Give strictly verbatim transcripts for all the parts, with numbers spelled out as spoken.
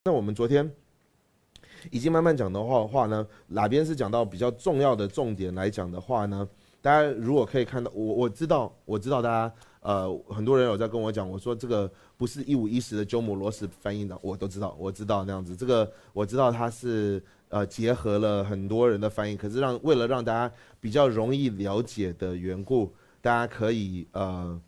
那我们昨天已经慢慢讲的话话呢，哪边是讲到比较重要的重点来讲的话呢，大家如果可以看到，我我知道我知道大家呃很多人有在跟我讲，我说这个不是一五一十的鸠摩罗什翻译的，我都知道，我知道那样子，这个我知道它是呃结合了很多人的翻译，可是让为了让大家比较容易了解的缘故，大家可以呃。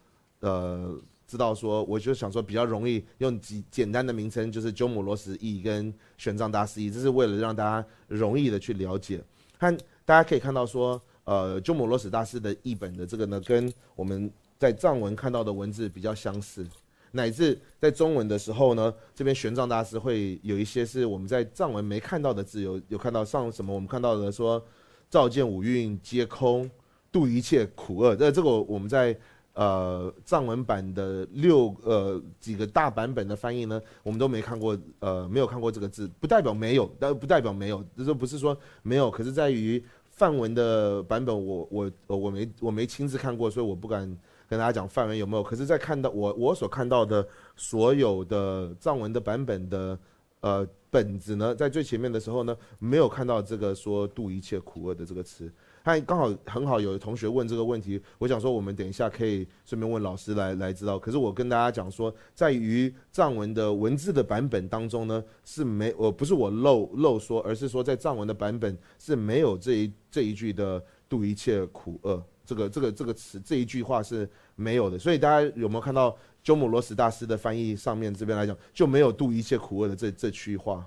呃，知道说，我就想说比较容易用几简单的名称，就是鸠摩罗什译跟玄奘大师译，这是为了让大家容易的去了解。和大家可以看到说，呃，鸠摩罗什大师的译本的这个呢，跟我们在藏文看到的文字比较相似，乃至在中文的时候呢，这边玄奘大师会有一些是我们在藏文没看到的字，有有看到像什么我们看到的说，照见五蕴皆空，度一切苦厄。这这个我们在呃藏文版的六呃几个大版本的翻译呢，我们都没看过，呃没有看过这个字，不代表没有，但不代表没有，就是不是说没有，可是在于梵文的版本我，我呃我没我没亲自看过，所以我不敢跟大家讲梵文有没有。可是，在看到我我所看到的所有的藏文的版本的呃本子呢，在最前面的时候呢，没有看到这个说度一切苦厄的这个词。他刚好很好有同学问这个问题，我想说我们等一下可以顺便问老师来来知道。可是我跟大家讲说，在于藏文的文字的版本当中呢，是没我不是我漏漏说，而是说在藏文的版本是没有这一这一句的度一切苦厄这个这个这个词这一句话是没有的。所以大家有没有看到鸠摩罗什大师的翻译上面这边来讲就没有度一切苦厄的这这句话？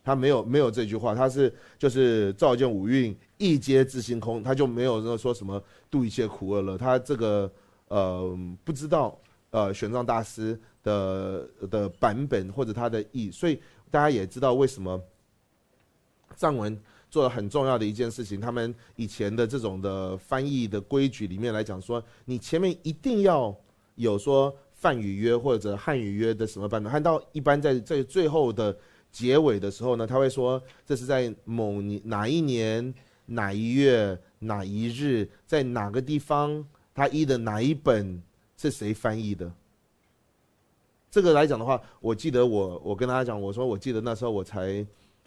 他没有没有这句话，他是就是照见五蕴亦皆自性空，他就没有说说什么度一切苦厄了。他这个呃不知道呃玄奘大师的的版本或者他的意，所以大家也知道为什么藏文做了很重要的一件事情，他们以前的这种的翻译的规矩里面来讲说，你前面一定要有说梵语约或者汉语约的什么版本，汉到一般在最最后的结尾的时候呢，他会说这是在某年哪一年哪一月哪一日在哪个地方，他译的哪一本是谁翻译的。这个来讲的话，我记得我我跟大家讲，我说我记得那时候我才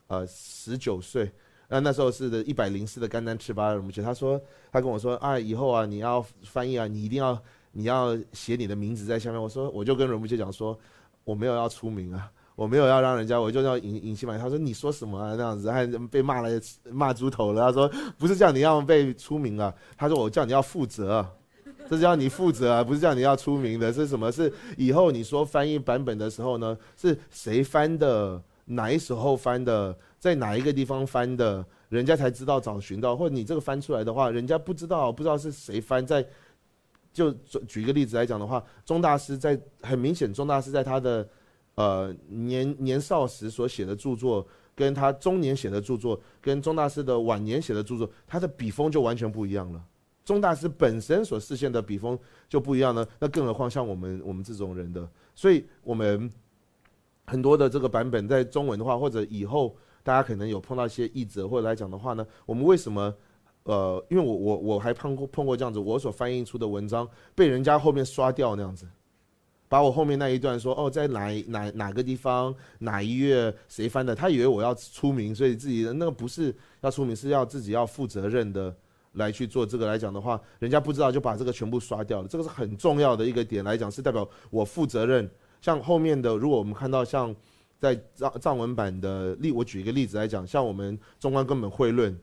呃十九岁，那那时候是一百零四的甘丹赤巴，我们觉得他说他跟我说啊，以后啊你要翻译啊，你一定要你要写你的名字在下面。我说我就跟仁波切讲说，我没有要出名啊。我没有要让人家，我就要隐隐姓埋。他说你说什么啊？那样子，还被骂了，骂猪头了。他说不是叫你要被出名啊，他说我叫你要负责，这是要你负责啊，不是叫你要出名的。是什么？是以后你说翻译版本的时候呢，是谁翻的，哪一时候翻的，在哪一个地方翻的，人家才知道找寻到，或者你这个翻出来的话，人家不知道不知道是谁翻，在就举一个例子来讲的话，宗大师在很明显，宗大师在他的呃年年少时所写的著作，跟他中年写的著作，跟宗大师的晚年写的著作，他的笔锋就完全不一样了。宗大师本身所示现的笔锋就不一样呢，那更何况像我们我们这种人的，所以我们很多的这个版本在中文的话，或者以后大家可能有碰到一些译者或者来讲的话呢，我们为什么？呃，因为我我我还碰过碰过这样子，我所翻译出的文章被人家后面刷掉那样子，把我后面那一段说哦，在哪哪哪个地方哪一月谁翻的，他以为我要出名，所以自己那个不是要出名，是要自己要负责任的来去做这个来讲的话，人家不知道就把这个全部刷掉了。这个是很重要的一个点来讲，是代表我负责任。像后面的，如果我们看到像在藏藏文版的例，我举一个例子来讲，像我们中观根本会论，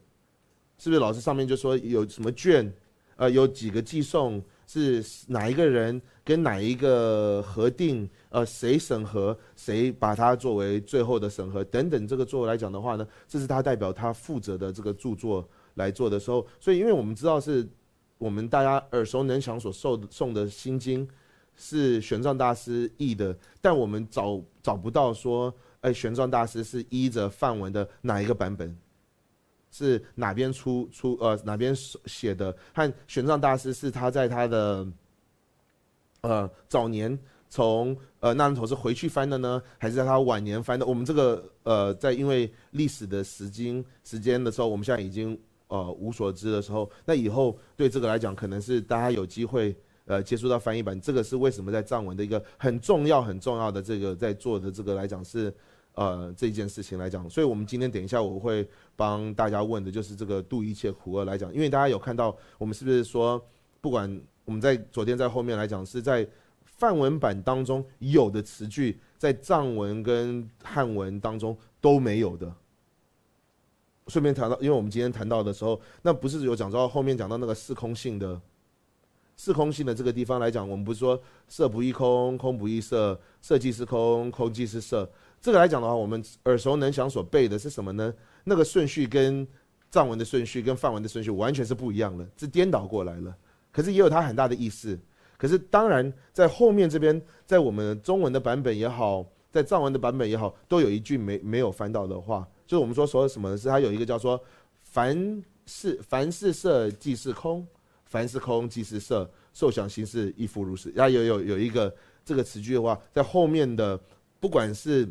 是不是老师上面就说有什么卷，呃，有几个偈颂是哪一个人跟哪一个核定，呃，谁审核，谁把它作为最后的审核等等，这个作为来讲的话呢，这是他代表他负责的这个著作来做的时候，所以因为我们知道是我们大家耳熟能详所受诵的心经是玄奘大师译的，但我们找找不到说，哎，玄奘大师是依着梵文的哪一个版本，是哪边出出呃哪边写的，和玄奘大师是他在他的呃早年从呃那烂陀寺回去翻的呢，还是在他晚年翻的？我们这个呃在因为历史的时间时间的时候，我们现在已经呃无所知的时候，那以后对这个来讲，可能是大家有机会呃接触到翻译版，这个是为什么在藏文的一个很重要很重要的这个在做的这个来讲是呃这件事情来讲。所以我们今天等一下我会帮大家问的就是这个度一切苦厄来讲，因为大家有看到我们是不是说，不管我们在昨天在后面来讲，是在梵文版当中有的词句，在藏文跟汉文当中都没有的。顺便谈到，因为我们今天谈到的时候，那不是有讲到后面讲到那个四空性的四空性的这个地方来讲，我们不是说色不异空，空不异色，色即是空，空即是色。这个来讲的话，我们耳熟能详所背的是什么呢？那个顺序跟藏文的顺序跟梵文的顺序完全是不一样的，是颠倒过来了。可是也有它很大的意思。可是当然，在后面这边，在我们中文的版本也好，在藏文的版本也好，都有一句没没有翻到的话，就是我们说说什么呢？是它有一个叫做凡是凡是色即是空，凡是空即是色，受想行识亦复如是。它有有有一个这个词句的话，在后面的不管是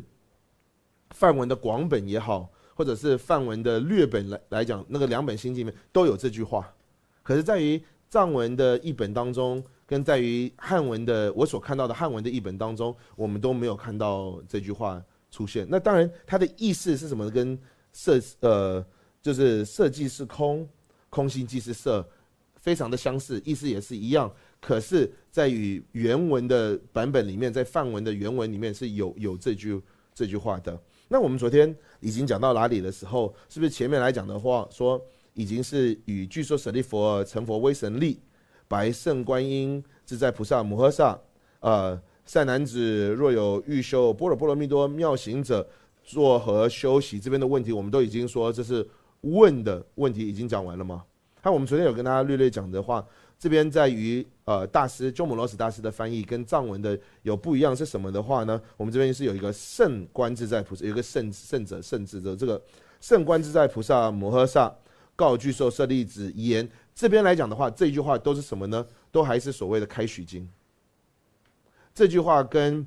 梵文的广本也好，或者是梵文的略本来来讲，那个两本心经里面都有这句话。可是在于藏文的译本当中，跟在于汉文的我所看到的汉文的译本当中，我们都没有看到这句话出现。那当然，它的意思是什么？跟色呃，就是色即是空，空性即是色，非常的相似，意思也是一样。可是，在于原文的版本里面，在梵文的原文里面是有有这句这句话的。那我们昨天已经讲到哪里的时候，是不是前面来讲的话，说已经是与据说舍利佛成佛威神力，白圣观音自在菩萨摩诃萨，呃，善男子若有欲修般若波罗蜜多妙行者，作何修习？这边的问题我们都已经说这是问的问题已经讲完了吗？那我们昨天有跟大家略略讲的话，这边在于呃大师鸠摩罗什大师的翻译跟藏文的有不一样是什么的话呢？我们这边是有一个圣观自在菩萨，有一个圣圣者圣智的这个圣观自在菩萨摩诃萨告具受舍利子言，这边来讲的话，这一句话都是什么呢？都还是所谓的开许经。这句话跟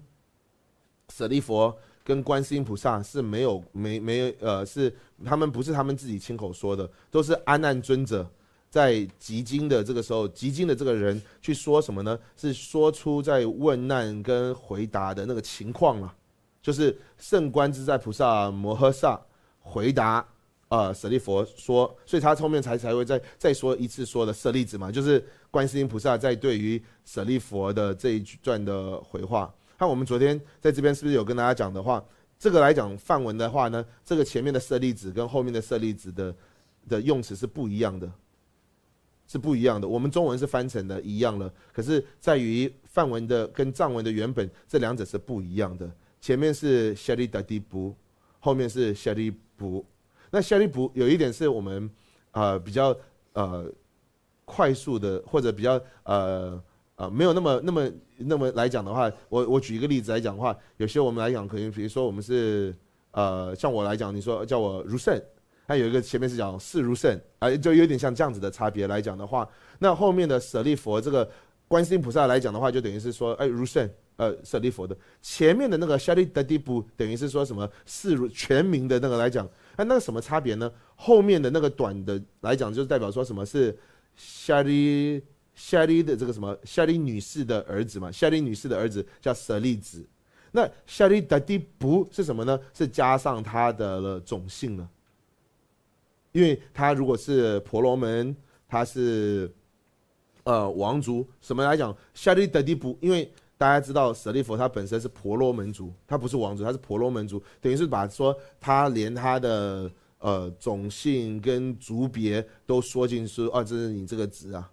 舍利佛跟观世音菩萨是没有没没呃是他们不是他们自己亲口说的，都是阿难尊者在集经的这个时候，集经的这个人去说什么呢？是说出在问难跟回答的那个情况了，就是圣观自在菩萨摩诃萨回答呃舍利佛说，所以他后面才才会再再说一次说的舍利子嘛，就是观世音菩萨在对于舍利佛的这一段的回话。那我们昨天在这边是不是有跟大家讲的话？这个来讲梵文的话呢，这个前面的舍利子跟后面的舍利子的的用词是不一样的，是不一样的。我们中文是翻成的一样了，可是在于梵文的跟藏文的原本这两者是不一样的。前面是 Sharidati 不，后面是 Sharipu。那 Sharipu 有一点是我们呃比较呃快速的，或者比较呃呃没有那么那么那么来讲的话，我我举一个例子来讲的话，有些我们来讲，可能比如说我们是呃，像我来讲，你说叫我 Rusen，那有一个前面是讲是 Rusen，啊，就有点像这样子的差别来讲的话，那后面的舍利佛这个观世音菩萨来讲的话，就等于是说，哎，Rusen，呃，舍利佛的前面的那个 Sharidati 不等于是说什么是全名的那个来讲，那那个什么差别呢？后面的那个短的来讲，就是代表说什么是 Shari Shari 的这个什么 Shari 女士的儿子嘛，Shari 女士的儿子叫舍利子。那 Sharidati 不是什么呢？是加上他的了种姓了，因为他如果是婆罗门，他是呃王族，什么来讲 Sharidati 不？因为大家知道舍利佛他本身是婆罗门族，他不是王族，他是婆罗门族，等于是把说他连他的呃种姓跟族别都说进去，啊，这是你这个子啊。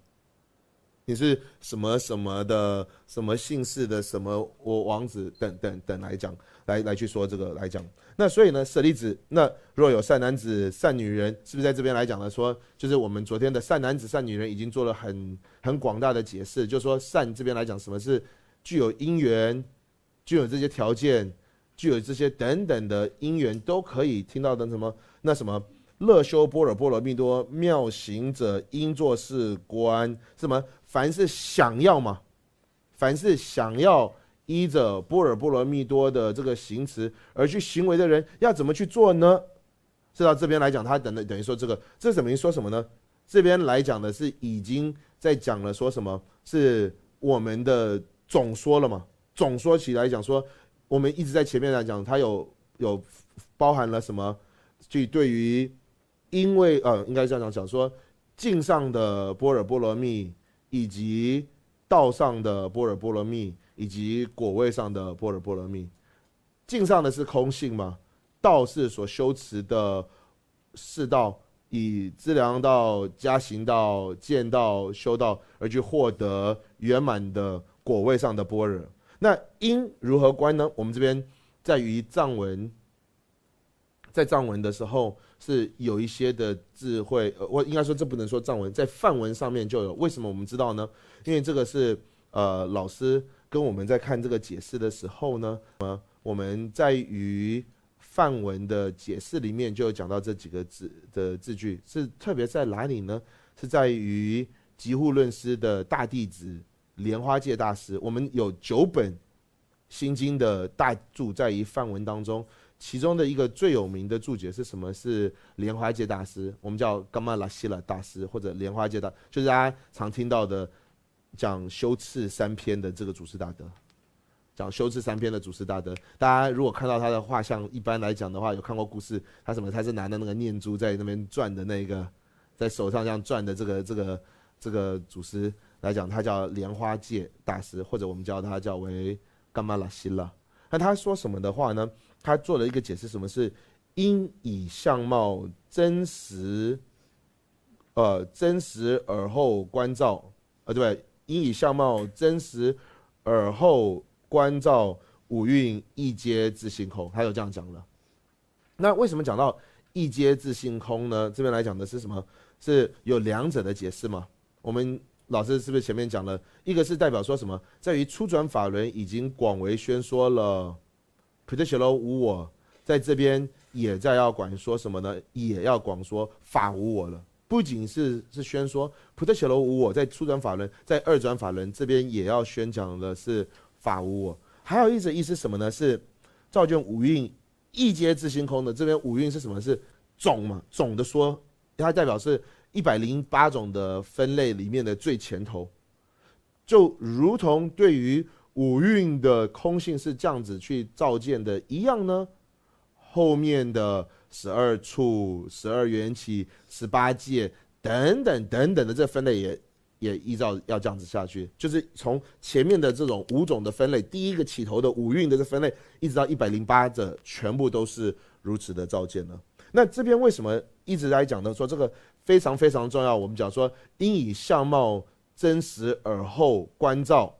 你是什么什么的什么姓氏的什么我王子等等等来讲，来来去说这个来讲。那所以呢，舍利子，那若有善男子、善女人，是不是在这边来讲呢？说就是我们昨天的善男子、善女人已经做了很很广大的解释，就说善这边来讲，什么是具有因缘，具有这些条件，具有这些等等的因缘，都可以听到的什么那什么乐修般若波罗蜜多妙行者，应作是观。什么？凡是想要嘛，凡是想要依着般若波罗蜜多的这个行持而去行为的人，要怎么去做呢？是到这边来讲，他等等于说这个，这等于说什么呢？这边来讲的是已经在讲了，说什么是我们的总说了嘛？总说起来讲说，我们一直在前面来讲，它有有包含了什么？就对于因为呃，应该这样讲，说境上的般若波罗蜜以及道上的般若波罗蜜以及果位上的般若波罗蜜。境上的是空性嘛，道是所修持的四道，以资粮道、加行道、见道、修道而去获得圆满的果位上的般若。那因如何观呢？我们这边在于藏文，在藏文的时候是有一些的智慧，呃，我应该说这不能说藏文，在梵文上面就有。为什么我们知道呢？因为这个是呃老师跟我们在看这个解释的时候呢，呃，我们在于梵文的解释里面就有讲到这几个字的字句，是特别在哪里呢？是在于《集护论师》的大弟子莲花戒大师。我们有九本心经的大注在于梵文当中，其中的一个最有名的注解是什么？是莲花戒大师，我们叫 Kamalashila 大师或者莲花戒大，就是大家常听到的讲修次三篇的这个祖师大德。讲修次三篇的祖师大德，大家如果看到他的画像，一般来讲的话，有看过故事，他什么？他是拿着那个念珠在那边转的那个，在手上这样转的这个这个这个祖师来讲，他叫莲花戒大师，或者我们叫他叫为 Kamalashila。那他说什么的话呢？他做了一个解释，什么是因以相貌真实，呃，真实而后观照，呃，对吧？因以相貌真实而后观照五蕴亦皆自性空，他有这样讲了。那为什么讲到亦皆自性空呢？这边来讲的是什么？是有两者的解释嘛？我们老师是不是前面讲了，一个是代表说什么，在于初转法轮已经广为宣说了 Pudachelo 无我，在这边也在要广说什么呢？也要广说法无我了。不仅是是宣说 Pudachelo 无我，在初转法轮，在二转法轮这边也要宣讲的是法无我。还有一则意思什么呢？是照见五蕴亦皆自性空的。这边五蕴是什么？是总嘛，总的说，它代表是一百零八种的分类里面的最前头。就如同对于五蕴的空性是这样子去照见的一样呢，后面的十二处、十二缘起、十八界等等等等的这分类也也依照要这样子下去，就是从前面的这种五种的分类，第一个起头的五蕴的这分类，一直到一百零八者，全部都是如此的照见呢。那这边为什么一直在讲呢？说这个非常非常重要。我们讲说因以相貌真实而后观照，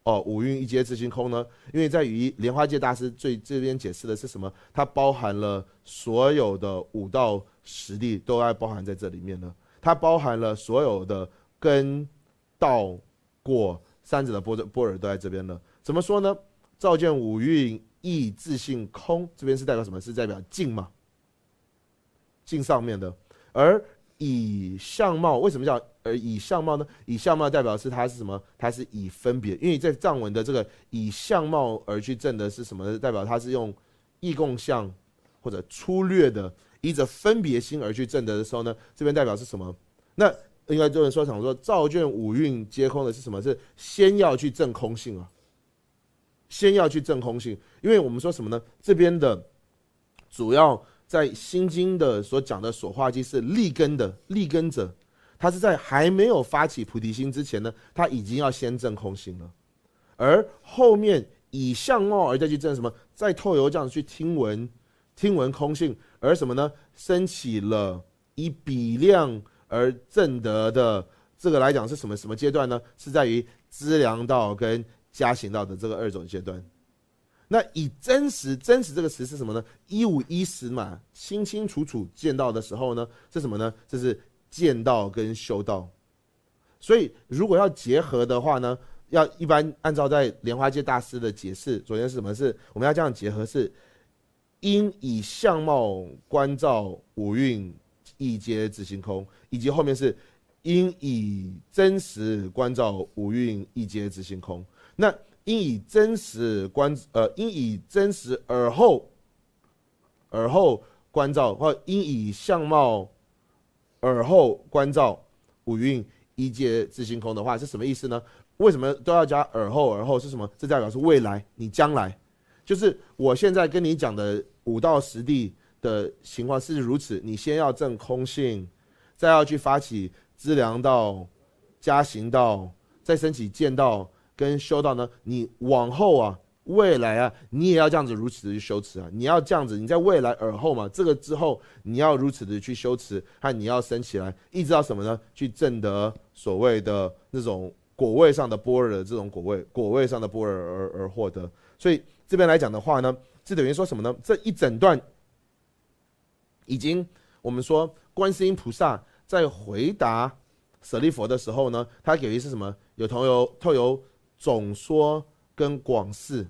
哦，五蕴亦皆自性空呢？因为在于莲花戒大师最这边解释的是什么？它包含了所有的五道实地都要包含在这里面呢。它包含了所有的根、道、果三者的般若般若都在这边了。怎么说呢？照见五蕴亦自性空，这边是代表什么？是代表境嘛？境上面的。而以相貌，为什么叫而以相貌呢？以相貌代表是它是什么？它是以分别，因为在藏文的这个以相貌而去证的是什么？代表它是用意共相或者粗略的依着分别心而去证得的时候呢，这边代表是什么？那应该就是说，想说照见五蕴皆空的是什么？是先要去证空性啊，先要去证空性，因为我们说什么呢？这边的主要在心经的所讲的所化即是立根的立根者，他是在还没有发起菩提心之前呢，他已经要先证空性了。而后面以相貌而再去证什么，再透由这样去听闻，听闻空性，而什么呢？升起了以比量而证得的这个来讲是什么什么阶段呢？是在于资粮道跟加行道的这个二种阶段。那以真实，真实这个词是什么呢？一五一十嘛，清清楚楚见到的时候呢，是什么呢？这是见道跟修道。所以如果要结合的话呢，要一般按照在莲花戒大师的解释，首先是什么？是我们要这样结合：是因以相貌观照五蕴亦皆自性空，以及后面是因以真实观照五蕴亦皆自性空。那因以真实观呃，因以真实而后而后观照，或因以相貌而后观照五蕴亦皆自性空的话，是什么意思呢？为什么都要加而后？而后是什么？这代表是未来，你将来，就是我现在跟你讲的武道实地的情况是如此，你先要证空性，再要去发起资粮道、加行道，再升起见道跟修道呢，你往后啊，未来啊，你也要这样子如此的去修持啊，你要这样子，你在未来而后嘛，这个之后你要如此的去修持，和你要升起来，一直到什么呢？去证得所谓的那种果位上的般若的这种果位，果位上的般若而而获得。所以这边来讲的话呢，这等于说什么呢？这一整段已经我们说观世音菩萨在回答舍利佛的时候呢，他给的是什么？有同有透有总说跟广释，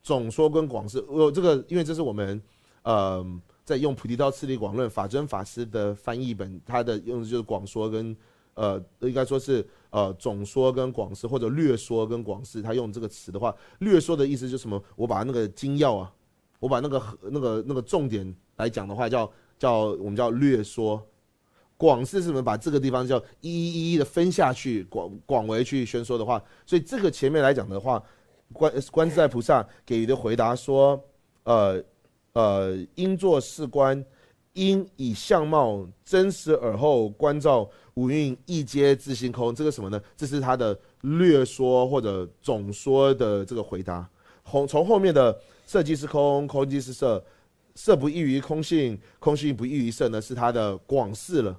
总说跟广释，我这个因为这是我们呃在用《菩提道次第广论》法尊法师的翻译本，他的用的就是广说跟呃应该说是呃总说跟广释或者略说跟广释，他用这个词的话，略说的意思就是什么？我把那个精要啊，我把那个那个那个重点来讲的话，叫叫我们叫略说。广释是什么？把这个地方叫一一一一的分下去，广广为去宣说的话，所以这个前面来讲的话，观观自在菩萨给予的回答说，呃呃，应作是观，应以相貌真实而后观照五蕴亦皆自性空。这个什么呢？这是他的略说或者总说的这个回答。从从后面的色即是空，空即是色，色不异于空性，空性不异于色呢，是他的广释了。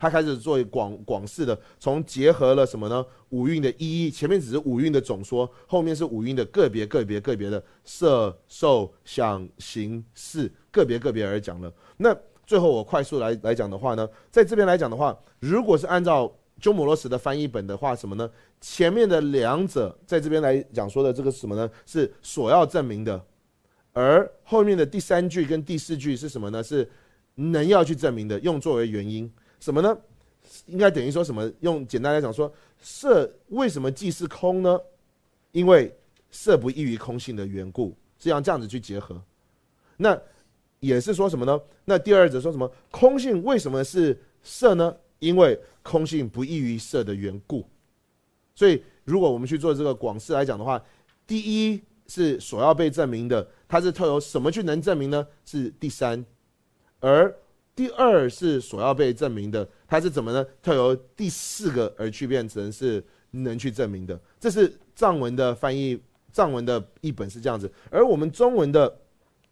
他开始做广广释的，从结合了什么呢？五蕴的一一，前面只是五蕴的总说，后面是五蕴的个别个别个别的色受想行识个别个别而讲了。那最后我快速来来讲的话呢，在这边来讲的话，如果是按照鸠摩罗什的翻译本的话，什么呢？前面的两者在这边来讲说的这个什么呢？是所要证明的，而后面的第三句跟第四句是什么呢？是能要去证明的，用作为原因。什么呢？应该等于说什么？用简单来讲说，色为什么即是空呢？因为色不异于空性的缘故，是要这样子去结合。那也是说什么呢？那第二者说什么？空性为什么是色呢？因为空性不异于色的缘故。所以如果我们去做这个广释来讲的话，第一是所要被证明的，它是透由什么去能证明呢？是第三。而第二是所要被证明的，它是怎么呢？透由第四个而去变成是能去证明的。这是藏文的翻译，藏文的译本是这样子，而我们中文的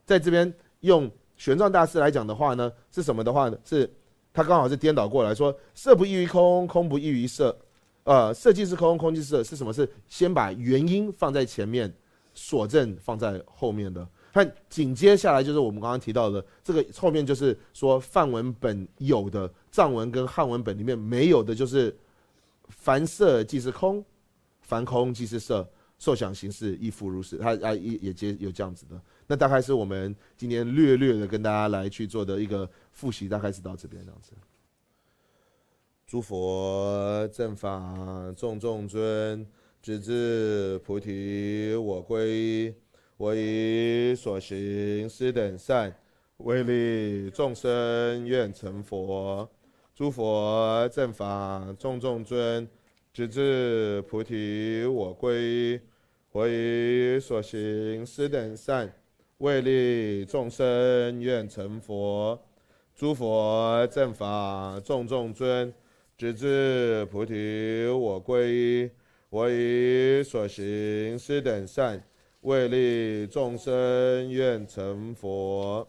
在这边用玄奘大师来讲的话呢，是什么的话呢？是他刚好是颠倒过来说，色不异于空，空不异于色，呃，色即是空，空即是色，是什么？是先把原因放在前面，所证放在后面的。看紧接下来就是我们刚刚提到的这个后面，就是说梵文本有的，藏文跟汉文本里面没有的，就是凡色即是空，凡空即是色，受想行识亦复如是。它啊也也接有这样子的。那大概是我们今天略略的跟大家来去做的一个复习，大概是到这边这样子。诸佛正法种种尊，直至菩提我归。我以所行斯等善，为利众生愿成佛。诸佛正法种种尊，直至菩提我归。我以所行斯等善，为利众生愿成佛。诸佛正法种种尊，直至菩提我归。我以所行斯等善，为利众生愿成佛。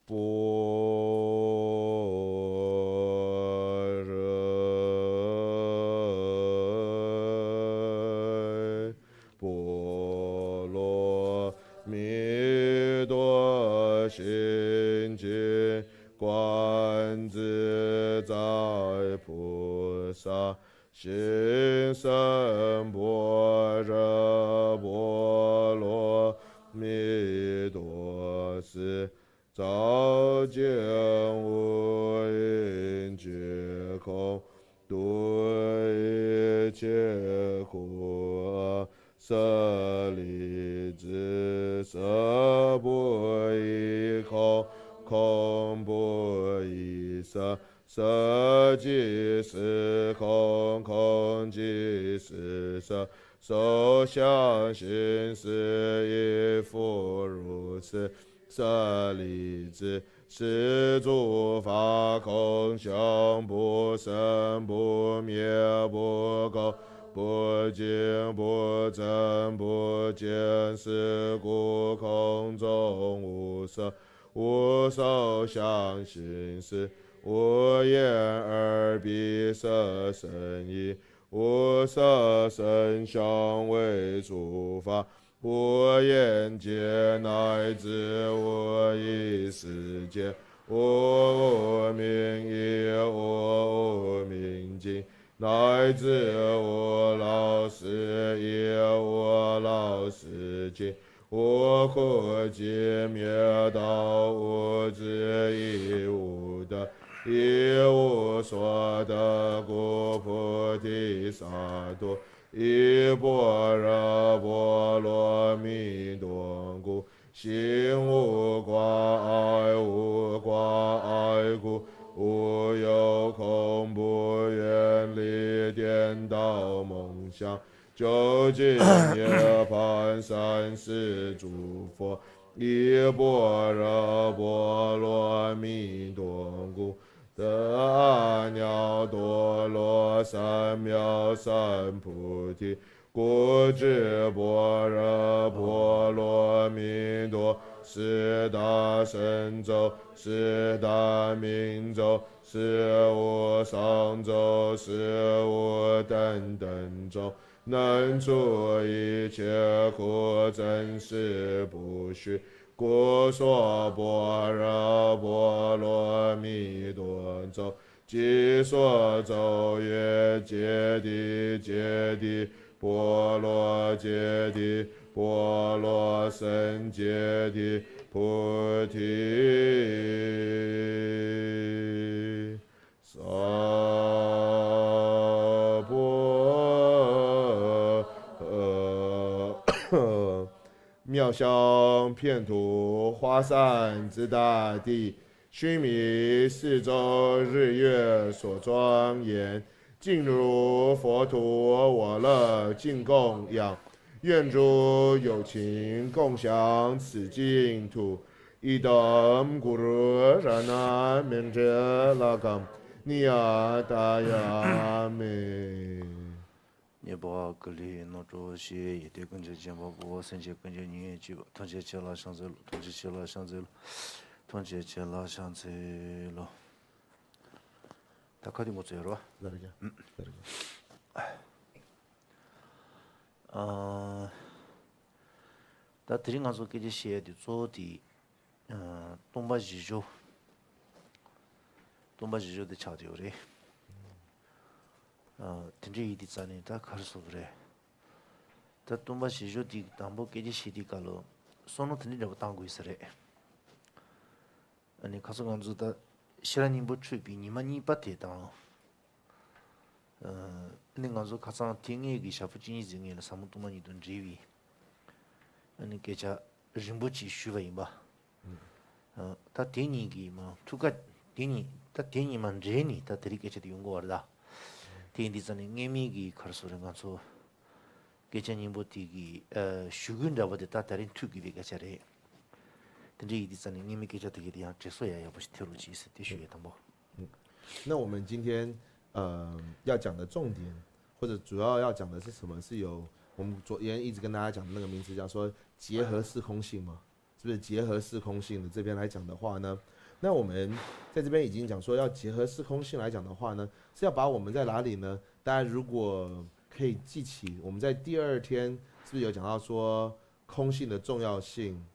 般若波罗蜜多心经，观自在菩萨行深般若波罗蜜多时，照见五蕴皆空，度一切苦厄。 舍利子，色不异空，空不异色，色即是空，空即是色，受想行识亦复如是。舍利子，是诸法空，心不生，不灭不垢，不净不增不减，是故空中无色，无受想行识，无眼耳鼻舌身意，无色声香味触法， 无眼界，乃至无意识界，无无明亦无无明尽，乃至无老死亦无老死尽，无苦集灭道，无智亦无得，亦无所得，故菩提萨埵 依般若波罗蜜多故，心无挂碍。无挂碍故，无有恐怖，远离颠倒梦想，究竟涅槃。三世诸佛，依般若波罗蜜多故， 得阿耨多罗三藐三菩提。故知般若波罗蜜多，是大神咒，是大明咒，是无上咒，是无等等咒， 能除一切苦，真实不虚。故说般若波罗蜜多咒，即说咒曰：揭谛，揭谛，波罗揭谛，波罗僧揭谛，菩提 萨婆。妙香遍吐花散之大地，须弥四周日月所庄严，静如佛土我乐尽供养。愿诸有情共享此净土， Idam guru ranam indriyalakam niyatāya me. ཉེས་པ་ཀུ་ལེ་ནོར་འཁྲུལ་ཞི། ཡོན་ཏན་ཀུན་གྱི་སྦྱིན་པ་པོ། སེམས་ཅན་ཀུན་གྱི་ཉེན་ཞི་བ། ཐམས་ཅད་ཁྱེད་ལ་ཕྱག་འཚལ་ལོ། ཐམས་ཅད་ཁྱེད་ལ་ཕྱག་འཚལ་ལོ། ཐམས་ཅད་ཁྱེད་ལ་ཕྱག་འཚལ་ལོ། ད་ཁ་དེ་ངོ་ཚ་ཡོད་རོ། ལ་རེ་ཀྱང་། ལ་རེ་ཀྱང་། ཨ། ད་དེ་རིང་ང་ཚོ་སྐད་ཆ་བཤད་ཡ་དེ་གཙོ་བོ་དེ། ཨ། སྟོང་པ་བཞི་སྦྱོར། སྟོང་པ་བཞི་སྦྱོར་དེ་ཆགས་བསྡད་ཡོད་རེད། ཨ། དེ་འདྲ་ཡིན་དུས་ཙ་ནས་ད་ག་རེ་ཟེར་དགོས་རེད། ད་སྟོང་པ་བཞི་སྦྱོར་དེ་དང་པོ་སྐད་ཆ་བཤད་དུས་སྐབས་ལ་བསམ་བློ་དེ་འདྲ་འདྲ་པོ་བཏང་དགོས་ས་རེད། ཨ་ནི་ཁ་སང་ང་ཚོ་ད་ཤེས་རབ་སྙིང་པོ་འཕྲོད་པའི་ཉི་མ་གཉིས་པ་དེ་དང་། ཨ་ནི་ང་ཚོ་ཁ་སང་དེ་སྔའི་གི་ཞག་པོ་གཅིག་གཉིས་ཟིན་ངེས་ལ་ཟབ་མོ་སྟོང་པ་ཉིད་དུ་འབྲེལ་བའི་ཨ་ནི་སྐད་ཆ་རིང་པོ་ཅིག་ཞུས་པ་ཡིན་པ། ཨ། ད་དེ་གཉིས་ཀྱི་མ་ཐུག་ཀ་དེ་གཉིས་ད་དེ་གཉིས་མ་འདྲེས་ནས་ད་དེ་རིང་སྐད་ཆ་དེ་ཡོང་གི་ཡོད་རེད་ད། དེ་ཡིན་དུས་ཙ་ནས་སྔས་མའི་གི་ག་རེ་ཟེར་དགོས་རེད། ང་ཚོ་སྐད་ཆ་སྙིང་པོ་དེ་གི་ཨ་ཞུ་སྐུལ་འདྲ་པོ་དེ་ད་དེ་རིང་ཐུག་དགོས་པའི་སྐད་ཆ་རེད། དེ་འདྲ་ཡིན་དུས་ཙ་ནས་སྔས་མའི་སྐད་ཆ་དེ་གི་དེ་ཡང་དྲན་གསོ་ཡག་ཡག་པོ་ཞིག་ཐེབས་རོགས་གྱིས་ཟེར་དེ་ཞུ་ཡས་དང་པོ། 那我们今天呃要讲的重点，或者主要要讲的是什么？是有我们昨天一直跟大家讲的那个名词，叫说结合式空性嘛，是不是？结合式空性的这边来讲的话呢，那我们在这边已经讲说要结合式空性来讲的话呢，是要把我们在哪里呢？大家如果可以记起，我们在第二天是不是有讲到说空性的重要性？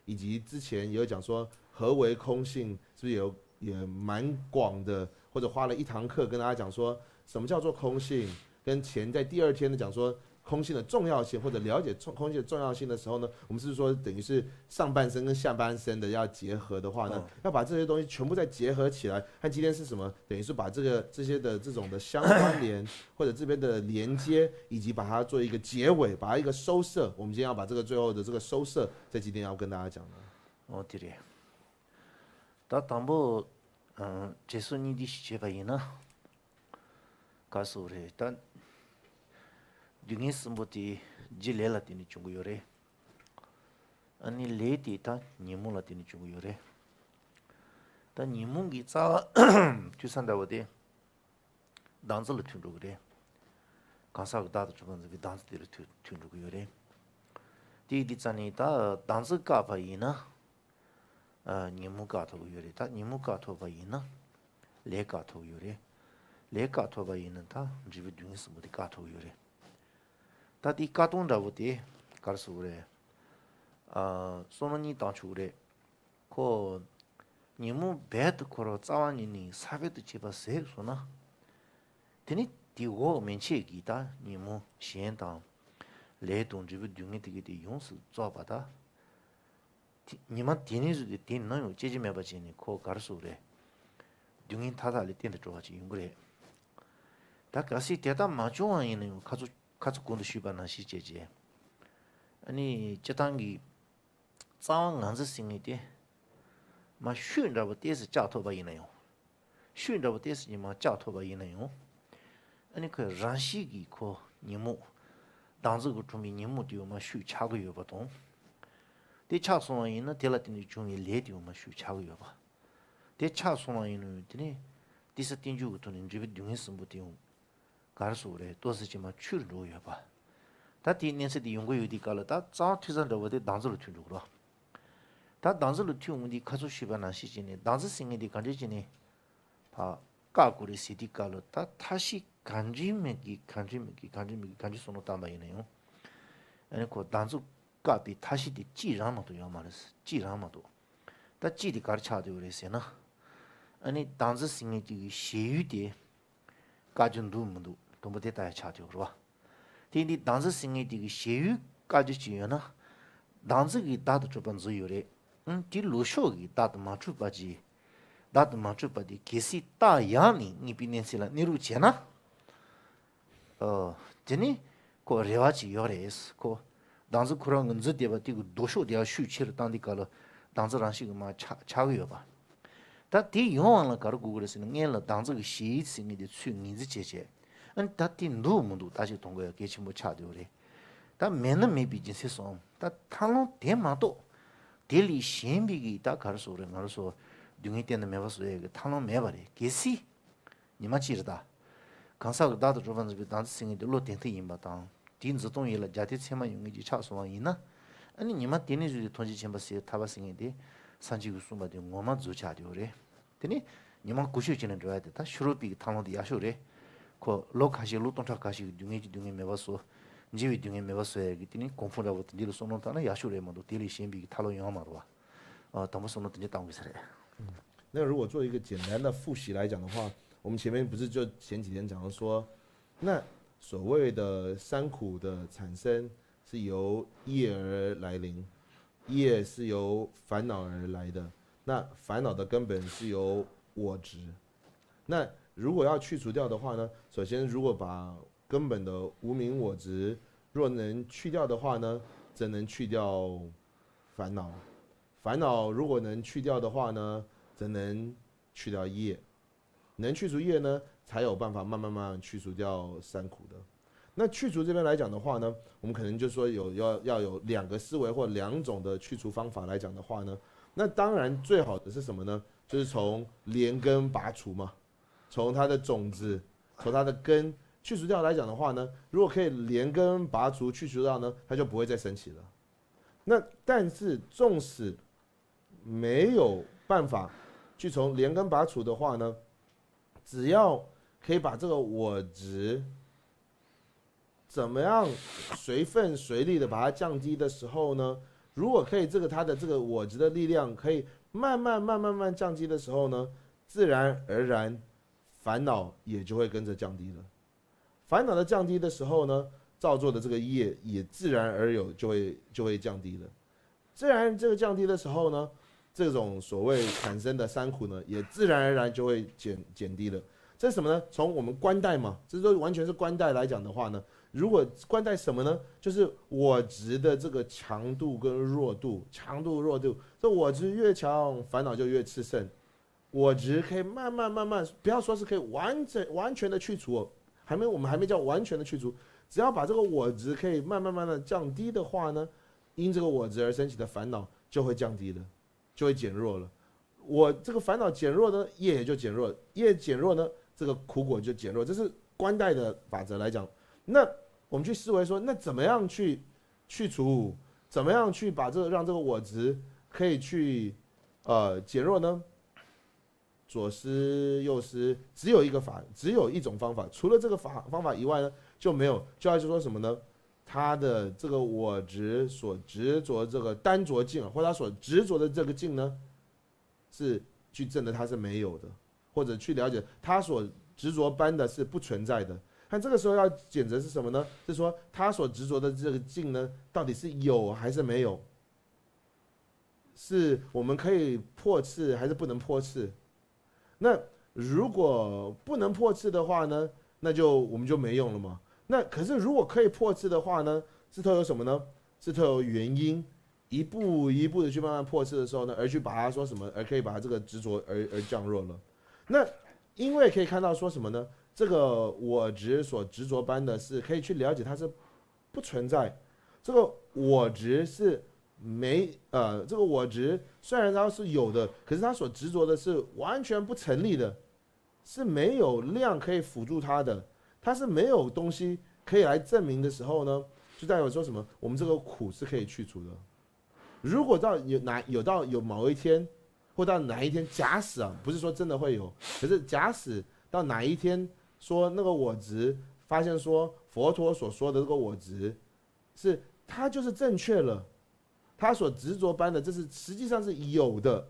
以及之前也有讲说何为空性，是不是有也蛮广的，或者花了一堂课跟大家讲说什么叫做空性，跟前在第二天的讲说空性的重要性，或者了解重空性的重要性的时候呢，我们是不是说等于是上半身跟下半身的要结合的话呢，嗯。要把这些东西全部再结合起来，和今天是什么，等于是把这个这些的这种的相关联或者这边的连接，以及把它做一个结尾，把它一个收摄。我们今天要把这个最后的这个收摄 在今天要跟大家讲的。 ཨོ་དེ་རེད། ད་དང་པོ། ཨ། དྲན་གསོ་སྙིང་བསྡུས་ཤིག་བྱས་པ་ཡིན་ན། ག་རེ་ཟེར་དགོས་རེད་ད། སྡུག་བསྔལ་གསུམ་པོ་དེ་རྒྱུ་ལས་ལ་བརྟེན་ནས་བྱུང་གི་ཡོད་རེད། ཨ་ནི་ལས་དེ་ད་ཉོན་མོངས་ལ་བརྟེན་ནས་བྱུང་གི་ཡོད་རེད། ད་ཉོན་མོངས་ཀྱི་རྩ་བ་མཐུད་ས་འདྲ་བོ་དེ་བདག་འཛིན་ལ་མཐུད་འགྲོ་གི་རེད། གང་ཟག་གི་བདག་དང་གྲུབ་པ་འཛིན་པའི་བདག་འཛིན་དེ་ལ་མཐུད་མཐུད་འགྲོ་གི་ཡོད་རེད། དེ་ཡིན་དུས་ཙང་ནས་ད་བདག་འཛིན་བཀག་པ་ཡིན་ན། ཨ། ཉོན་མོངས་བཀག་ཐུབ་ཀྱི་ཡོད་རེད། ད་ཉོན་མོངས་བཀག་ཐུབ་པ་ཡིན་ན། ལས་བཀག་ཐུབ་ཀྱི་ཡོད་རེད། ལས་བཀག་ཐུབ་པ་ཡིན་ན་ད་འབྲས་བུ་སྡུག་བསྔལ་གསུམ་པོ་དེ་བཀག་ཐུབ་ཀྱི་ཡོད་རེད། ད་དེའི་བཀག་སྡོམ་འདྲ་བོ་དེ་ག་རེ་ཟེར་དགོས་རེད། ཨ། བསམ་བློ་གཉིས་བཏང་ཆོག་གི་རེད། ཁོ། ཉོན་མོངས་རྦད་དེ་འཁོར་བ་རྩ་བ་ཉིད་ནས་ས་བོན་དུ་བྱས་པ་ཟད་སོང་ན། དེ་ནི་དེའི་འོག་མན་ཆད་ཀྱི་ད་ཉོན་མོངས་གཞན་དང་། ལས་དང་འབྲས་བུ་སྡུག་བསྔལ་དེ་གའི་དེ་ཡོངས་སུ་རྫོགས་པ་དང་། དེ་ཉི་མ་དེ་ནས་བཟུང་སྟེ་དེ་ནམ་ཡང་སྐྱེ་རྒྱུ་མེད་པ་བྱས་ནས་ཁོ་ག་རེ་ཟེར་དགོས་རེད། སྡུག་བསྔལ་མཐའ་དག་ལས་གཏན་དུ་གྲོལ་བ་ཅིག་ཡོང་གི་རེད། ད་གལ་སྲིད་དེ་ལྟར་མ་བྱུང་བ་ཡིན་ན་ཡང་ཁ་ཚུར་ཁ་ཚུར་གོང་དུ་ཞུས་པ་ནང་བཞིན་བྱས་རྗེས། ཨ་ནི་སྤྱིར་བཏང་གི་རྩ་བ་ངར་འཛིན་ཟེར་མཁན་དེ། མར་ཤུགས་འདྲ་བོ་ཏོག་ཙམ་བཅག་ཐུབ་པ་ཡིན་ན་ཡང་། ཤུགས་འདྲ་བོ་ཏོག་ཙམ་ཅིག་མར་བཅག་ཐུབ་པ་ཡིན་ན་ཡང་། ཨ་ནི་ཁོའི་རང་བཞིན་གྱིས་ཁོ་ཉོན་མོངས། བདག་འཛིན་གྱིས་འཁྲུངས་པའི་ཉོན་མོངས་དེ་ཡང་མར་ཤུགས་ཆག་གི་ཡོད་པ་དང་། དེ་ཆག་སོང་བ་ཡིན་ན་དེ་ལ་བརྟེན་ནས་བྱུང་བའི་ལས་དེ་ཡང་མར་ཤུགས་ཆག་གི་ཡོད་པ། དེ་ཆག་སོང་བ་ཡིན་ན་ཡང་དེ་ནས་ཏོག་ཙམ་རྟེན་འབྱུང་གི་ཐོག་ནས་འབྲས་བུ་སྡུག་བསྔལ་གསུམ་པོ་དེ་ཡང་། ག་རེ་ཟེར་དགོས་རེད། ཏོག་ཙམ་ཅིག་མར་ཆུད་འགྲོ་གི་ཡོད་པ། ད་དེའི་གནས་ཚུལ་དེ་ཡོང་གི་ཡོད་དུས་སྐབས་ལ་ད་རྩ་བ་མཐུད་ས་འདྲ་བོ་དེ་བདག་འཛིན་ལ་མཐུད་འགྲོ་གི་རེད་བ། ད་བདག་འཛིན་ལ་མཐུད་འོང་དུས་ཁ་ཚུར་ཞུས་པ་ནང་བཞིན་བྱས་ནས་བདག་འཛིན་ཟེར་མཁན་དེ་གང་འདྲ་བྱས་ནས་ཕར་བཀག་དགོས་རེད་ཟེར་དུས་སྐབས་ལ་ད་ཐབས་ཤེས་གང་འདྲ་མིན་གྱི་གང་འདྲ་མིན་གྱི་གང་འདྲ་མིན་གྱི་གང་འདྲ་བསམ་བློ་བཏང་པ་ཡིན་ན་ཡང་། ཨ་ནི་ཁོ་བདག་འཛིན་བཀག་པའི་ཐབས་ཤེས་དེ་གཅིག་རང་མ་གཏོགས་ཡོད་མ་རེད། གཅིག་རང་མ་གཏོགས། ད་གཅིག་དེ་ག་རེ་ཆགས་བསྡད་ཡོད་རེད་ཟེར་ན། ཨ་ནི་བདག་འཛིན་ཟེར་མཁན་དེ་གི་ཞེན་ཡུལ་དེ། བཀག་རྒྱུ་འདུག་མི་འདུག་དང་པོ་དེ་ལྟ་ཡ་ཆགས་ཐུབ་རེད་བ། དེ་ཡིན་དུས་བདག་འཛིན་ཟེར་མཁན་དེ་གི་ཞེན་ཡུལ་བཀག་རྒྱུ་ཅིག་ཡོད་ན། བདག་འཛིན་གྱིས་བདག་ཏུ་གྲུབ་པ་འཛིན་ཡོད་རེད། ཨང་། དེ་ལུགས་ཤོག་གིས་བདག་ཏུ་མ་གྲུབ་པ་ཅིག་བདག་ཏུ་མ་གྲུབ་པ་དེ་གལ་སྲིད་རྟགས་ཡང་ནས་རྙེད་པའི་གནས་ཚུལ་ལ་གནས་ལུགས་བྱས་ན། ཨོ། དེ་ནི་ཁོ་རེ་བ་ཅིག་ཡོད་རེད། ཁོ་བདག་འཛིན་ཁོ་རང་གི་འཛིན་བསྡད་པ་དེ་གི་ལྡོག་ཕྱོགས་དེ་ཡང་ཤུགས་ཆེ་རུ་བཏང་དུས་སྐབས་ལ་བདག་འཛིན་རང་བཞིན་གྱིས་མར་ཆག་ཆག་གི་ཡོད་པ། ད་དེ་ཡོང་བ་ལ་ག་རེ་དགོས་ཀྱི་རེད་ཟེར་ན། སྔོན་ལ་བདག་འཛིན་གྱི་ཞེན་ཡུལ་ཟེར་མཁན་དེ་ཚུར་ངོས་འཛིན་བྱས་བྱས། ཨ་ནི་ད་དེ་འདུག་མི་འདུག་བརྟག་དཔྱད་གཏོང་དགོས་ཡ་གལ་ཆེན་པོ་ཆགས་བསྡད་ཡོད་རེད། ད་མེད་ན་མེད་པའི་རྒྱུ་མཚན་སོང་། ད་ཐབས་ལམ་དེ་མ་གཏོགས། དེ་ལས་གཞན་པའི་གི་ད་ག་རེ་ཟེར་དགོས་རེད། ང་རང་ཚོ་སྡུག་བསྔལ་གཏན་དུ་མེད་པ་བཟོ་ཡ་གི་ཐབས་ལམ་མེད་པ་རེད། གལ་སྲིད། ཉི་མ་གཅིག་རེད་ད། གང་ཟག་གི་བདག་ཏུ་གྲུབ་པ་འཛིན་པའི་བདག་འཛིན་ཟེར་མཁན་དེ་བློ་གདེང་ཐག་ཡིན་པ་དང་། དེའི་འཛིན་སྟངས་ཡིད་ལ་རྒྱ་དེ་མཚན་མ་ཡོད་མཁན་ཅིག་ཆགས་སོང་བ་ཡིན་ན། ཨ་ནི་ཉི་མ་དེ་ནས་བཟུང་སྟེ་ཐམས་ཅད་མཁྱེན་པ་ཟེར་ཐར་པ་ཟེར་མཁན་དེ་སངས་རྒྱས་ཀྱིས་གསུངས་པ་དེ་ངོ་མ་རྫོགས་ཆགས་བསྡད་ཡོད་རེད། དེ་ནས་ཉི་མ་གོ་ཆོད་ཅིག་ནས་འགྲོ་ཡ་དེ་ད་ཕྱི་རོལ་པའི་གི་ཐབས་ལམ་དེ་ཡག་ཤོས་རེད། ཁོ་ལོ་ཁ་ཤས་ལོ་སྟོང་ཕྲག་ཁ་ཤས་ཀྱི་སྡུག་བསྔལ་གྱི་སྡུག་བསྔལ་མེད་པ་བཟོ། འཇིགས་པའི་སྡུག་བསྔལ་མེད་པ་བཟོ་ཡ་གི་དེ་ནི་གོང་འཕེལ་འདྲ་བོ་དེ་འདི་ལ་བསམ་བློ་བཏང་ན་ཡག་ཤོས་རེད་མ་གཏོགས་དེ་ལས་གཞན་པའི་གི་ཐབས་ལམ་ཡོད་མ་རེད་བ། ཨ། དང་པོ་བསམ་བློ་དེ་འདྲ་བཏང་དགོས་ས་རེད། 那如果做一个简单的复习来讲的话，我们前面不是就前几天讲到说，那所谓的三苦的产生是由业而来临，业是由烦恼而来的，那烦恼的根本是由我执。那如果要去除掉的话呢，首先如果把根本的无明我执若能去掉的话呢，则能去掉烦恼。烦恼如果能去掉的话呢，则能去掉业。能去除业呢，才有办法慢慢慢慢去除掉三苦的。那去除这边来讲的话呢，我们可能就说有要要有两个思维或两种的去除方法来讲的话呢，那当然最好的是什么呢？就是从连根拔除嘛，从它的种子，从它的根去除掉来讲的话呢，如果可以连根拔除去除掉呢，它就不会再升起了。那但是纵使没有办法去从连根拔除的话呢，只要可以把这个我执怎么样随分随力的把它降低的时候呢，如果可以，这个它的这个我执的力量可以慢慢慢慢慢降低的时候呢，自然而然烦恼也就会跟着降低了。烦恼的降低的时候呢，造作的这个业也自然而有就会就会降低了。自然这个降低的时候呢，这种所谓产生的三苦呢，也自然而然就会减减低了。这是什么呢？从我们观待嘛，这都完全是观待来讲的话呢，如果观待什么呢？就是我执的这个强度跟弱度，强度弱度，这我执越强，烦恼就越炽盛。我执可以慢慢慢慢，不要说是可以完整完全的去除哦，还没我们还没叫完全的去除，只要把这个我执可以慢慢慢慢降低的话呢，因这个我执而升起的烦恼就会降低了，就会减弱了。我这个烦恼减弱呢，业也就减弱，业减弱呢，这个苦果就减弱，这是观待的法则来讲。那我们去思维说，那怎么样去去除？怎么样去把这个让这个我执可以去呃减弱呢？左思右思，只有一个法，只有一种方法，除了这个法方法以外呢，就没有。就要是说什么呢？他的这个我执所执着这个单着境，或者他所执着的这个境呢，是去证得它是没有的，或者去了解他所执着般的是不存在的。那这个时候要选择是什么呢？是说他所执着的这个境呢，到底是有还是没有？是我们可以破斥还是不能破斥？那如果不能破斥的话呢，那就我们就没用了嘛。那可是如果可以破斥的话呢，是透由什么呢？是透由原因，一步一步的去慢慢破斥的时候呢，而去把它说什么，而可以把它这个执着而而降弱了。那因为可以看到说什么呢？这个我执所执着般的是可以去了解它是不存在，这个我执是没呃，这个我执虽然它是有的，可是它所执着的是完全不成立的，是没有量可以辅助它的，它是没有东西可以来证明的时候呢，就代表说什么？我们这个苦是可以去除的。如果到有哪有到有某一天，或到哪一天，假使啊，不是说真的会有，可是假使到哪一天说那个我执发现说佛陀所说的这个我执是它就是正确了，他所执着般的，这是实际上是有的。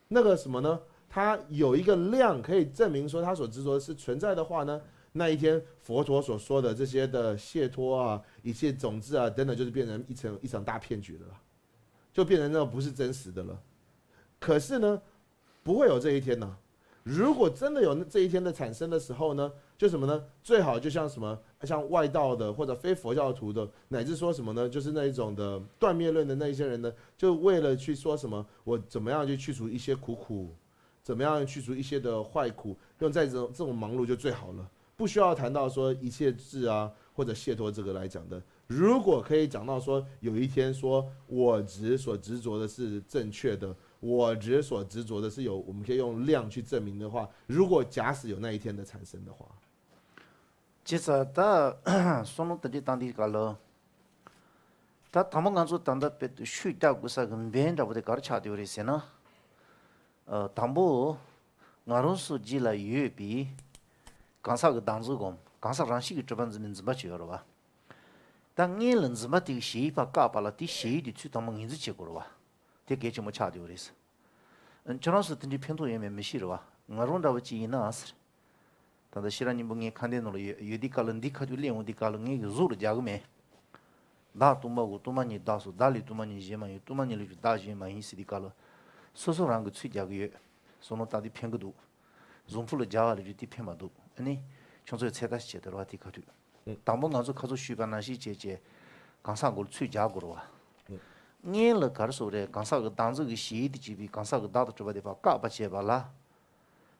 那个什么呢？它有一个量可以证明说它所执着的是存在的话呢，那一天佛陀所说的这些的解脱啊、一切种子啊等等，就是变成一场一场大骗局了啦，就变成那种不是真实的了。可是呢，不会有这一天呢。如果真的有这一天的产生的时候呢，就什么呢？最好就像什么，像外道的或者非佛教徒的，乃至说什么呢？就是那一种的断灭论的那一些人呢，就为了去说什么我怎么样去去除一些苦苦，怎么样去除一些的坏苦，用在这种这种忙碌就最好了，不需要谈到说一切智啊或者解脱这个来讲的。如果可以讲到说有一天说我执所执着的是正确的，我执所执着的是有，我们可以用量去证明的话，如果假使有那一天的产生的话，ཅི་ཙ་ད་བསམ་བློ་དེ་འདྲ་བཏང་དུས་སྐབས་ལ། ད་དང་པོ་ང་ཚོ་ད་ལྟ་དཔེ་ཤུགས་རྒྱག་དགོས་ས་གི་འབེན་འདྲ་པོ་དེ་ག་རེ་ཆགས་བསྡད་ཡོད་རེད་ཟེར་ན། དང་པོ། ང་རང་ཚོ་རྗེས་ལ་ཡོད་པའི་གང་ཟག་གི་བདག་འཛིན་སྒོམ་གང་ཟག་རང་བཞིན་གྱིས་གྲུབ་པ་འཛིན་པའི་འཛིན་པ་ཅིག་ཡོད་རེད་བ། ད་སྔོན་ལ་འཛིན་པ་དེ་གི་ཞེན་པ་བཀག་པ་ལ་དེ་ཞེན་དེ་ཚུལ་དང་པོ་ངོས་འཛིན་བྱེད་དགོས་རེད་བ། དེ་གལ་ཆེན་པོ་ཆགས་བསྡད་ཡོད་རེད། ཁྱོད་རང་ཚོ་དེ་འདྲའི་ཕན་ཐོགས་ཡོད་མེད་མི་ཤེས་རེད་བ། ང་རང་འདྲ་བོ་ཅིག་ཡིན་ན་ཟེར། ད་ལྟ་ཤེས་རབ་སྙིང་པོ་ངའི་ཁ་འདོན་ནང་ལ་ཡོད་ཡོད་དུས་སྐབས་ལ་འདི་ཁ་ཐུག་གླེང་འོང་དུས་སྐབས་ལ་ངས་གཟུགས་ལ་རྒྱག་གི་མེད། བདག་སྟོང་པའོ། སྟོང་པ་ཉིད་བདག་སོ། བདག་ལས་སྟོང་པ་ཉིད་གཞན་མ་ཡིན། སྟོང་པ་ཉིད་ལས་བྱུང་བདག་གཞན་མ་ཡིན་ཟེར་དུས་སྐབས་ལ། སོ་སོ་རང་གི་ཚུལ་རྒྱག་གི་ཡོད། བསམ་བློ་བཏང་དུས་ཕན་གི་འདུག་གཟུགས་ཕུག་ལ་སྦྱར་བ་ལས་བརྒྱུད་དེ་ཕན་མ་འདུག་ཨ་ནི། ཁྱོད་ཚོས་ཚད་ལྟ་ཞིག་བྱེད་དེ་རོགས་དེ་ཁ་ཐུག་དང་པོ་ང་ཚོ་ཁ་ཚོ་ཞུས་པ་ནང་བཞིན་བྱས་བྱས། གང་ཟག་མགོར་ཚུར་རྒྱག་དགོས་རེད་བ། སྔོན་ལ་ག་རེ་ཟེར་རེད། གང་ཟག་གི་བདག་འཛིན་གྱི་ཞེན་དེ་བྱས་པའི་གང་ཟག་གི་བདག་ཏུ་གྲུབ་པ་དེ་ཕར་བཀག་པ་བྱས་པ་ལ།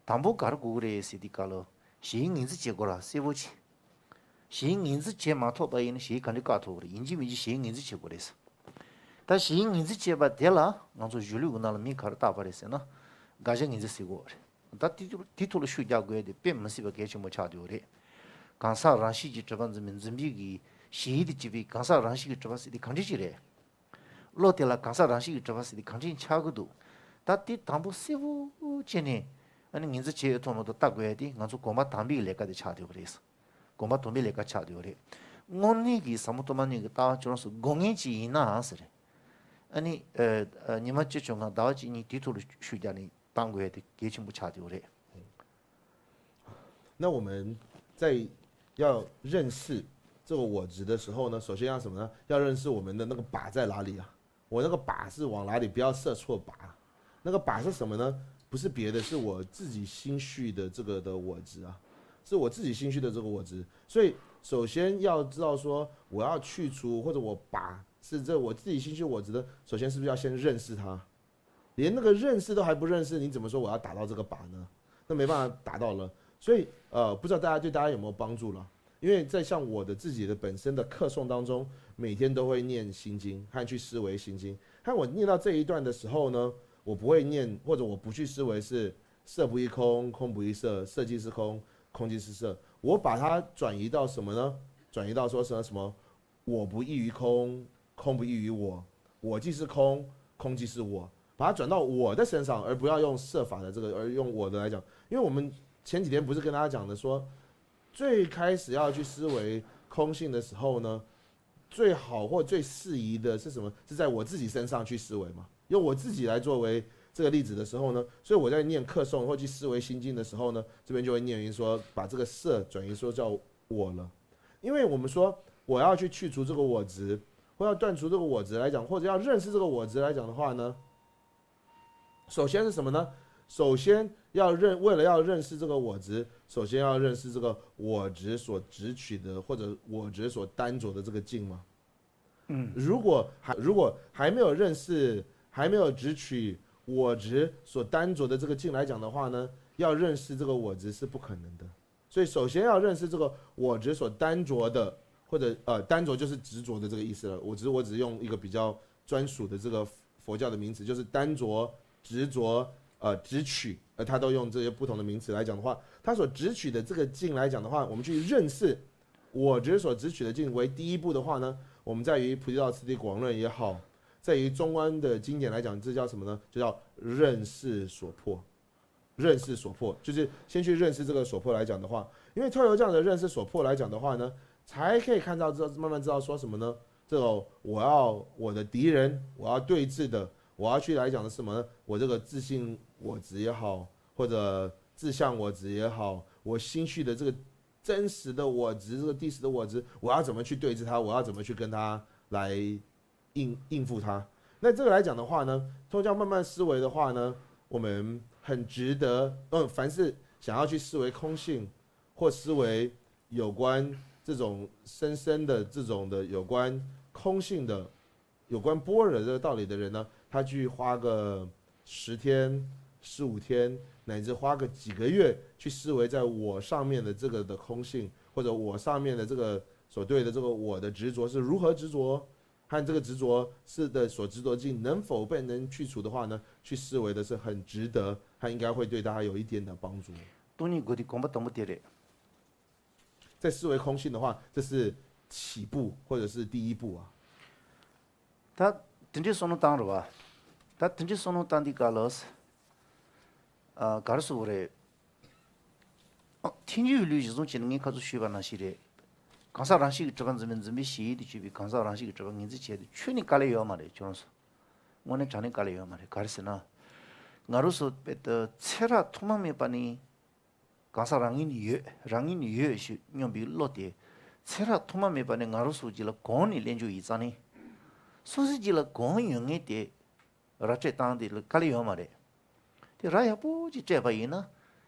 དང་པོ་ག་རེ་དགོས་ཀྱི་རེད་ཟེར་དུས་སྐབས་ལ། ཞེན་ངོས་འཛིན་བྱེད་དགོས་ར་གསལ་པོ་བྱས། ཞེན་ངོས་འཛིན་བྱེད་མ་ཐུབ་པ་ཡིན་ན་ཞེན་ག་འདྲ་བཀག་ཐུབ་ཀྱི་རེད། ཡིན་གཅིག་མིན་གཅིག་ཞེན་ངོས་འཛིན་བྱེད་དགོས་རེད། ད་ཞེན་ངོས་འཛིན་བྱེད་པ་དེ་ལ་ང་ཚོ་གཞུང་ལུགས་ཀྱི་ནང་ལ་མིང་ག་རེ་བཏགས་པ་རེད་ཟེར་ན། དགག་བྱ་ངོས་འཛིན་ཟེར་གོ་རེད། ད་དེ་དེ་ཐོག་ལ་ཤུགས་རྒྱག་དགོས་དེ་དཔེ་མི་སྲིད་པ་གལ་ཆེན་པོ་ཆགས་བསྡད་ཡོད་རེད། གང་ཟག་རང་བཞིན་གྱིས་གྲུབ་པ་འཛིན་པའི་འཛིན་པའི་གི་ཞེན་དེ་བྱས་པའི་གང་ཟག་རང་བཞིན་གྱིས་གྲུབ་པ་ཟེར་དེ་གང་འདྲ་ཅིག་རེད། བློ་དེ་ལ་གང་ཟག་རང་བཞིན་གྱིས་གྲུབ་པ་ཟེར་དེ་གང་འདྲ་ཆགས་ཀྱི་འདུག་ད་དེ་དང་པོ་གསལ་པོ་བྱས་ནས་ཨ་ནི་ངོས་འཛིན་བྱས་ཡོད་ཐོག་མ་གཏོགས་ལྟ་དགོས་ཡ་དེ་ང་ཚོ་གོམ་པ་དང་པོའི་ལས་ཀ་དེ་ཆགས་བསྡད་ཡོད་རེད། གོམ་པ་དང་པོའི་ལས་ཀ་ཆགས་བསྡད་ཡོད་རེད། དངོས་གནས་ཀྱི་ཟབ་མོ་སྟོང་པ་ཉིད་ཀྱི་ལྟ་བ་ཁྱོད་རང་ཚོ་དགོས་ངེས་ཅིག་ཡིན་ནའང་ཟེར། ཨ་ནི། ཉི་མ་བཅུ་བཅོ་ལྔ་ཟླ་བ་གཅིག་གཉིས་དེའི་ཐོག་ལ་ཤུགས་རྒྱག་ནས་བཏང་དགོས་ཡ་དེ་གལ་ཆེན་པོ་ཆགས་བསྡད་ཡོད་རེད། 那我们在要认识这个我执的时候呢，首先要什么呢？要认识我们的那个靶在哪里啊？我那个靶是往哪里？不要射错靶。那个靶是什么呢？不是别的，是我自己心绪的这个的我执啊，是我自己心绪的这个我执。所以首先要知道说，我要去除或者我靶是这我自己心绪我执的，首先是不是要先认识它？连那个认识都还不认识，你怎么说我要达到这个靶呢？那没办法达到了。所以呃，不知道大家对大家有没有帮助了？因为在像我的自己的本身的课诵当中，每天都会念心经和去思维心经。看我念到这一段的时候呢，我不会念，或者我不去思维是色不异空，空不异色，色即是空，空即是色。我把它转移到什么呢？转移到说什么什么我不异于空，空不异于我，我即是空，空即是我，把它转到我的身上，而不要用色法的这个，而用我的来讲。因为我们前几天不是跟大家讲的说，最开始要去思维空性的时候呢，最好或最适宜的是什么？是在我自己身上去思维嘛，用我自己来作为这个例子的时候呢，所以我在念课诵或去思维心经的时候呢，这边就会念云说，把这个色转移说叫我了。因为我们说我要去去除这个我执，或要断除这个我执来讲，或者要认识这个我执来讲的话呢，首先是什么呢？首先要认，为了要认识这个我执，首先要认识这个我执所执取的，或者我执所耽着的这个境嘛。嗯，如果还如果还没有认识，还没有执取我执所耽着的这个境来讲的话呢，要认识这个我执是不可能的。所以首先要认识这个我执所耽着的，或者呃，耽着就是执着的这个意思了。我只是我只是用一个比较专属的这个佛教的名词，就是耽着、执着、呃执取，呃，他都用这些不同的名词来讲的话，他所执取的这个境来讲的话，我们去认识我执所执取的境为第一步的话呢，我们在于《菩提道次第广论》也好，在于中观的经典来讲，这叫什么呢？就叫认识所破。认识所破，就是先去认识这个所破来讲的话，因为透由这样的认识所破来讲的话呢，才可以看到知道慢慢知道说什么呢？这种我要我的敌人，我要对峙的，我要去来讲的是什么呢？我这个自性我执也好，或者自相我执也好，我心绪的这个真实的我执，这个第十的我执，我要怎么去对峙它？我要怎么去跟它来应应付它？那这个来讲的话呢，通过这样慢慢思维的话呢，我们很值得，嗯，凡是想要去思维空性或思维有关这种深深的这种的有关空性的、有关般若这个道理的人呢，他去花个十天、十五天，乃至花个几个月去思维在我上面的这个的空性，或者我上面的这个所对的这个我的执着是如何执着，和这个执着是的所执着境能否被能去除的话呢，去思维的是很值得，它应该会对大家有一点的帮助。སྟོང་ཉིད་དགོས་དུས་གོམ་པ་དང་པོ་དེ་རེད། 在思维空性的话，这是起步或者是第一步啊。 ད་དེ་འདྲའི་བསམ་བློ་བཏང་རེད་བ། ད་དེ་འདྲའི་བསམ་བློ་བཏང་དུས་སྐབས་ལ། ཨ། ག་རེ་ཟེར་དགོས་རེད། ཨ། ཐལ་འགྱུར་བའི་ལུས་གཞི་བཟུང་བྱས་ནས་ངས་ཁ་ཚུར་ཞུས་པ་ནང་བཞིན་རེད། གང་ཟག་རང་བཞིན་གྱིས་གྲུབ་པ་འཛིན་པའི་འཛིན་པའི་ཞེན་ཡུལ་དུ་གྱུར་པའི་གང་ཟག་རང་བཞིན་གྱིས་གྲུབ་པ་ངེས་འཛིན་བྱེད་དུ་ཁྱོན་ནས་དཀའ་ལས་ཡོད་མ་རེད། ཁྱོད་རང་ཚོ། དངོས་གནས་དྲང་གནས་དཀའ་ལས་ཡོད་མ་རེད། ག་རེ་ཟེར་ན། ང་རང་ཚོ་དཔེ་ད་ཚེ་རབས་ཐོག་མ་མེད་པ་ནས། གང་ཟག་རང་ངོས་ནས་ཡོད། རང་ངོས་ནས་ཡོད་ཞེས་སྙམ་པའི་བློ་དེ། ཚེ་རབས་ཐོག་མ་མེད་པ་ནས་ང་རང་ཚོ་རྒྱུད་ལ་གོང་ནས་སླེབས་འཇུག་ཡིན་ཙང་ནི། སོ་སོའི་རྒྱུད་ལ་གོང་ཡོད་མཁན་དེ་ར་སྤྲོད་བཏང་དེ་ལ་དཀའ་ལས་ཡོད་མ་རེད། དེ་ར་ཡག་པོ་ཅིག་སྤྲད་པ་ཡིན་ན།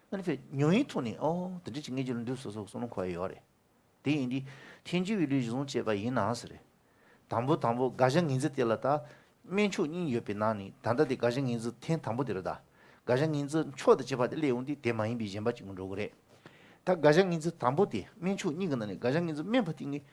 ཨ་ནི་ཕར་ཉུང་ཡིན་ཐོག་ནས་ཨོ་དེ་འདྲ་ཅིག་ངའི་རྒྱུད་ལ་འདུག་སོ་སོ་བསམ་བློ་འཁོར་ཡ་ཡོད་རེད། དེ་ཡིན་དུས་ཐལ་འགྱུར་བའི་ལུས་གཞི་བཟུང་བྱས་པ་ཡིན་ནའང་ཟེར་རེད། དང་པོ་དང་པོ་དགག་བྱ་ངེས་འཛིན་དེ་ལ་ད་དམན་ཕྱོགས་གཉིས་ཡོད་པའི་ནང་ནས་ད་ལྟ་དེ་དགག་བྱ་ངེས་འཛིན་ཐེངས་དང་པོ་དེ་རེད་ད། དགག་བྱ་ངེས་འཛིན་མཆོག་ཏུ་གྱུར་པ་དེ་སླེབས་ཡོང་དུས་དེ་མ་ཡིན་པའི་གཞན་པ་ཅིག་འགྲོ་གི་རེད། ད་དགག་བྱ་ངེས་འཛིན་དང་པོ་དེ་དམན་ཕྱོགས་གཉིས་ཀྱི་ནང་ནས་དགག་བྱ་ངེས་འཛིན་དམན་པ་དེ་ངེས་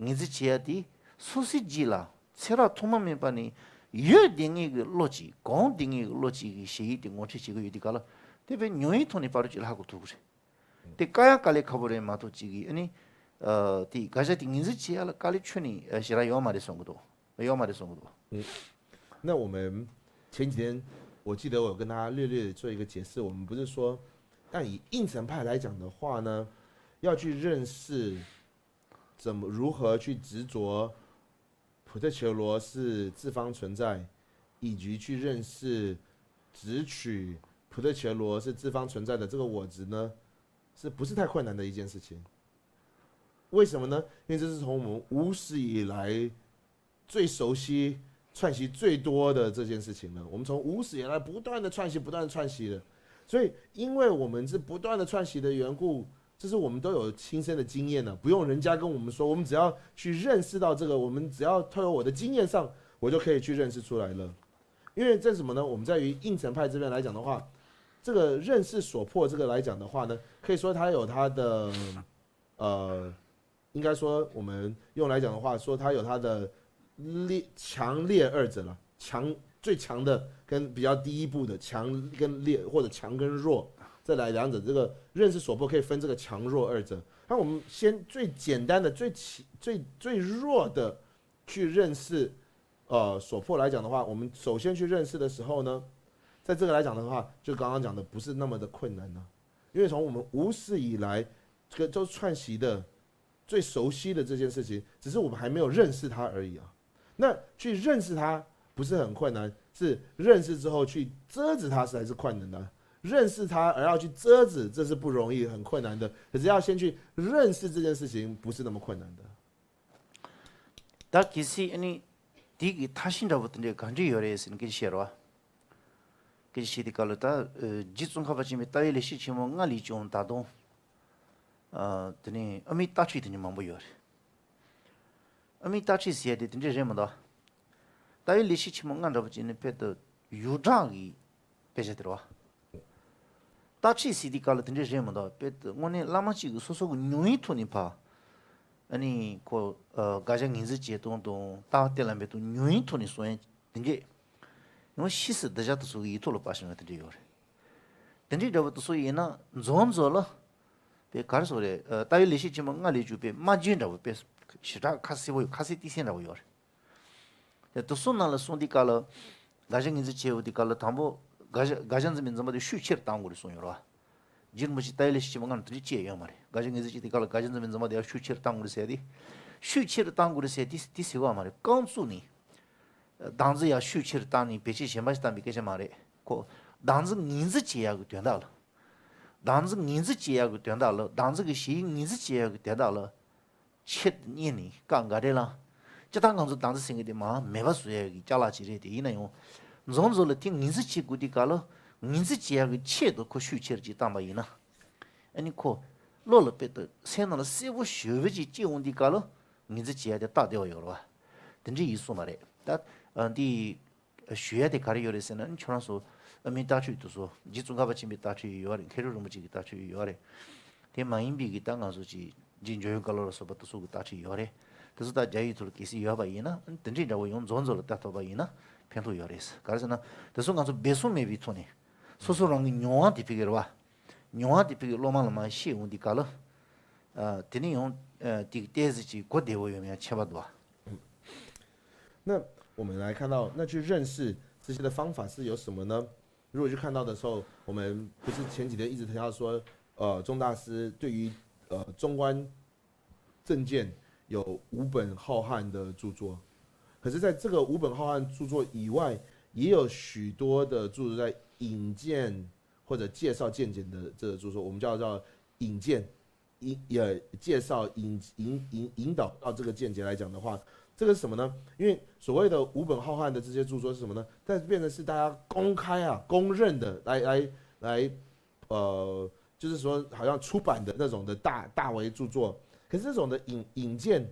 ངེས་འཛིན་བྱེད་ཡ་དེ་སོ་སོའི་རྒྱུད་ལ་ཚེ་རབས་ཐོག་མ་མེད་པ་ནས་ཡོད་བསྡད་མཁན་གྱི་བློ་གཅིག་གོང་བསྡད་མཁན་གྱི་བློ་གཅིག་གི་ཞེན་ཡུལ་དེ་ངོ་འཕྲོད་བྱེད་ཀྱི་ཡོད་དུས་ག་ལ་དེ་བས་ཉུང་ཡིན་ཐོག་ནས་ཕར་རོལ་ཅིག་ལྷག་དགོས་ཐུག་གི་རེད། དེ་དཀའ་ཡང་དཀའ་ལས་ཁག་པོ་རེད་མ་གཏོགས་ཅིག་གིས་ཨ་ནི། ཨ། དེ་དགག་བྱ་དེ་ངེས་འཛིན་བྱེད་ཡ་ལ་དཀའ་ལས་ཁྱོན་ནས་ཨ་ཞེ་དྲག་ཡོད་མ་རེད་བསམ་གྱི་འདུག་ཡོད་མ་རེད་བསམ་གྱི་འདུག 嗯，那我们前几天我记得我有跟大家略略地做一个解释，我们不是说，那以应成派来讲的话呢，要去认识怎么如何去执着 普特伽罗是自方存在，以及去认识执取普特伽罗是自方存在的这个我执呢，是不是太困难的一件事情？为什么呢？因为这是从我们无始以来最熟悉、串习最多的这件事情了。我们从无始以来不断的串习、不断的串习的，所以因为我们是不断的串习的缘故，这是我们都有亲身的经验的，不用人家跟我们说，我们只要去认识到这个，我们只要透过我的经验上，我就可以去认识出来了。因为这是什么呢？我们在于应成派这边来讲的话，这个认识所破这个来讲的话呢，可以说它有它的呃应该说我们用来讲的话，说它有它的烈强烈二者了，强最强的跟比较低一步的强跟烈，或者强跟弱，再来两者。这个认识所迫可以分这个强弱二者。那我们先最简单的、最起最最弱的去认识，呃，所迫来讲的话，我们首先去认识的时候呢，在这个来讲的话，就刚刚讲的不是那么的困难呢，因为从我们无始以来，这个周串习的最熟悉的这件事情，只是我们还没有认识它而已啊。那去认识它不是很困难，是认识之后去遮止它才是困难的。认识它而要去遮止，这是不容易、很困难的。可是要先去认识这件事情，不是那么困难的。ད་གལ་སྲིད་ཨ་ནི་དེ་གི་ཐ་ཤི་འདྲ་བོ་དེ་འདྲའི་ག་འདྲ་ཡོད་རེད་ཟེར་ནས་སྐད་ཆ་བཤད་རོགས། སྐད་ཆ་བཤད་དེ་ག་ལ་ད་རྗེ་ཙོང་ཁ་པ་ཆེན་པོའི་ལྟ་བའི་ལེགས་བཤད་ཆེན་མོ་ལྔ་ལས་བྱུང་ད་དུང་དེ་ནས་ཨ་མའི་རྟགས་ཁྲིད་དེ་འདྲ་མང་པོ་ཡོད་རེད། ཨ་མའི་རྟགས་ཁྲིད་ཟེར་ཡ་དེ་དེ་འདྲ་རེད་མ་གཏོགས། ལྟ་བའི་ལེགས་བཤད་ཆེན་མོ་ལྔ་འདྲ་བོ་ཅིག་ནི་དཔེ་དུ་ཡུལ་གྲགས་ཀྱི་དཔེ་ཆ་དེ་རེད་བ། རྟགས་ཁྲིད་ཟེར་དུས་སྐབས་ལ་དེ་འདྲ་རེད་མ་གཏོགས་དཔེ་དེ་དངོས་གནས་བླ་མ་གཅིག་གིས་སོ་སོ་གི་མྱོང་བའི་ཐོག་ནས་ཕར། ཨ་ནི་ཁོ་ཨ་དགག་བྱ་ངོས་འཛིན་བྱེད་སྟངས་དང་ལྟ་བ་གཏན་ལ་འབེབས་སྟངས་མྱོང་བའི་ཐོག་ནས་གསུང་ཡ་དེ་འདྲས། ཡང་ཕྱིས་སུ་གདུལ་བྱ་དེ་ཚོ་གི་ཡིག་ཐོག་ལ་ཕར་བྱུང་བ་དེ་འདྲ་ཡོད་རེད། དེ་འདྲའི་འདྲ་བོ་དེ་ཚོ་ཡིན་ན་མཚམས་མཚམས་ལ། དཔེ་ག་རེ་ཟེར་རེད་ཨ་ལྟ་བའི་ལེགས་བཤད་ཆེན་མོ་ལྔ་ལས་གྱུར་པའི་སྨྲ་བརྗོད་འདྲ་བོ་དཔེ་ཞེ་དྲག་ཁ་གསལ་པོ་ཡོད། ཁ་གསལ་ཏིག་གསལ་འདྲ་བོ་ཡོད་རེད། དེ་དེ་ཚོ་ནང་ལ་གསུངས་དུས་སྐབས་ལ། དགག་བྱ་ངོས་འཛིན་བྱེད་འོས་དུས་སྐབས་ལ་དང་པོ་དགག་བྱ་དགག་བྱ་འཛིན་པའི་འཛིན་པ་དེ་ཤུགས་ཆེར་བཏང་དགོས་རེད་གསུངས་ཡོད་རེད་བ། རྗེ་རིན་པོ་ཆེ་ལྟ་བའི་ལེགས་བཤད་ཆེན་མོ་ལྔ་ནང་དེ་འདྲ་བཅས་ཡོད་མ་རེད། དགག་བྱ་ངོས་འཛིན་བྱེད་དུས་སྐབས་ལ་དགག་བྱ་འཛིན་པའི་འཛིན་པ་དེ་ཤུགས་ཆེར་བཏང་དགོས་རེད་ཟེར་ཏེ། ཤུགས་ཆེར་བཏང་དགོས་རེད་ཟེར་ཏེ་དེ་ཟེར་བ་མ་རེད། རྐང་བཙུགས་ནས། བདག་འཛིན་ཡང་ཤུགས་ཆེར་བཏང་ནས་བེད་སྤྱོད་གཞན་པ་ཞིག་བཏང་པའི་སྐད་ཆ་མ་རེད། ཁོ། བདག་འཛིན་ངོས་འཛིན་བྱེད་ཡག་གི་དོན་དག་ལ། བདག་འཛིན་ངོས་འཛིན་བྱེད་ཡག་གི་དོན་དག་ལ་བདག་འཛིན་གྱི་གཞི་ཡིག་ངོས་འཛིན་བྱེད་ཡག་གི་དོན་དག་ལ། ཆེད་དུ་གཉེར་ནས་བཀའ་འགའ་རེ་ལ། སྤྱིར་བཏང་ང་ཚོ་བདག་འཛིན་ཟེར་མཁན་དེ་མར་མེད་པ་བཟོ་ཡག་གི་ཅ་ལག་ཅིག་རེད་དེ་ཡིན་ན་ཡང་། མཚམས་མཚམས་ལ་དེ་ངོས་འཛིན་བྱེད་དགོས་དུས་སྐབས་ལ། ངོས་འཛིན་བྱེད་ཡག་གི་ཆེད་དུ་ཁོ་ཤུགས་ཆེར་ཅིག་བཏང་པ་ཡིན་ན། ཨ་ནི་ཁོ། བློ་ལ་དཔེ་དུ་སེམས་ནང་ལ་གསལ་པོ་ཞེ་པོ་ཅིག་སྐྱེ་འོང་དུས་སྐབས་ལ། ངོས་འཛིན་བྱེད་ཡག་དེ་སྟབས་བདེ་བ་ཡོད་རེད་བ། དེ་འདྲ་ཡིན་གསུངས་པ་རེད་ད། ཨ་འདི། ཞུ་ཡ་དེ་ག་རེ་ཡོད་རེད་ཟེར་ན་ཁྱོད་རང་ཚོ་ཨ་མའི་རྟགས་ཁྲིད་དེ་ཚོ་རྗེ་ཙོང་ཁ་པ་ཆེན་པོའི་རྟགས་ཁྲིད་ཡོད་རེད། མཁས་གྲུབ་རིན་པོ་ཆེ་གི་རྟགས་ཁྲིད་ཡོད་རེད། དེ་མ་ཡིན་པའི་གི་ད་ང་ཚོ་ཅིག་རྗེ་འཇམ་དབྱངས་བཀའ་སློབ་ལ་སོགས་པ་དེ་ཚོ་གི་རྟགས་ཁྲིད་ཡོད་རེད། དེ་ཚོ་ད་རྒྱ་ཡིག་ཐོག་ལ་གལ་སྲིད་ཡོད་པ་ཡིན་ན་དེ་འདྲའི་འདྲ་བོ་ཡང་མཚམས་མཚམས་ལ་ལྟ་ཐུབ་པ་ཡིན་ན་ཕན་ཐོགས་ཡོད་རེད། ག་རེ་ཟེར་ན་དེ་ཚོ་ང་ཚོ་འབད་བརྩོན་མེད་པའི་ཐོག་ནས་སོ་སོ་རང་གི་མྱོང་བ་དེ་ཕ་གི་རེད་བ། མྱོང་བ་དེ་ཕ་གི་སློབ་མ་ལ་མར་བཤད་འོང་དུས་སྐབས་ལ། ཨ་དེ་ནས་ཡང་ཨ་དེ་གི་ཏོག་ཙམ་ཅིག་གོ་བདེ་བོ་ཡོད་མེད་ཡང་ཁྱད་པར་འདུག་བ། 那我们来看到，那去认识这些的方法是有什么呢？如果去看到的时候，我们不是前几天一直提到说，呃，宗大师对于呃中观正见有五本浩瀚的著作，可是在这个五本浩瀚著作以外，也有许多的著作在引见或者介绍见解的这个著作，我们叫叫引见。引也介绍引引引引导到这个见解来讲的话，这个是什么呢？因为所谓的五本浩瀚的这些著作是什么呢？但变成是大家公开啊、公认的来来来，呃，就是说好像出版的那种的大大为著作。可是这种的引引见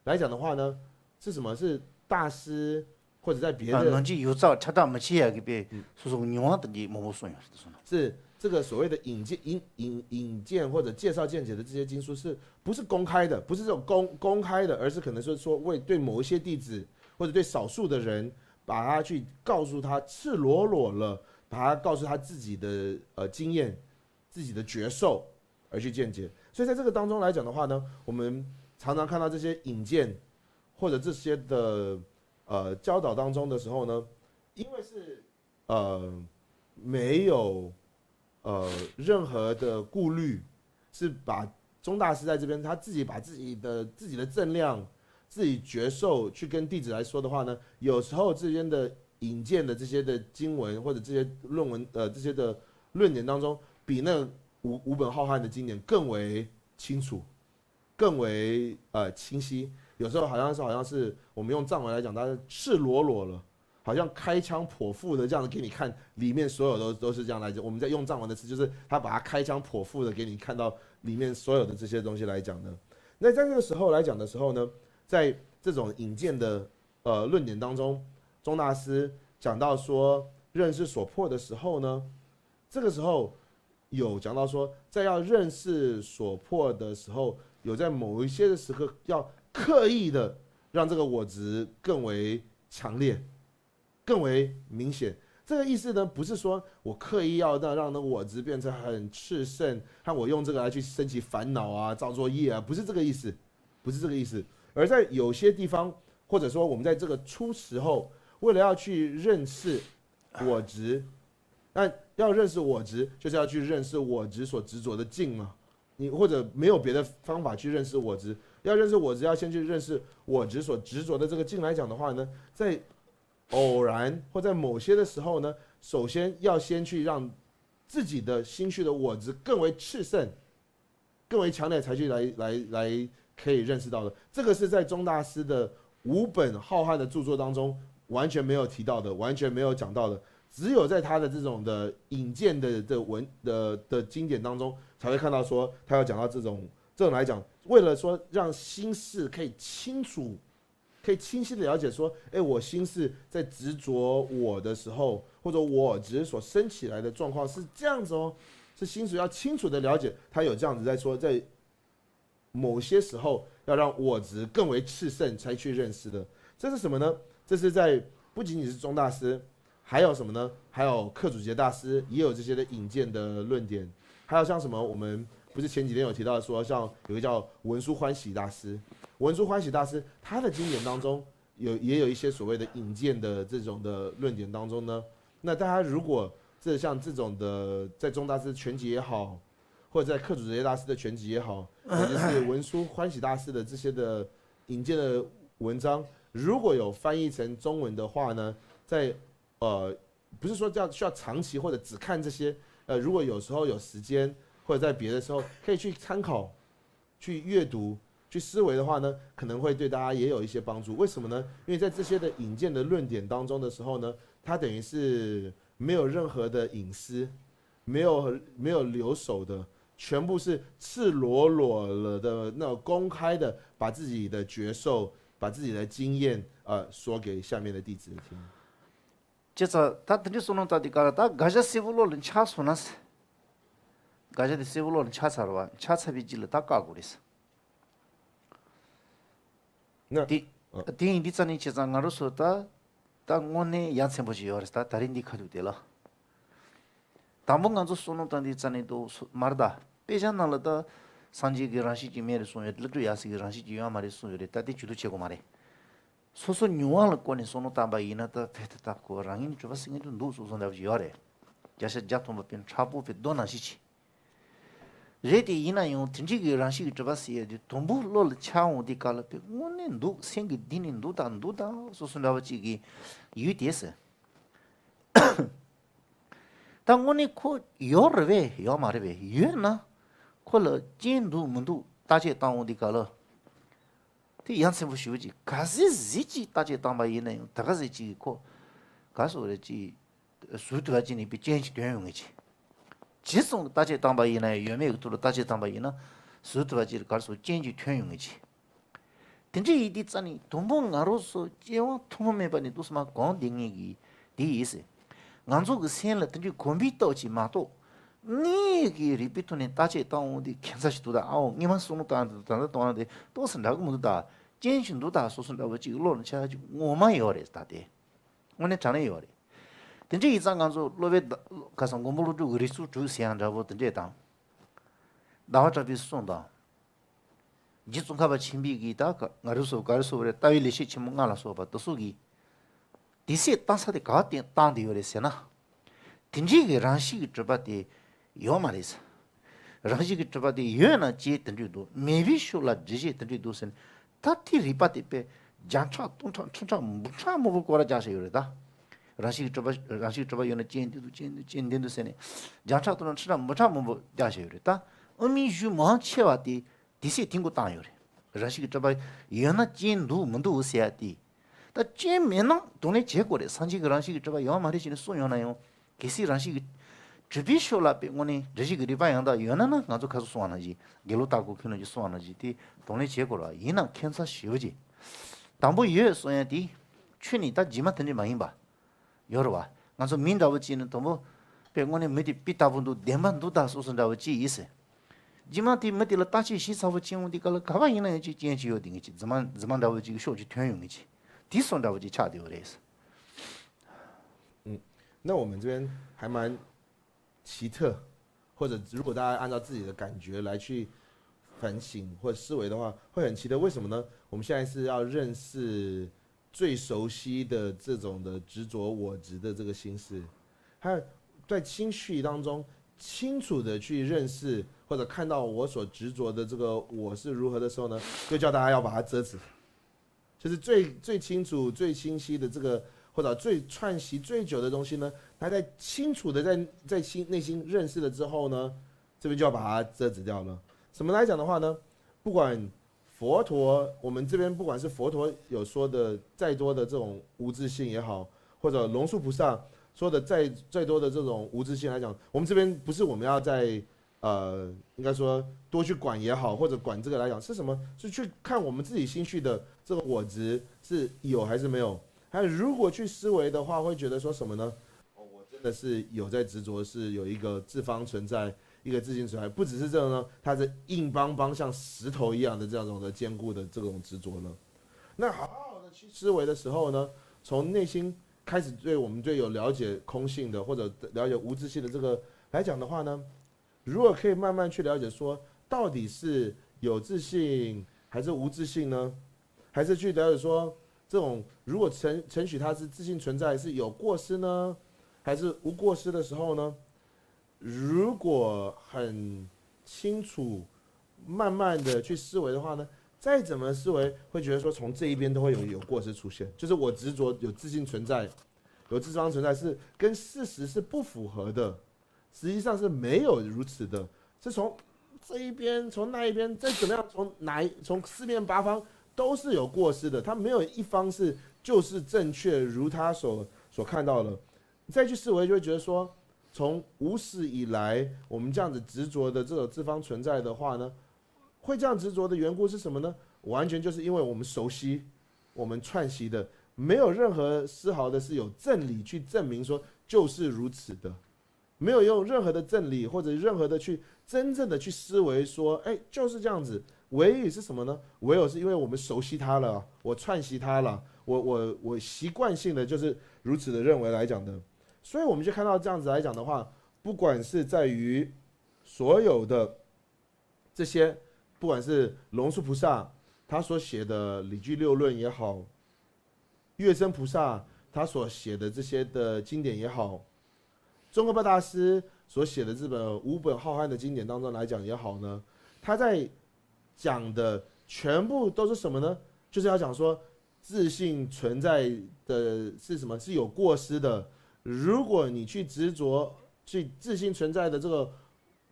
来讲的话呢，是什么？是大师或者在别的ནང་ཆོས་ཡོད་ཚད་ཁྱབ་བསྒྲགས་མི་བྱེད་ཡག་གི་དཔེ་སོ་སོ་གི་མྱོང་བ་དང་གི་མང་པོ་གསུངས་ཡོད་རེད་སོང་ན། 是这个所谓的引见引引引见或者介绍见解的这些经书，是不是公开的？不是这种公公开的，而是可能是说为对某一些弟子或者对少数的人，把他去告诉他赤裸裸了，把他告诉他自己的呃经验、自己的觉受而去见解。所以在这个当中来讲的话呢，我们常常看到这些引见或者这些的呃教导当中的时候呢，因为是呃没有呃任何的顾虑，是把宗大师在这边他自己把自己的自己的正量、自己觉受去跟弟子来说的话呢，有时候这边的引见的这些的经文或者这些论文呃这些的论点当中，比那五五本浩瀚的经典更为清楚。更为呃清晰。有时候好像是好像是我们用藏文来讲，它是赤裸裸了，好像开疆破腹的这样子给你看，里面所有都都是这样来讲。我们在用藏文的词，就是他把它开疆破腹的给你看到里面所有的这些东西来讲的。那在这个时候来讲的时候呢，在这种引见的呃论点当中，宗大师讲到说认识所破的时候呢，这个时候有讲到说，在要认识所破的时候，有在某一些的时刻要刻意的让这个我执更为强烈，更为明显。这个意思呢，不是说我刻意要让让那个我执变成很炽盛，让我用这个来去升起烦恼啊、造作业啊，不是这个意思，不是这个意思。而在有些地方，或者说我们在这个初时候，为了要去认识我执，那要认识我执，就是要去认识我执所执着的境嘛。你或者没有别的方法去认识我执，要认识我执，要先去认识我执所执着的这个境来讲的话呢，在偶然或在某些的时候呢，首先要先去让自己的心绪的我执更为炽盛，更为强烈，才去来来来可以认识到的。这个是在宗大师的五本浩瀚的著作当中完全没有提到的，完全没有讲到的，只有在他的这种的引荐的的文的的经典当中，才会看到说他要讲到这种这种来讲，为了说让心事可以清楚，可以清晰的了解说，哎，我心事在执着我的时候，或者我执所生起来的状况是这样子哦，是心事要清楚的了解。他有这样子在说，在某些时候要让我执更为炽盛才去认识的。这是什么呢？这是在不仅仅是宗大师，还有什么呢？还有克祖节大师也有这些的引荐的论点，还有像什么我们不是前几天有提到说，像有一个叫文殊欢喜大师，文殊欢喜大师他的经典当中有也有一些所谓的引荐的这种的论点当中呢，那大家如果这像这种的在宗大师全集也好，或者在克祖哲大师的全集也好，或者是文殊欢喜大师的这些的引荐的文章，如果有翻译成中文的话呢，在呃，不是说叫需要长期或者只看这些，呃，如果有时候有时间或者在别的时候可以去参考、去阅读、去思维的话呢，可能会对大家也有一些帮助。为什么呢？因为在这些的引荐的论点当中的时候呢，它等于是没有任何的隐私，没有没有留守的，全部是赤裸裸了的那种公开的，把自己的觉受、把自己的经验，呃，说给下面的弟子听。 ཅི་ཙ་ད་དེ་འདྲའི་བསམ་བློ་བཏང་དུས་ག་ལ་ད་དགག་བྱ་གསལ་པོ་བློ་ལ་འཆར་སོང་ན། དགག་བྱ་དེ་གསལ་པོ་བློ་ལ་འཆར་ཚར་བ་འཆར་ཚར་བའི་རྗེས་ལ་ད་བཀག་དགོས་རེད། དེ་དེ་ཡིན་དུས་ཙ་ནས་བྱས་ཙང་ང་རང་ཚོ་ད་ད་དངོས་གནས་ཡ་མཚན་པོ་ཞིག་ཡོད་རེད་ད་ད་རིང་འདི་ཁ་ཐུག་དེ་ལ། དང་པོ་ང་ཚོ་བསམ་བློ་བཏང་དུས་ཙ་ནས་འདུག་མ་རེད་ད། དཔེ་ཆ་ནང་ལ་ད་སངས་རྒྱས་ཀྱི་རང་བཞིན་གྱིས་མེད་རེད་གསུངས་ཡོད། བསླུ་བྲིད་ཡ་སྲིད་ཀྱི་རང་བཞིན་གྱིས་ཡོད་མ་རེད་གསུངས་ཡོད་རེད་ད་དེ་ཇུས་གཏོགས་བྱེད་དགོས་མ་རེད། སོ་སོ་མྱོང་བ་ལ་བཀོད་ནས་བསམ་བློ་བཏང་པ་ཡིན་ན་ད་དཔེ་ད་ལྟ་ཁོ་རང་ཉིད་གྲུབ་པ་ཟེར་མཁན་དུ་འདུག་བཟོ་བཟོ་འདྲ་བ་ཞིག་ཡོད་རེད། བརྒྱ་ཆ་བརྒྱ་ཐམ་པ་དཔེ་མཁྲེགས་པོ་དཔེ་རྡོ་ནང་བཞིན་ཆེ། རེད་དེ་ཡིན་ན་ཡང་དེ་འདྲའི་གི་རང་བཞིན་གྱི་གྲུབ་པ་ཟེར་ཡ་དེ་དུམ་བུ་བློ་ལ་འཆར་འོང་དེ་ག་ལ་དཔེ་དངོས་གནས་འདུག་སེམས་ཀྱི་གཏིང་ནས་འདུག་ད་འདུག་ད་བཟོ་བཟོ་འདྲ་བ་ཅིག་གི་ཡུལ་དེ་ཟེར། ད་དངོས་གནས་ཁོ་ཡོད་རེད་པས་ཡོད་མ་རེད་པས་ཡོད་ན་ཁོ་ལ་རྐྱེན་འདུག་མི་འདུག་བརྟག་དཔྱད་བཏང་འོང་དེ་ག་ལ། དེ་ཡ་མཚན་པོ་ཞེ་པོ་ཅིག་ག་ཚོད་ཟིག་ཅིག་བརྟག་དཔྱད་བཏང་པ་ཡིན་ན་ཡང་ད་ག་ཚོད་ཅིག་ཁོ་ག་སོ་རེད་ཅིག་ཟུར་དུ་བ་ཅིག་ནས་པའི་རྐྱེན་ཅིག་ཐོན་ཡོང་ངེས་ཅིག་ཇི་སོང་བརྟག་དཔྱད་བཏང་པ་ཡིན་ན་ཡང་ཡོད་མེད་ཀྱི་ཐོག་ལ་བརྟག་དཔྱད་བཏང་པ་ཡིན་ན་ཟུར་དུ་བ་ཅིག་ག་སོ་རྐྱེན་ཅིག་ཐོན་ཡོང་ངེས་ཅིག་དེ་འདྲ་ཡིན་དུས་རྩ་ནས་དུམ་བུ་ང་རང་ཚོ་སྐྱེ་བ་ཐུན་མོང་མེད་པ་ནས་འདུག་སེ་མར་གོམས་བསྡད་མཁན་གྱི་དེ་ཡིན་ཟེར། ང་ཚོ་གི་སེམས་ལ་དེ་འདྲའི་གོམས་པའི་སྟོབས་ཅིག་མ་གཏོགས། དངོས་ཀྱི་རིག་པའི་ཐོག་ནས་བརྟག་དཔྱད་བཏང་འོང་དུས་ཁྱད་མཚར་ཞིག་འདུག་ད་ཨའོ་སྔོན་མ་བསམ་བློ་བཏང་དུས་ད་ལྟ་གཏོང་ཡ་དེ་ཏོག་ཙམ་འདྲ་གི་མི་འདུག་ད། རྐྱེན་ཞིག་འདུག་ད་སོ་སོ་འདྲ་བོ་ཅིག་བློ་ལ་འཆར་ཡ་ཅིག་ངོ་མ་ཡོད་རེད་ད་དེ། དངོས་གནས་དྲང་གནས་ཡོད་རེད། དེ་འདྲ་ཡིན་ཙང་ང་ཚོ་སློབ་དཔོན་ཁ་སང་མགོན་པོ་ཀླུ་སྒྲུབ་ཀྱི་རིགས་ཚོགས་དྲུག་ཟེར་ཡ་འདྲ་བོ་དེ་འདྲས་དང་། ཟླ་བ་གྲགས་པའི་གསུང་དང་། རྗེ་ཙོང་ཁ་པ་ཆེན་པོའི་གི་ད་ག་ང་རུ་སོ་ག་རུ་སོ་རེ་ལྟ་བའི་ལེགས་བཤད་ཆེན་མོ་ལྔ་ལ་སོགས་པ་དེ་ཚོ་གི་དེ་སྲིད་བཏང་ས་དེ་ག་བཏང་བཏང་དེ་ཡོད་རེད་ཟེར་ན། དེ་འདྲའི་གི་རང་བཞིན་གྱི་གྲུབ་པ་དེ་ཡོད་མ་རེད་ཟེར། རང་བཞིན་གྱི་གྲུབ་པ་དེ་ཡོད་ན་ཅི་དེ་འདྲའི་འདུག་མེད་པའི་ཕྱོགས་ལ་འགྲེལ་བཤད་དེ་འདྲའི་འདུག་ཟེར་ན། ད་དེ་རིགས་པ་དེ་དཔེ་བརྒྱ་ཕྲག་སྟོང་ཕྲག་ཁྲི་ཕྲག་འབུམ་ཕྲག་མང་པོ་སྐོར་ར་རྒྱག་བཞག་ཡོད་རེད་ད། རང་བཞིན་གྱི་གྲུབ་པ་རང་བཞིན་གྱི་གྲུབ་པ་ཡོད་ན་རྐྱེན་འདི་འདུག་རྐྱེན་འདི་རྐྱེན་འདི་འདུག་ཟེར་ནས་བརྒྱ་ཕྲག་སྟོང་ཕྲག་ཁྲི་ཕྲག་འབུམ་ཕྲག་མང་པོ་རྒྱག་བཞག་ཡོད་རེད་ད། དབུ་མའི་གཞུང་མང་ཆེ་བ་དེ། དེ་སྲིད་དེ་མགོ་བཏང་ཡོད་རེད། རང་བཞིན་གྱི་གྲུབ་པ་ཡོད་ན་རྐྱེན་འདུག་མི་འདུག་ཟེར་ཡ་དེ། ད་རྐྱེན་མེད་ན་གདོང་ལེན་བྱེད་དགོས་རེད། སངས་རྒྱས་ཀྱི་རང་བཞིན་གྱི་གྲུབ་པ་ཡོད་མ་རེད་ཅེས་ནས་གསུངས་ཡོང་ན་ཡང་། གལ་སྲིད་རང་བཞིན་གྱི་གྲུབ་པའི་ཕྱོགས་ལ་དཔེ་དངོས་གནས་འགྲེལ་བཤད་ཀྱི་རིགས་པ་ཡང་དག་ཡོད་ན་ན་ང་ཚོ་ཁ་སང་གསུངས་པ་ནང་བཞིན་དགེ་ལུགས་ལྟ་སྐོར་ཁུལ་ནང་བཞིན་གསུངས་པ་ནང་བཞིན་དེ་གདོང་ལེན་བྱེད་དགོས་རེད་བ། ཡིན་ནའང་ཁྱད་མཚར་ཞེ་པོ་ཅིག་དང་པོ་ཡོད་གསུང་ཡ་དེ་ཆོས་ནི་ད་རྗེས་མ་དེ་འདྲ་མ་ཡིན་པ། ཡོད་རེད་བ། ང་ཚོ་མི་འདྲ་བོ་གཅིག་ནི་དང་པོ། དཔེ་དངོས་གནས་མི་དེ་སྤི་ལྟ་བུ་འདུག་བདེན་པ་འདུག་ད་སོ་སོ་འདྲ་བོ་གཅིག་ཡིན་ཟེར། རྗེས་མ་དེ་མི་དེ་ལ་བརྟག་དཔྱད་བྱས་ཚར་བ་ཅིག་འོང་དུས་སྐབས་ལ་ག་པར་ཡིན་ན་ཡང་ཅིག་རྐྱེན་ཅིག་ཡོད་དེ་ངེས་ཅིག་རྫུན་མ་རྫུན་མ་འདྲ་བོ་ཅིག་ཕྱོགས་ཅིག་ཐོན་ཡོང་ངེས་ཅིག་དེ་སོགས་འདྲ་བོ་ཅིག་ཆགས་བསྡད་ཡོད་རེད། 嗯，那我们这边还蛮奇特，或者如果大家按照自己的感觉来去反省或思维的话，会很奇特。为什么呢？我们现在是要认识最熟悉的这种的执着我执的这个心事，还有在心绪当中清楚的去认识或者看到我所执着的这个我是如何的时候呢，就叫大家要把它遮止。就是最最清楚、最清晰的这个，或者最串习最久的东西呢，他在清楚的在在心内心认识了之后呢，这边就要把它遮止掉了。什么来讲的话呢？不管佛陀，我们这边不管是佛陀有说的再多的这种无自性也好，或者龙树菩萨说的再再多的这种无自性来讲，我们这边不是我们要在呃，应该说多去管也好，或者管这个来讲是什么？是去看我们自己心绪的这个我执是有还是没有？还有，如果去思维的话，会觉得说什么呢？哦，我真的是有在执着，是有一个自方存在，一个自性存在，不只是这样呢，它是硬邦邦像石头一样的这样种的坚固的这种执着了。那好好的去思维的时候呢，从内心开始对我们对有了解空性的或者了解无自性的这个来讲的话呢，如果可以慢慢去了解说，到底是有自性还是无自性呢？还是去了解说，这种如果承承许它是自性存在是有过失呢，还是无过失的时候呢？如果很清楚，慢慢的去思维的话呢，再怎么思维，会觉得说从这一边都会有有过失出现，就是我执着有自性存在，有自方存在是跟事实是不符合的。实际上是没有如此的，是从这一边，从那一边，再怎么样，从哪一从四面八方都是有过失的，它没有一方是就是正确，如他所所看到的。再去思维，就会觉得说，从无始以来，我们这样子执着的这种自方存在的话呢，会这样执着的缘故是什么呢？完全就是因为我们熟悉，我们串习的，没有任何丝毫的是有正理去证明说就是如此的。没有用任何的正理或者任何的去真正的去思维说，哎，就是这样子。唯一是什么呢？唯有是因为我们熟悉它了，我串习它了，我我我习惯性的就是如此的认为来讲的。所以我们就看到这样子来讲的话，不管是在于所有的这些，不管是龙树菩萨他所写的《理俱六论》也好，月生菩萨他所写的这些的经典也好，宗喀巴大师所写的这本五本浩瀚的经典当中来讲也好呢，他在讲的全部都是什么呢？就是要讲说自性存在的是什么？是有过失的。如果你去执着，去自性存在的这个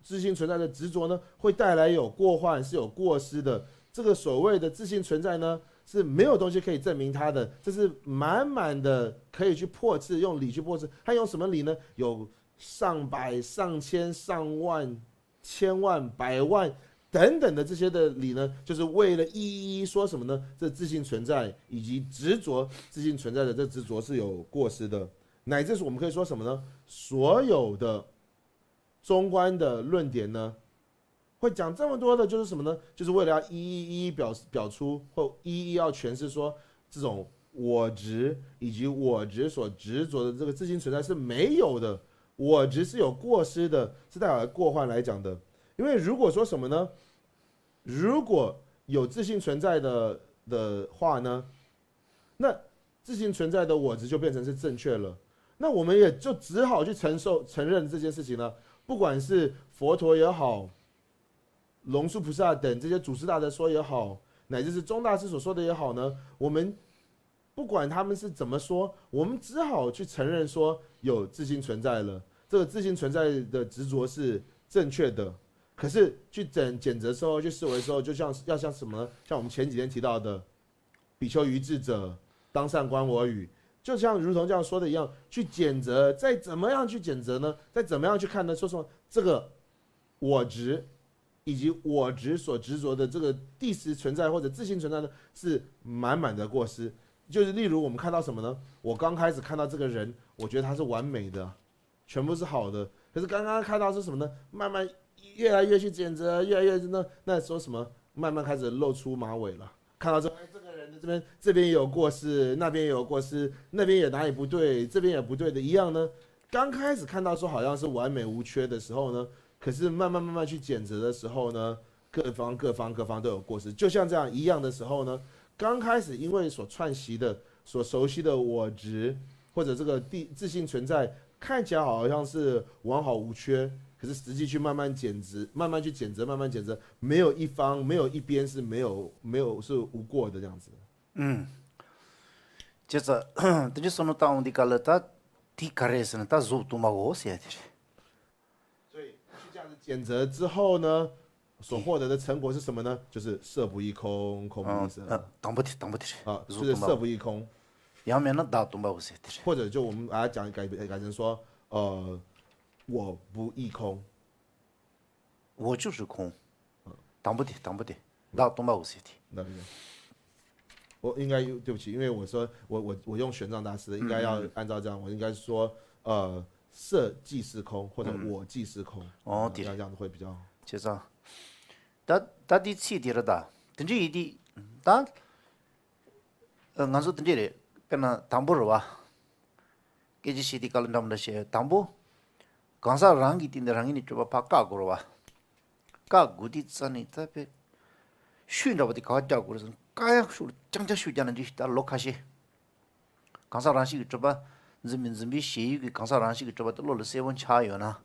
自性存在的执着呢，会带来有过患，是有过失的。这个所谓的自性存在呢，是没有东西可以证明它的，这是满满的可以去破斥，用理去破斥。它用什么理呢？有上百、上千、上万、千万、百万等等的这些的理呢，就是为了一一说什么呢？这自性存在以及执着自性存在的这执着是有过失的，乃至是我们可以说什么呢？所有的中观的论点呢，会讲这么多的，就是什么呢？就是为了要一一一一表表出，或一一要诠释说这种我执以及我执所执着的这个自性存在是没有的，我执是有过失的，是带有过患来讲的。因为如果说什么呢？如果有自性存在的的话呢，那自性存在的我执就变成是正确了。那我们也就只好去承受、承认这件事情了。不管是佛陀也好，龙树菩萨等这些祖师大德说也好，乃至是宗大师所说的也好呢，我们不管他们是怎么说，我们只好去承认说有自性存在了。这个自性存在的执着是正确的。可是去检检责时候，去思维的时候，就像要像什么呢？像我们前几天提到的，比丘愚智者，当善观我语，就像如同这样说的一样，去检责，再怎么样去检责呢？再怎么样去看呢？说说这个我执，以及我执所执着的这个地时存在或者自性存在呢，是满满的过失。就是例如我们看到什么呢？我刚开始看到这个人，我觉得他是完美的，全部是好的。可是刚刚看到是什么呢？慢慢越来越去谴责，越来越那那说什么，慢慢开始露出马尾了。看到说，哎，这个人的这边这边也有过失，那边也有过失，那边也哪里不对，这边也不对的一样呢？刚开始看到说好像是完美无缺的时候呢，可是慢慢慢慢去检责的时候呢，各方各方各方都有过失。就像这样一样的时候呢，刚开始因为所串习的、所熟悉的我执或者这个地自性存在，看起来好像是完好无缺，可是实际去慢慢检责，慢慢去检责，慢慢检责，没有一方，没有一边是没有没有是无过的这样子。 ཨུམ། བྱས་ཙང་དེ་འདྲའི་བསམ་བློ་བཏང་འོང་དུས་སྐབས་ལ་ད་དེ་ག་རེ་ཟེར་ན་ད་གཟུགས་སྟོང་པའོ་ཟེར་ཡ་དེ་རེད། 所以去这样子检责之后呢，所获得的成果是什么呢？就是色不异空，空不异色。 ཨ། དང་པོ་དེ་དང་པོ་དེ་རེད། 啊，就是色不异空。 གཟུགས་སྟོང་པའོ། ཡང་མིན་ན་བདག་སྟོང་པའོ་ཟེར་དེ་རེད། 或者就我们把它讲改改成说，呃，我不异空。 我就是空。དང་པོ་དེ་དང་པོ་དེ་བདག་སྟོང་པའོ་ཟེར་དེ། 那个，我应该用，对不起，因为我说我我我用玄奘大师的，应该要按照这样，我应该说，呃，色即是空，或者我即是空，哦，对，这样这样子会比较好。 བྱས་ཙང་ད་ད་དེ་ཚིག་དེ་རེད་ད། དེ་འདྲ་ཡིན་དུས་ད། ང་ཚོ་དེ་འདྲ་རེད། དཔེར་ན་དང་པོ་རེད་བ། སྐད་ཆ་བཤད་དུས་སྐབས་ལ་འདྲ་མི་འདྲ་བཤད། དང་པོ། གང་ཟག་རང་གི་སྟེང་ནས་རང་ཉིད་ནས་སྤྲོས་པ་ཕར་བཀག་དགོས་རེད་བ། བཀག་དགོས་དུས་རྩ་ནས་ད་དཔེ། ཤུགས་འདྲ་བོ་དེ་ག་པར་རྒྱག་དགོས་རེད་ཟེར་ན། བཀག་ཡག་ཤུགས་ལ་རྐྱང་རྐྱང་ཤུགས་རྒྱག་ན་འགྲིག་ད་ལོ་ཁ་ཤས། གང་ཟག་རང་བཞིན་གྱིས་གྲུབ་པ་འཛིན་པའི་འཛིན་པའི་ཞེན་ཡུལ་གྱི་གང་ཟག་རང་བཞིན་གྱིས་གྲུབ་པ་དེ་བློ་ལ་གསལ་པོ་འཆར་ཡོད་ན།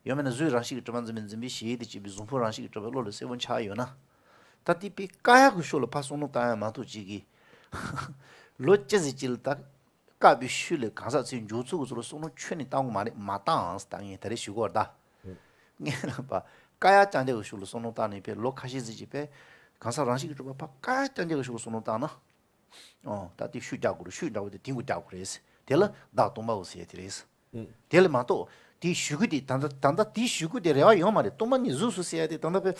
ཡང་མིན་ན་གཟུགས་རང་བཞིན་གྱིས་གྲུབ་པ་འཛིན་པའི་འཛིན་པའི་ཞེན་ཡུལ་དེ་བྱེད་པའི་གཟུགས་ཕུང་རང་བཞིན་གྱིས་གྲུབ་པའི་བློ་ལ་གསལ་པོ་འཆར་ཡོད་ན། ད་དེ་དཔེ་བཀག་ཡག་གི་ཤུགས་ལ་ཕར་བསམ་བློ་བཏང་ཡག་མ་གཏོགས་ཅིག་གིས། ལོ་གཅིག་ཙམ་ཅིག་ལ་ད་བཀག་པའི་ཤུལ་ལ་གང་ཟག་ཚོའི་འཇོག་ཚུལ་གྱི་ཚུལ་ལ་བསམ་བློ་ཁྱོན་ནས་བཏང་དགོས་མ་རེད། མ་བཏང་ཨང་ཟེར་ད་ངས་ད་རེས་ཞུ་གི་ཡོད་རེད་ད། ངས་ལབ་པ། བཀག་ཡག་རྐྱང་རྐྱང་གི་ཤུགས་ལ་བསམ་བློ་བཏང་ནས་དཔེ་ལོ་ཁ་ཤས་ཙམ་ཅིག་དཔེ། གང་ཟག་རང་བཞིན་གྱིས་གྲུབ་པ་ཕར་བཀག་ཡག་རྐྱང་རྐྱང་གི་ཤུགས་ལ་བསམ་བློ་བཏང་ན། ཨོ། ད་དེ་ཤུགས་རྒྱག་དགོས་རེད། ཤུགས་འདྲ་བོ་དེ་དེང་དགོས་རྒྱག་དགོས་རེད། དེ་ལ་བདག་སྟོང་པའོ་ཟེར་ཡ་དེ་རེད། 嗯。 དེ་ལས་མ་གཏོགས་དེའི་ཞུ་སྐུལ་དེ་ད་ལྟ་ད་ལྟ་དེའི་ཞུ་སྐུལ་དེ་རེ་བ་ཡོད་མ་རེད། སྟོང་པ་ཉིད་གཟུགས་སུ་ཟེར་ཡ་དེ་ད་ལྟ་དཔེ་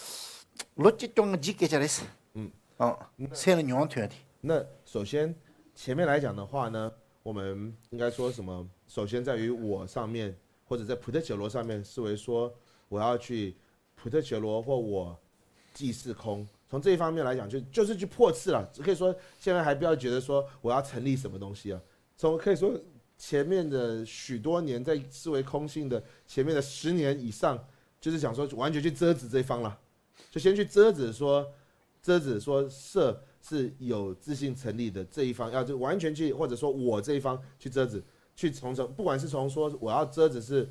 ལོ་གཅིག་སྟོང་ལྔ་རྗེས་སྐད་ཆ་རེད། 嗯。 ཨ། སེམས་ལ་མྱོང་ཐོན་ཡ་དེ། 那首先前面来讲的话呢，我们应该说什么？首先在于我上面，或者在普特伽罗上面，视为说我要去普特伽罗或我即是空。从这一方面来讲，就就是去破斥了。可以说现在还不要觉得说我要成立什么东西啊。从可以说前面的许多年在思维空性的前面的十年以上，就是想说完全去遮止这一方了，就先去遮止说，遮止说色是有自性成立的这一方，要就完全去或者说我这一方去遮止，去从从不管是从说我要遮止是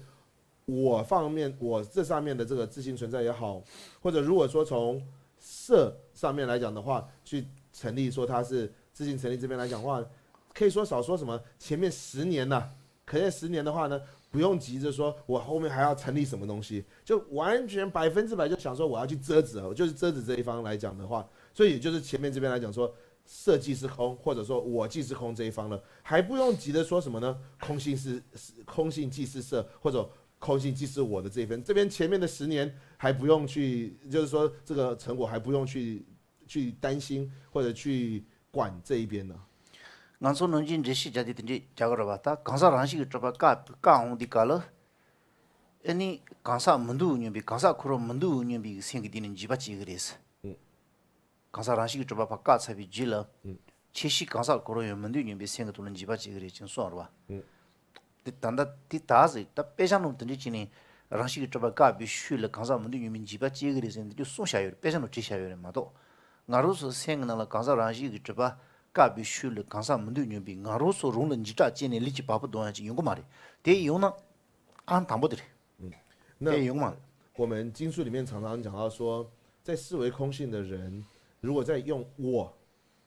我方面，我这上面的这个自性存在也好，或者如果说从色上面来讲的话，去成立说它是自性成立这边来讲的话，可以说少说什么前面十年呢、可能十年的话呢，不用急着说我后面还要成立什么东西，就完全百分之百就想说我要去遮止了，我就是遮止这一方来讲的话，所以也就是前面这边来讲说，色即是空，或者说我即是空这一方了，还不用急着说什么呢？空性是空性即是色，或者空性即是我的这一方。这边前面的十年还不用去，就是说这个成果还不用去去担心或者去管这一边呢。 ང་ཚོ་ནམ་རྒྱུན་འགྲེལ་བཤད་བརྒྱབ་དུས་དེ་འདྲས་རྒྱག་གི་རེད་བ། ད་གང་ཟག་རང་བཞིན་གྱིས་གྲུབ་པ་བཀག་བཀག་འོང་དུས་སྐབས་ལ། ཨ་ནི་གང་ཟག་མི་འདུག་སྙམ་པའི་གང་ཟག་ཁོ་རང་མི་འདུག་སྙམ་པའི་སེམས་ཀྱི་སྟེང་ནས་འཇིགས་པ་སྐྱེ་གི་རེད། 嗯། གང་ཟག་རང་བཞིན་གྱིས་གྲུབ་པ་ཕར་བཀག་ཚར་བའི་རྗེས་ལ། 嗯། ཁྱད་གཞི་གང་ཟག་ཁོ་རང་ཡང་མི་འདུག་སྙམ་པའི་སེམས་ཀྱི་ཐོག་ལ་འཇིགས་པ་སྐྱེ་གི་རེད་ཅེས་གསུངས་རེད་བ། 嗯། དེ་ད་ལྟ་དེ་ད་ཟེར་ད་དཔེ་ཆ་ནང་དེ་འདྲ་བྱས་ནས་རང་བཞིན་གྱིས་གྲུབ་པ་བཀག་པའི་ཤུལ་ལ་གང་ཟག་མི་འདུག་སྙམ་པའི་འཇིགས་པ་སྐྱེ་གི་རེད་ཟེར་ནས་འདི་གསུངས་བཞག་ཡོད་རེད། དཔེ་ཆ་ནང་བྲིས་བཞག་ཡོད་རེད་མ་གཏོགས། ང་རང་ཚོའི་སེམས་ཀྱི་ནང་ལ་གང་ཟག་རང་བཞིན་གྱིས་གྲུབ་པ་བཀག་པའི་ཤུལ་ལ་གང་ཟག་མི་འདུག་སྙམ་པའི་ང་རང་ཚོ་རང་ལ་འཇིགས་སྐྲག་སྐྱེས་ནས་ལུས་ཀྱི་བ་སྤུ་ལྡང་ཡག་ཅིག་ཡོང་གི་མ་རེད། དེ་ཡོང་ན་ཨང་དང་པོ་དེ་རེད། 嗯，那 དེ་ཡོང་གི་མ་རེད། 我们经书里面常常讲到说，在思维空性的人，如果在用我，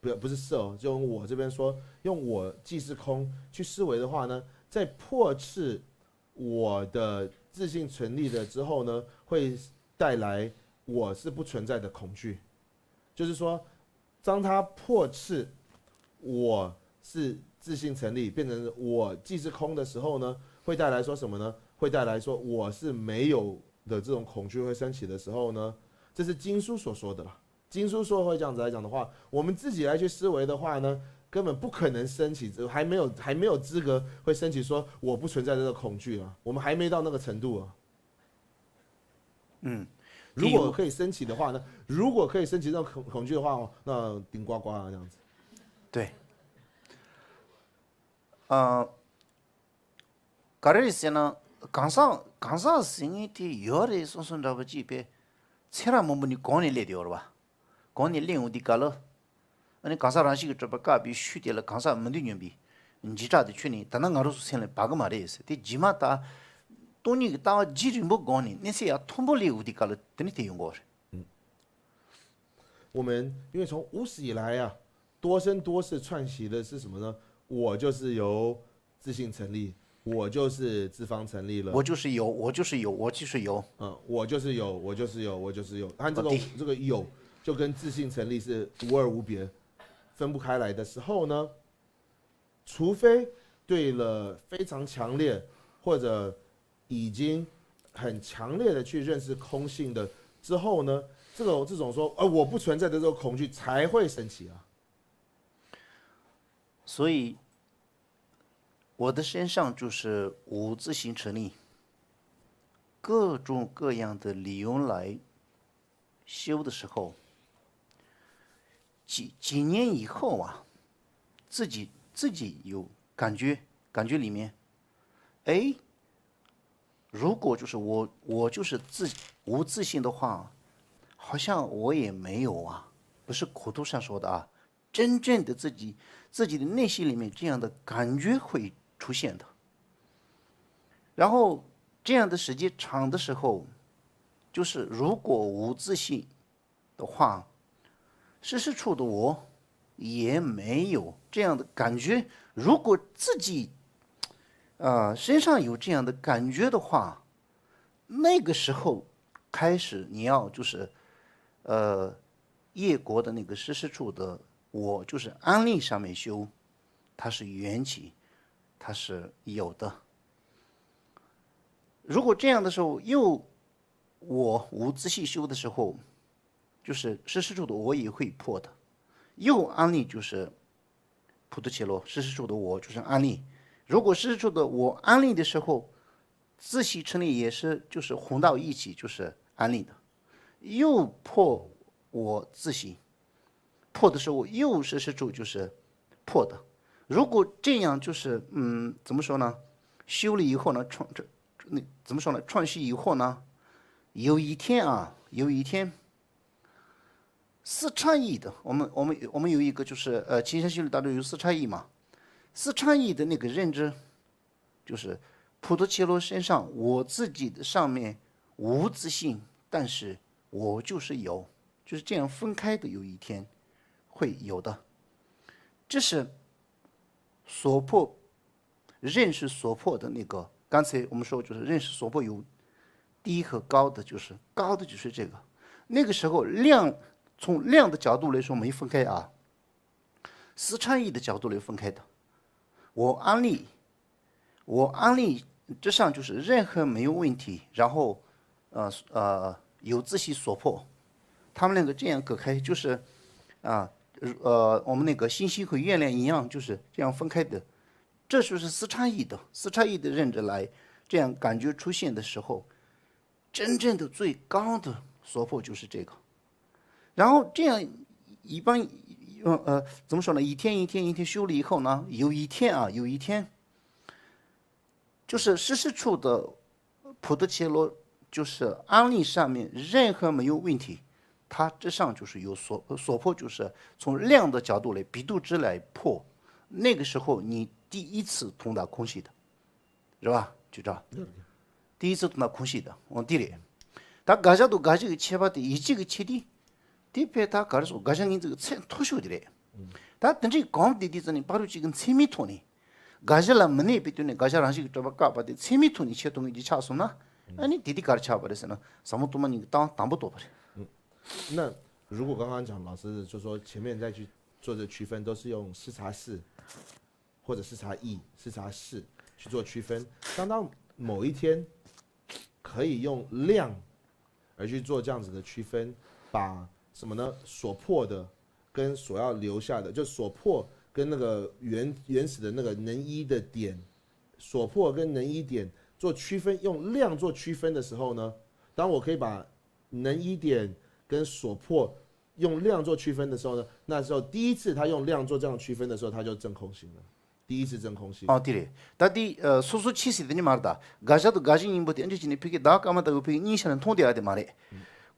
不不是色哦，就用我这边说，用我即是空去思维的话呢，在破斥我的自性成立了之后呢，会带来我是不存在的恐惧。就是说，当他破斥我是自性成立，变成我即是空的时候呢，会带来说什么呢？会带来说我是没有的这种恐惧会升起的时候呢，这是经书所说的啦。经书说会这样子来讲的话，我们自己来去思维的话呢，根本不可能升起，还没有还没有资格会升起说我不存在这个恐惧啊，我们还没到那个程度啊。嗯，如果可以升起的话呢？如果可以升起这种恐恐惧的话，哦，那顶呱呱啊这样子。对，呃，ག་རེ་རེད་ཟེར་ན། གང་ཟག་གང་ཟག་ཟེར་མཁན་དེ་ཡོད་རེད་སོ་སོ་འདྲ་པོ་ཅིག་པས་ཚེ་རབས་མང་པོ་ནས་གོང་ནས་སླེབས་བསྡད་ཡོད་རེད་བ། གོང་ནས་སླེབས་འོང་དུས་སྐབས་ལ། ཨ་ནི་གང་ཟག་རང་བཞིན་གྱིས་གྲུབ་པ་བཀག་པའི་ཤུལ་དེ་ལ་གང་ཟག་མི་འདོད་སྙམ་པའི་འཇིགས་སྐྲག་དེ་ཁྱོན་ནས་ད་ནི་ང་རང་ཚོ་སེམས་ལ་བབས་ཀྱི་མ་རེད་ཟེར། དེ་རྗེས་མ་ད་སྟོང་ཉིད་ཀྱི་ལྟ་བ་རྒྱུན་རིང་པོ་སྒོམ་ནས་གནས་ཚད་ཡར་མཐོན་པོ་སླེབས་འོང་དུས་སྐབས་ལ་དེ་ནི་དེ་ཡོང་གི་རེད། 我们因为从无始以来啊，多生多世串习的是什么呢？我就是由自性成立，我就是自方成立了。我就是有，我就是有，我就是有。嗯，我就是有，我就是有，我就是有。它这个哦对这个有就跟自性成立是无二无别，分不开来的时候呢，除非对了非常强烈或者已经很强烈的去认识空性的之后呢，这种这种说，呃，我不存在的这种恐惧才会升起啊。所以我的身上就是无自性成立，各种各样的理由来修的时候，几几年以后啊，自己自己有感觉，感觉里面，哎，如果就是我我就是自无自性的话，好像我也没有啊，不是口头上说的啊，真正的自己自己的内心里面这样的感觉会出现的。然后这样的时间长的时候，就是如果无自性的话，事实处的我也没有这样的感觉。如果自己呃身上有这样的感觉的话，那个时候开始你要就是呃业果的那个事实处的我，就是安立上面修，它是缘起，它是有的。如果这样的时候又我无自性修的时候，就是事实处的我也会破的。又安立就是普陀伽罗，事实处的我就是安立。如果事实处的我安立的时候，自性成立也是就是混到一起，就是安立的，又破我自性，破的时候又事实处就是破的。如果这样就是嗯，怎么说呢？修了以后呢，创这那怎么说呢？创新以后呢，有一天啊，有一天四禅意的，我们我们我们有一个就是呃，情深修理当中有四禅意嘛，四禅意的那个认知，就是普陀伽罗身上我自己的上面无自性，但是我就是有，就是这样分开的，有一天会有的。这是所破认识所破的那个，刚才我们说就是认识所破有低和高的，就是高的就是这个。那个时候量从量的角度来说没分开啊，四禅意的角度来分开的。我安立，我安立之上就是任何没有问题，然后呃呃有自性所破，他们两个这样隔开，就是啊呃我们那个星星和月亮一样，就是这样分开的。这就是四禅意的，四禅意的认知来这样感觉出现的时候，真正的最高的所破就是这个。然后这样一般，呃呃，怎么说呢？一天一天一天修了以后呢，有一天啊，有一天，就是事实处的普陀伽罗，就是安立上面任何没有问题，它之上就是有所所破，就是从量的角度来比度之来破。那个时候你第一次通达空性的，是吧？局长，第一次通达空性的，往地里。ད་དགག་བྱ་དང་དགག་བྱ་གི་ཁྱད་པར་དེ་ཡིད་ཆེས་ཀྱི་ཆེ་དེ། དེ་དཔེ་ད་ག་རེ་ཟེར། དགག་བྱ་ངོས་འཛིན་གྱི་ཚད་མཐོ་ཤོས་དེ་རེད། ད་དེ་འདྲའི་གོམས་བསྡད་དུས་ཙམ་ནས་ཕ་རོལ་ཕྱིན་གྱི་ཚད་མའི་ཐོག་ནས། དགག་བྱ་ལ་མི་གནས་པའི་དོན་ནས་དགག་བྱ་རང་བཞིན་གྱིས་གྲུབ་པ་བཀག་པ་དེ་ཚད་མའི་ཐོག་ནས་ཁྱེད་རྟོགས་ངེས་ཀྱི་ཆགས་སོང་ན། ཨ་ནི་དེ་དུས་ག་རེ་ཆགས་པ་རེད་ཟེར་ན། ཟབ་མོ་སྟོང་པ་ཉིད་ཀྱི་ལྟ་བ་དང་པོ་རྟོགས་པ་རེད།那如果刚刚讲老师就说前面再去做这区分，都是用视察事或者视察意、视察事去做区分，当当某一天可以用量而去做这样子的区分，把什么呢？所破的跟所要留下的，就所破跟那个原原始的那个能依的点，所破跟能依点做区分，用量做区分的时候呢，当我可以把能一点跟所破用量做区分的时候呢，那时候第一次他用量做这样区分的时候，他就真空心了。第一次真空心。 ཨོ་དེ་རེད། ད་དེ་ཨ་སོ་སོ་ཆེ་སྲིད་དེ་ནི་མ་རེད་ད། དགག་བྱ་དང་དགག་གཞི་གཉིས་པོ་དེ་ཨ་འདྲ་བྱས་ནས་ཕ་གི་ད་སྐར་མ་ལྟ་བུ་ཕ་གི་གཉིས་ཆ་ནས་མཐོང་བསྡད་ཡ་དེ་མ་རེད།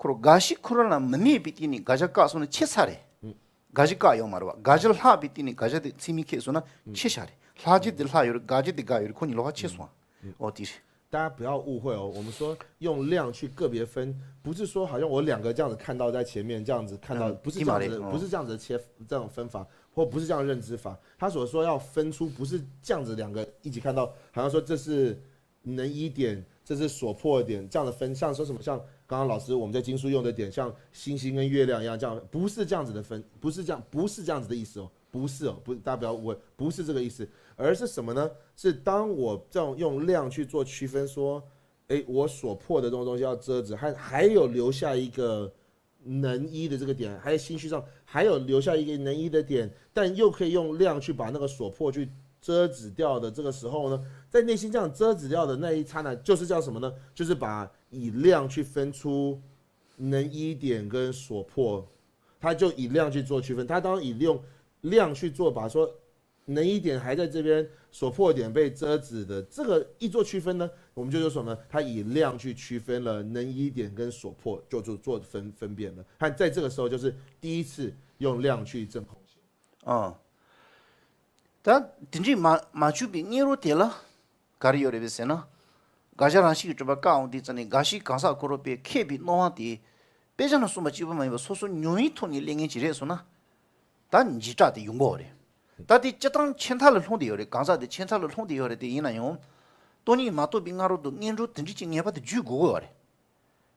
ཁོ་རང་དགག་གཞི་ཁོ་རང་ལ་མི་གནས་པའི་སྟེང་ནས་དགག་བྱ་བཀག་སོང་ན་ཆེ་ས་རེད། དགག་གཞི་བཀག་ཡོད་མ་རེད་བ། དགག་བྱ་ལྷག་པའི་སྟེང་ནས་དགག་བྱ་དེ་ཚད་མས་ཁེགས་སོང་ན་ཆེ་ས་རེད། ལྷག་བྱ་དེ་ལྷག་ཡོད་རེད། དགག་བྱ་དེ་དགག་ཡོད་རེད། ཁོ་གཉིས་ལོགས་ཀ་ཕྱེ་སོང་། ཨོ་དེ་རེད། 大家不要误会哦，我们说用量去个别分，不是说好像我两个这样子看到在前面这样子看到，嗯不是这样子，你马雷嗯不是这样子的切这种分法，或不是这样认知法。他所说要分出，不是这样子两个一起看到，好像说这是能一点，这是所破点这样的分，像说什么像刚刚老师我们在经书用的点，像星星跟月亮一样，这样不是这样子的分，不是这样，不是这样子的意思哦。不是哦，不，大家不要误会，不是这个意思，而是什么呢？是当我这样用量去做区分，说，哎，我所破的这种东西要遮止，还还有留下一个能一的这个点，还有心虚上还有留下一个能一的点，但又可以用量去把那个所破去遮止掉的这个时候呢，在内心这样遮止掉的那一刹那，就是叫什么呢？就是把以量去分出能一点跟所破，他就以量去做区分。他当以用量去做，把说能一点还在这边，所破点被遮止的这个一做区分呢，我们就说什么呢？他以量去区分了能一点跟所破，就做做分分辨了。他在这个时候就是第一次用量去证空性。 ཨ། ད་དེ་འདྲའི་མ་མ་བཅུག་པའི་སྔོན་རོལ་དེ་ལ་ག་རེ་ཡོད་རེད་པས་ཟེར་ན། དགག་བྱ་རང་བཞིན་གྱིས་གྲུབ་པ་བཀག་འོང་དུས་ཙམ་ནས་དགག་གཞི་གང་ཟག་ཁོ་རང་པས་ཁེགས་པའི་སྣང་བ་དེ། དཔེ་ཆ་ནང་གསུངས་པ་གཅིག་པུ་མ་ཡིན་པར་སོ་སོ་མྱོང་བའི་ཐོག་ནས་སླེབས་མཁན་ཅིག་རེད་སོང་ན། ད་འཇིགས་སྐྲག་དེ་ཡོང་གི་ཡོད་རེད། ད་དེ་སྤྱིར་བཏང་ཆད་མཐའ་ལ་ལྷུང་བསྡད་ཡོད་རེད། གང་ཟག་དེ་ཆད་མཐའ་ལ་ལྷུང་བསྡད་ཡོད་རེད། དེ་ཡིན་ན་ཡང་། སྟོང་ཉིད་མ་རྟོགས་པའི་སྔ་རོལ་དུ་སྔོན་རོལ་དེ་འདྲ་ཅིག་ངེས་པར་དུ་བརྒྱུད་དགོས་ཀྱི་ཡོད་རེད།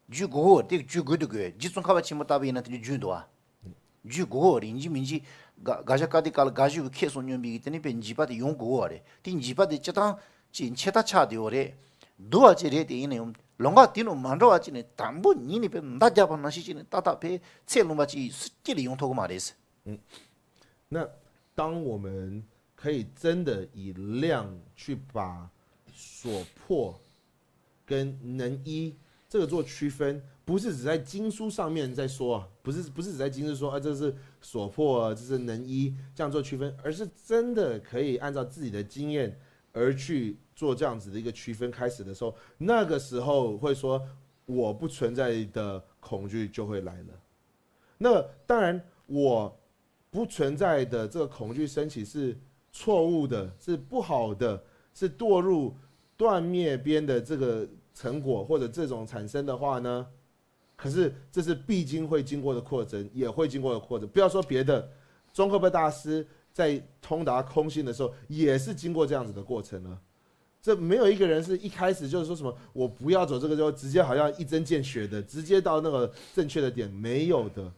བརྒྱུད་དགོས་ཀྱི་ཡོད་རེད། དེ་བརྒྱུད་དགོས་འདུག་གི། རྗེ་ཙོང་ཁ་པ་ཆེན་པོ་ལྟ་བུ་ཡིན་ན་དེ་འདྲ་བརྒྱུད་འདུག་བ། བརྒྱུད་དགོས་ཀྱི་ཡོད་རེད། ཡིན་གཅིག་མིན་གཅིག་དགག་དགག་བྱ་བཀག་དུས་སྐབས་ལ་དགག་གཞི་བོ་ཁེགས་སོང་སྙམ་པའི་དེ་ནི་དཔེ་འཇིགས་པ་དེ་ཡོང་དགོས་ཀྱི་ཡོད་རེད། དེ་འཇིགས་པ་དེ་སྤྱིར་བཏང་ཅིག་ཆད་མཐའ་ཆགས་བསྡད་ཡོད་རེད། སྡུག་པ་ཅིག་རེད། དེ་ཡིན་ན་ཡང་ལམ་ཁ་དེ་ནང་མ་འགྲོ་བ་ཅིག་ནས་དང་པོ་ཉིད་ནས་དཔེ་མདའ་རྒྱག་པ་ནང་བཞིན་ཅིག་ནས་ཏག་ཏག་དཔེ་ཚད་ལོན་པ་ཅིག་སུ་གཅིག་ལ་ཡོང་ཐུབ་ཀྱི་མ་རེད། 那当我们可以真的以量去把所破跟能一这个做区分，不是只在经书上面在说啊，不是不是只在经书说啊，这是所破啊，这是能一这样做区分，而是真的可以按照自己的经验而去做这样子的一个区分。开始的时候，那个时候会说我不存在的恐惧就会来了。那当然，我不存在的这个恐惧升起是错误的，是不好的，是堕入断灭边的这个成果或者这种产生的话呢，可是这是必经会经过的过程，也会经过的过程。不要说别的，宗喀巴大师在通达空性的时候也是经过这样子的过程了。这没有一个人是一开始就是说什么我不要走这个，就直接好像一针见血的，直接到那个正确的点，没有的。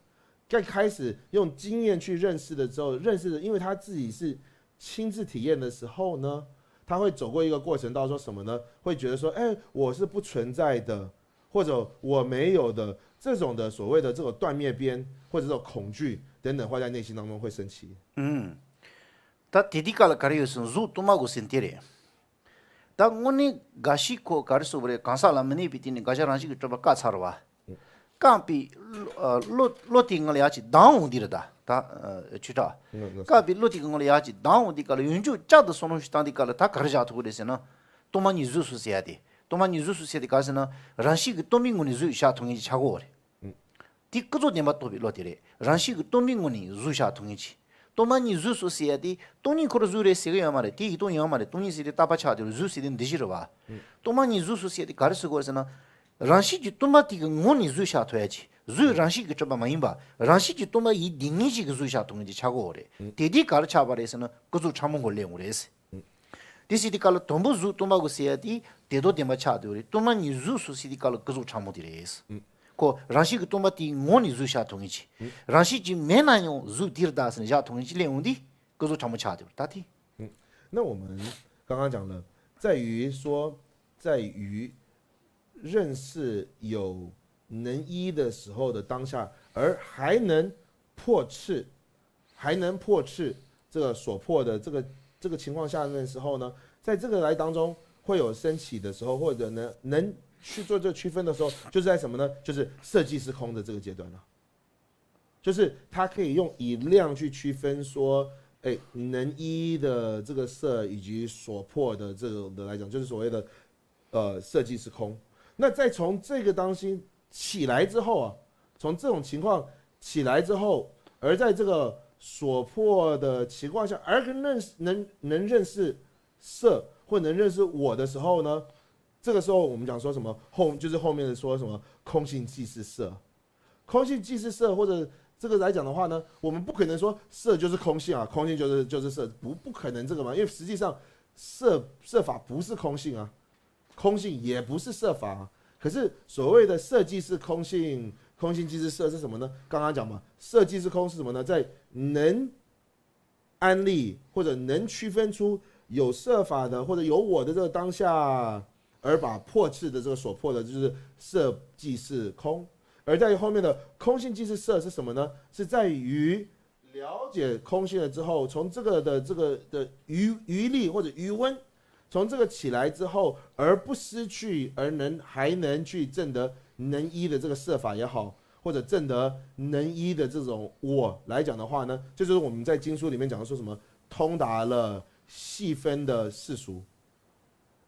在开始用经验去认识的时候，认识的，因为他自己是亲自体验的时候呢，他会走过一个过程，到说什么呢？会觉得说，哎，我是不存在的，或者我没有的这种的所谓的这个断灭边，或者这种恐惧等等，会在内心当中会升起。 ད་དེ་དུས་སྐབས་ལ་ག་རེ་ཡོད་ཟེར་ན་གཟུགས་སྟོང་པ་དགོས་ཟེར་དེ་རེད། ད་དངོས་གནས་དགག་གཞི་ཁོ་ག་རེ་ཟེར་དགོས་རེད། གང་ཟག་ལ་མི་གནས་པའི་སྟེང་ནས་དགག་བྱ་རང་བཞིན་གྱིས་གྲུབ་པ་བཀག་ཚར་བ། བཀག་པའི་བློ་བློ་བློ་དེའི་ངང་ལ་ཡར་ཅིག་ལྡང་འོང་དེ་རེད་ད། ད་ཆོས་གྲགས། བཀག་པའི་བློ་དེའི་ངང་ལ་ཡར་ཅིག་ལྡང་འོང་དེ་སྐབས་ལ་ཡོན་ཆབ་བསྐྱར་དུ་བསམ་བློ་ཞིག་བཏང་དེ་སྐབས་ལ་ད་ག་རེ་བཞག་ཐུབ་ཀྱི་རེད་ཟེར་ན། སྟོང་པ་ཉིད་གཟུགས་སོ་ཟེར་ཡ་དེ། སྟོང་པ་ཉིད་གཟུགས་སོ་ཟེར་དེ་ག་རེ་ཟེར་ན། རང་བཞིན་གྱིས་སྟོང་པའི་ངང་ནས་གཟུགས་ཤར་ཐུབ་མཁན་ཅིག་ཆགས་ཀྱི་ཡོད་རེད། དེ་ཀུན་རྫོབ་བདེན་པ་རྟོགས་པའི་བློ་དེ་རེད། རང་བཞིན་གྱིས་སྟོང་པའི་ངང་ནས་གཟུགས་ཤར་ཐུབ་མཁན་ཅིག་སྟོང་པ་ཉིད་གཟུགས་སོ་ཟེར་ཡ་དེ་སྟོང་ཉིད་ཁོ་རང་གཟུགས་རེད་ཟེར་གི་ཡོད་མ་རེད། དེ་ཡིད་རྟོན་ཡོད་མ་རེད། སྟོང་ཉིད་ཟེར་དེ་རྟག་པ་ཆགས་དེ་རེད། གཟུགས་ཟེར་དེ་འདི་བཞིན་རེད་བ། སྟོང་པ་ཉིད་གཟུགས་སོ་ཟེར་དེ་ག་རེ་ཟེར་དགོས་རེད་ཟེར་ན། རང་བཞིན་གྱིས་སྟོང་པ་དེ་གི་ངང་ནས་གཟུགས་ཤར་ཐུབ་ཡ་ཅིག་གཟུགས་རང་བཞིན་གྱིས་གྲུབ་པ་མ་ཡིན་པ། རང་བཞིན་གྱིས་སྟོང་པ་ཡིན་དེ་ངེས་ཅིག་གི་གཟུགས་ཤར་ཐུབ་མཁན་ཅིག་ཆགས་ཀྱི་ཡོད་རེད། དེ་དུས་ག་རེ་ཆགས་པ་རེད་ཟེར་ན་ཀུན་རྫོབ་ཕྲ་མོ་མགོ་སླེབས་འོང་རེད། དེ་ཟེར་དུས་སྐབས་ལ་དང་པོ་གཟུགས་སྟོང་པ་དགོས་ཟེར་ཡ་དེ་དེ་དོན་བདེན་པ་ཆགས་བསྡད་ཡོད་རེད། སྟོང་པ་ཉིད་གཟུགས་སོ་ཟེར་དུས་སྐབས་ལ་ཀུན་རྫོབ་ཕྲ་མོ་དེ་རེད། ཁོ་རང་བཞིན་གྱིས་སྟོང་པ་དེའི་ངང་ནས་གཟུགས་ཤར་ཐུབ་མཁན་ཅིག་རང་བཞིན་གྱིས་མེད་ན་ཡང་གཟུགས་དེ་རེད་ད་ཟེར་ནས་བཞག་ཐུབ་མཁན་ཅིག་སླེབས་འོང་དུས་ཀུན་རྫོབ་ཕྲ་མོ་ཆགས་བསྡད་ཡོད་རེད་ད་དེ། 那我们刚刚讲了，在于说，在于认识有能一的时候的当下，而还能破斥，还能破斥这个所破的这个这个情况下的时候呢，在这个来当中会有升起的时候，或者呢能去做这个区分的时候，就是在什么呢？就是色即是空的这个阶段了。就是它可以用以量去区分说，哎，能一的这个色以及所破的这个的来讲，就是所谓的呃色即是空。那再从这个当心起来之后啊，从这种情况起来之后，而在这个所破的情况下，而跟认识能能认识色或能认识我的时候呢，这个时候我们讲说什么后就是后面的说什么空性即是色，空性即是色，或者这个来讲的话呢，我们不可能说色就是空性啊，空性就是就是色，不不可能这个嘛，因为实际上色色法不是空性啊，空性也不是色法啊。可是所谓的色即是空性，空性即是色是什么呢？刚刚讲嘛，色即是空是什么呢？在能安立或者能区分出有色法的或者有我的这个当下，而把破斥的这个所破的，就是色即是空。而在于后面的空性即是色是什么呢？是在于了解空性了之后，从这个的这个的余余力或者余温，从这个起来之后，而不失去，而能还能去证得能一的这个色法也好，或者证得能一的这种我来讲的话呢，这就是我们在经书里面讲的说什么通达了细分的世俗，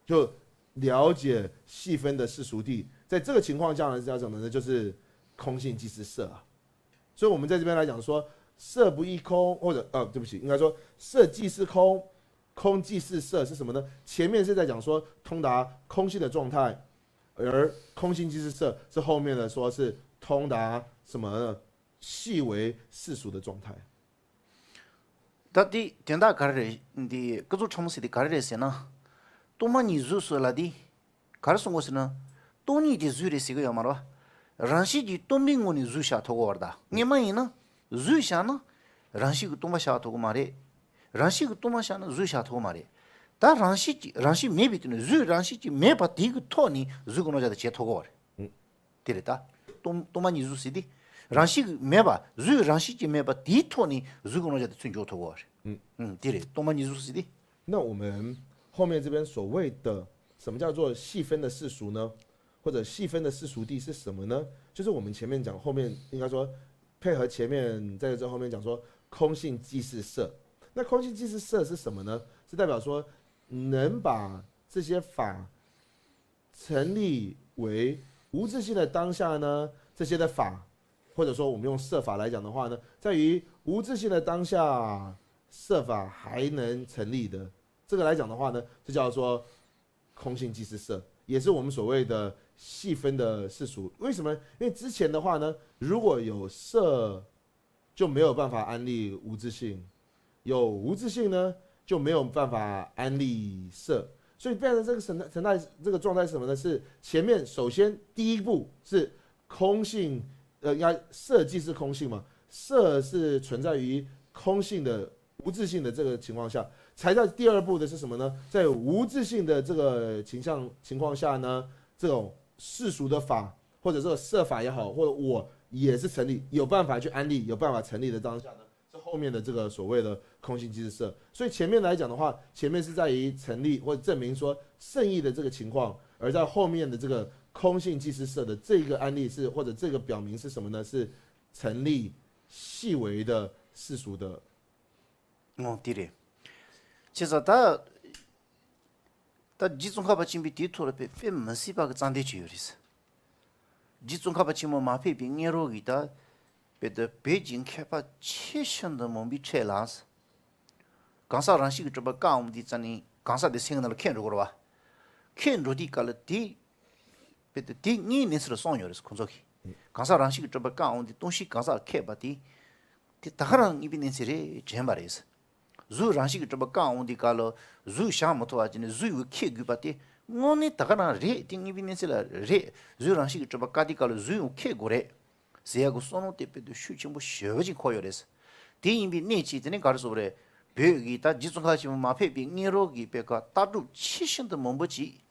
就了解细分的世俗谛。在这个情况下呢，是要什么呢？就是空性即是色啊。所以我们在这边来讲说，色不异空，或者呃，对不起，应该说色即是空，空即是色是什么呢？前面是在讲说通达空性的状态，而空性即是色是后面的说是通达什么呢？细微世俗的状态。ད་དེ་དོན་དག་ག་རེ་རེད། འདི་ཀུན་རྫོབ་ཕྲ་མོ་ཟེར་དེ་ག་རེ་རེད་ཟེར་ན། སྟོང་པ་ཉིད་གཟུགས་སུ་ལ་དེ་ག་རེ་གསུང་གོ་ཟེར་ན། སྟོང་ཉིད་དེ་གཟུགས་རེད་ཟེར་གི་ཡོད་མ་རེད་བ། རང་བཞིན་གྱིས་སྟོང་པའི་ངོ་ནས་གཟུགས་བཞག་ཐུབ་གོ་བ་རེད་ད། སྔོན་མ་ཡིན་ན་གཟུགས་བཞག་ན་རང་བཞིན་གྱིས་སྟོང་པ་བཞག་ཐུབ་གི་མ་རེད། རང་བཞིན་གྱིས་སྟོང་པ་བཞག་ན་གཟུགས་བཞག་ཐུབ་གི་མ་རེད། ད་རང་བཞིན་གྱིས་རང་བཞིན་མེད་པའི་དུས་ནས་གཟུགས་རང་བཞིན་གྱིས་མེད་པ་དེ་གི་ཐོག་ནས་གཟུགས་ཀྱི་རྣམ་གཞག་དེ་བྱེད་ཐུབ་གོ་བ་རེད། དེ་རེད་ད། སྟོང་སྟོང་པ་ཉིད་གཟུགས་ཟེར་དེ། རང་བཞིན་གྱིས་མེད་པ་གཟུགས་རང་བཞིན་གྱིས་མེད་པ་དེའི་ཐོག་ནས་གཟུགས་ཀྱི་རྣམ་གཞག་དེ་ཚུར་འཇོག་ཐུབ་གོ་བ་རེད། ཨུམ། དེ་རེད་སྟོང་པ་ཉིད་གཟུགས་ཟེར་དེ།那我们后面这边所谓的什么叫做细分的世俗呢？或者细分的世俗谛是什么呢？就是我们前面讲，后面应该说配合前面在这后面讲说空性即是色。那空性即是色是什么呢？是代表说能把这些法成立为无自性的当下呢，这些的法，或者说我们用色法来讲的话呢，在于无自性的当下，色法还能成立的。这个来讲的话呢，这叫做空性即是色，也是我们所谓的细分的世俗。为什么？因为之前的话呢，如果有色，就没有办法安立无自性；有无自性呢，就没有办法安立色。所以变成这个神神态这个状态是什么呢？是前面首先第一步是空性，呃，应该色即是空性嘛，色是存在于空性的无自性的这个情况下，才在第二步的是什么呢？在无自性的这个情象情况下呢，这种世俗的法或者这个色法也好，或者我也是成立，有办法去安立，有办法成立的当下呢，是后面的这个所谓的空性即是色。所以前面来讲的话，前面是在于成立或者证明说圣意的这个情况，而在后面的这个空性即是色的这个安立是或者这个表明是什么呢？是成立细微的世俗的。ཨོ་དེ་རེད། བྱས་ཙང་ད་ད་རྗེ་ཙོང་ཁ་པ་ཆེན་པོས་དེའི་ཐོག་ལ་དཔེ་དཔེ་མི་སྲིད་པ་གི་རྩ་འདི་བྱས་ཡོད་རེད། རྗེ་ཙོང་ཁ་པ་ཆེན་པོ་མ་ཕེབས་པའི་སྔོན་རོལ་གྱི་ད་དཔེ་ད་བོད་ཀྱི་མཁས་པ་ཆེས་ཤིན་ཏུ་མང་པོའི་གྲས་ལ། གང་ཟག་རང་བཞིན་གྱིས་གྲུབ་པ་ཀ་འོང་དུས་ཙམ་ནས་གང་ཟག་དེ་སེམས་ནང་ལ་ཁེགས་འགྲོ་གི་རེད་བ། ཁེགས་འགྲོ་དུས་སྐབས་ལ་དེ། དཔེ་དེ་དེ་ངའི་གནས་ཚུལ་ལ་གསུངས་ཡོད་རེད་ཁོང་ཚོ་གིས། གང་ཟག་རང་བཞིན་གྱིས་གྲུབ་པ་ཀ་འོང་དུས་སྟོང་གཞི་གང་ཟག་ཁེགས་པ་དེ། དེ་ད་ག་རང་དངོས་པོའི་གནས་ཚུལ་རེད་དྲན་པ་རེད། གཟུགས་རང་བཞིན་གྱིས་གྲུབ་པ་ཀ་འོང་དུས་སྐབས་ལ་གཟུགས་བཞག་མི་ཐུབ་པ་བྱས་ནས་གཟུགས་ཡོད་ཁེགས་དགོས་པ་དེ་དངོས་གནས་ད་ག་རང་རེད། དེ་དངོས་པོའི་གནས་ཚུལ་ལ་རེད། གཟུགས་རང་བཞིན་གྱིས་གྲུབ་པ་ཀ་དུས་སྐབས་ལ་གཟུགས་ཡོད་ཁེགས་དགོས་རེད། ཟེར་ཡག་གི་བསམ་བློ་དེ་དཔེ་དེ་ཤུགས་ཆེན་པོ་ཞེ་པོ་ཅིག་འཁོར་ཡོད་རེད། དེ་ཡིན་པའི་གནད་ཅིག་དེ་ནི་ག་རེ་ཟེར་བ་རེད། བོད་ཀྱི་ད་རྗེ་ཙོང་ཁ་པ་ཆེན་པོ་མ་ཕེབས་པའི་སྔོན་རོལ་གྱི་དཔེ་ཀ་ལྟ་གྲུབ་ཆེས་ཤིན་ཏུ་མང་པོ་ཅིག་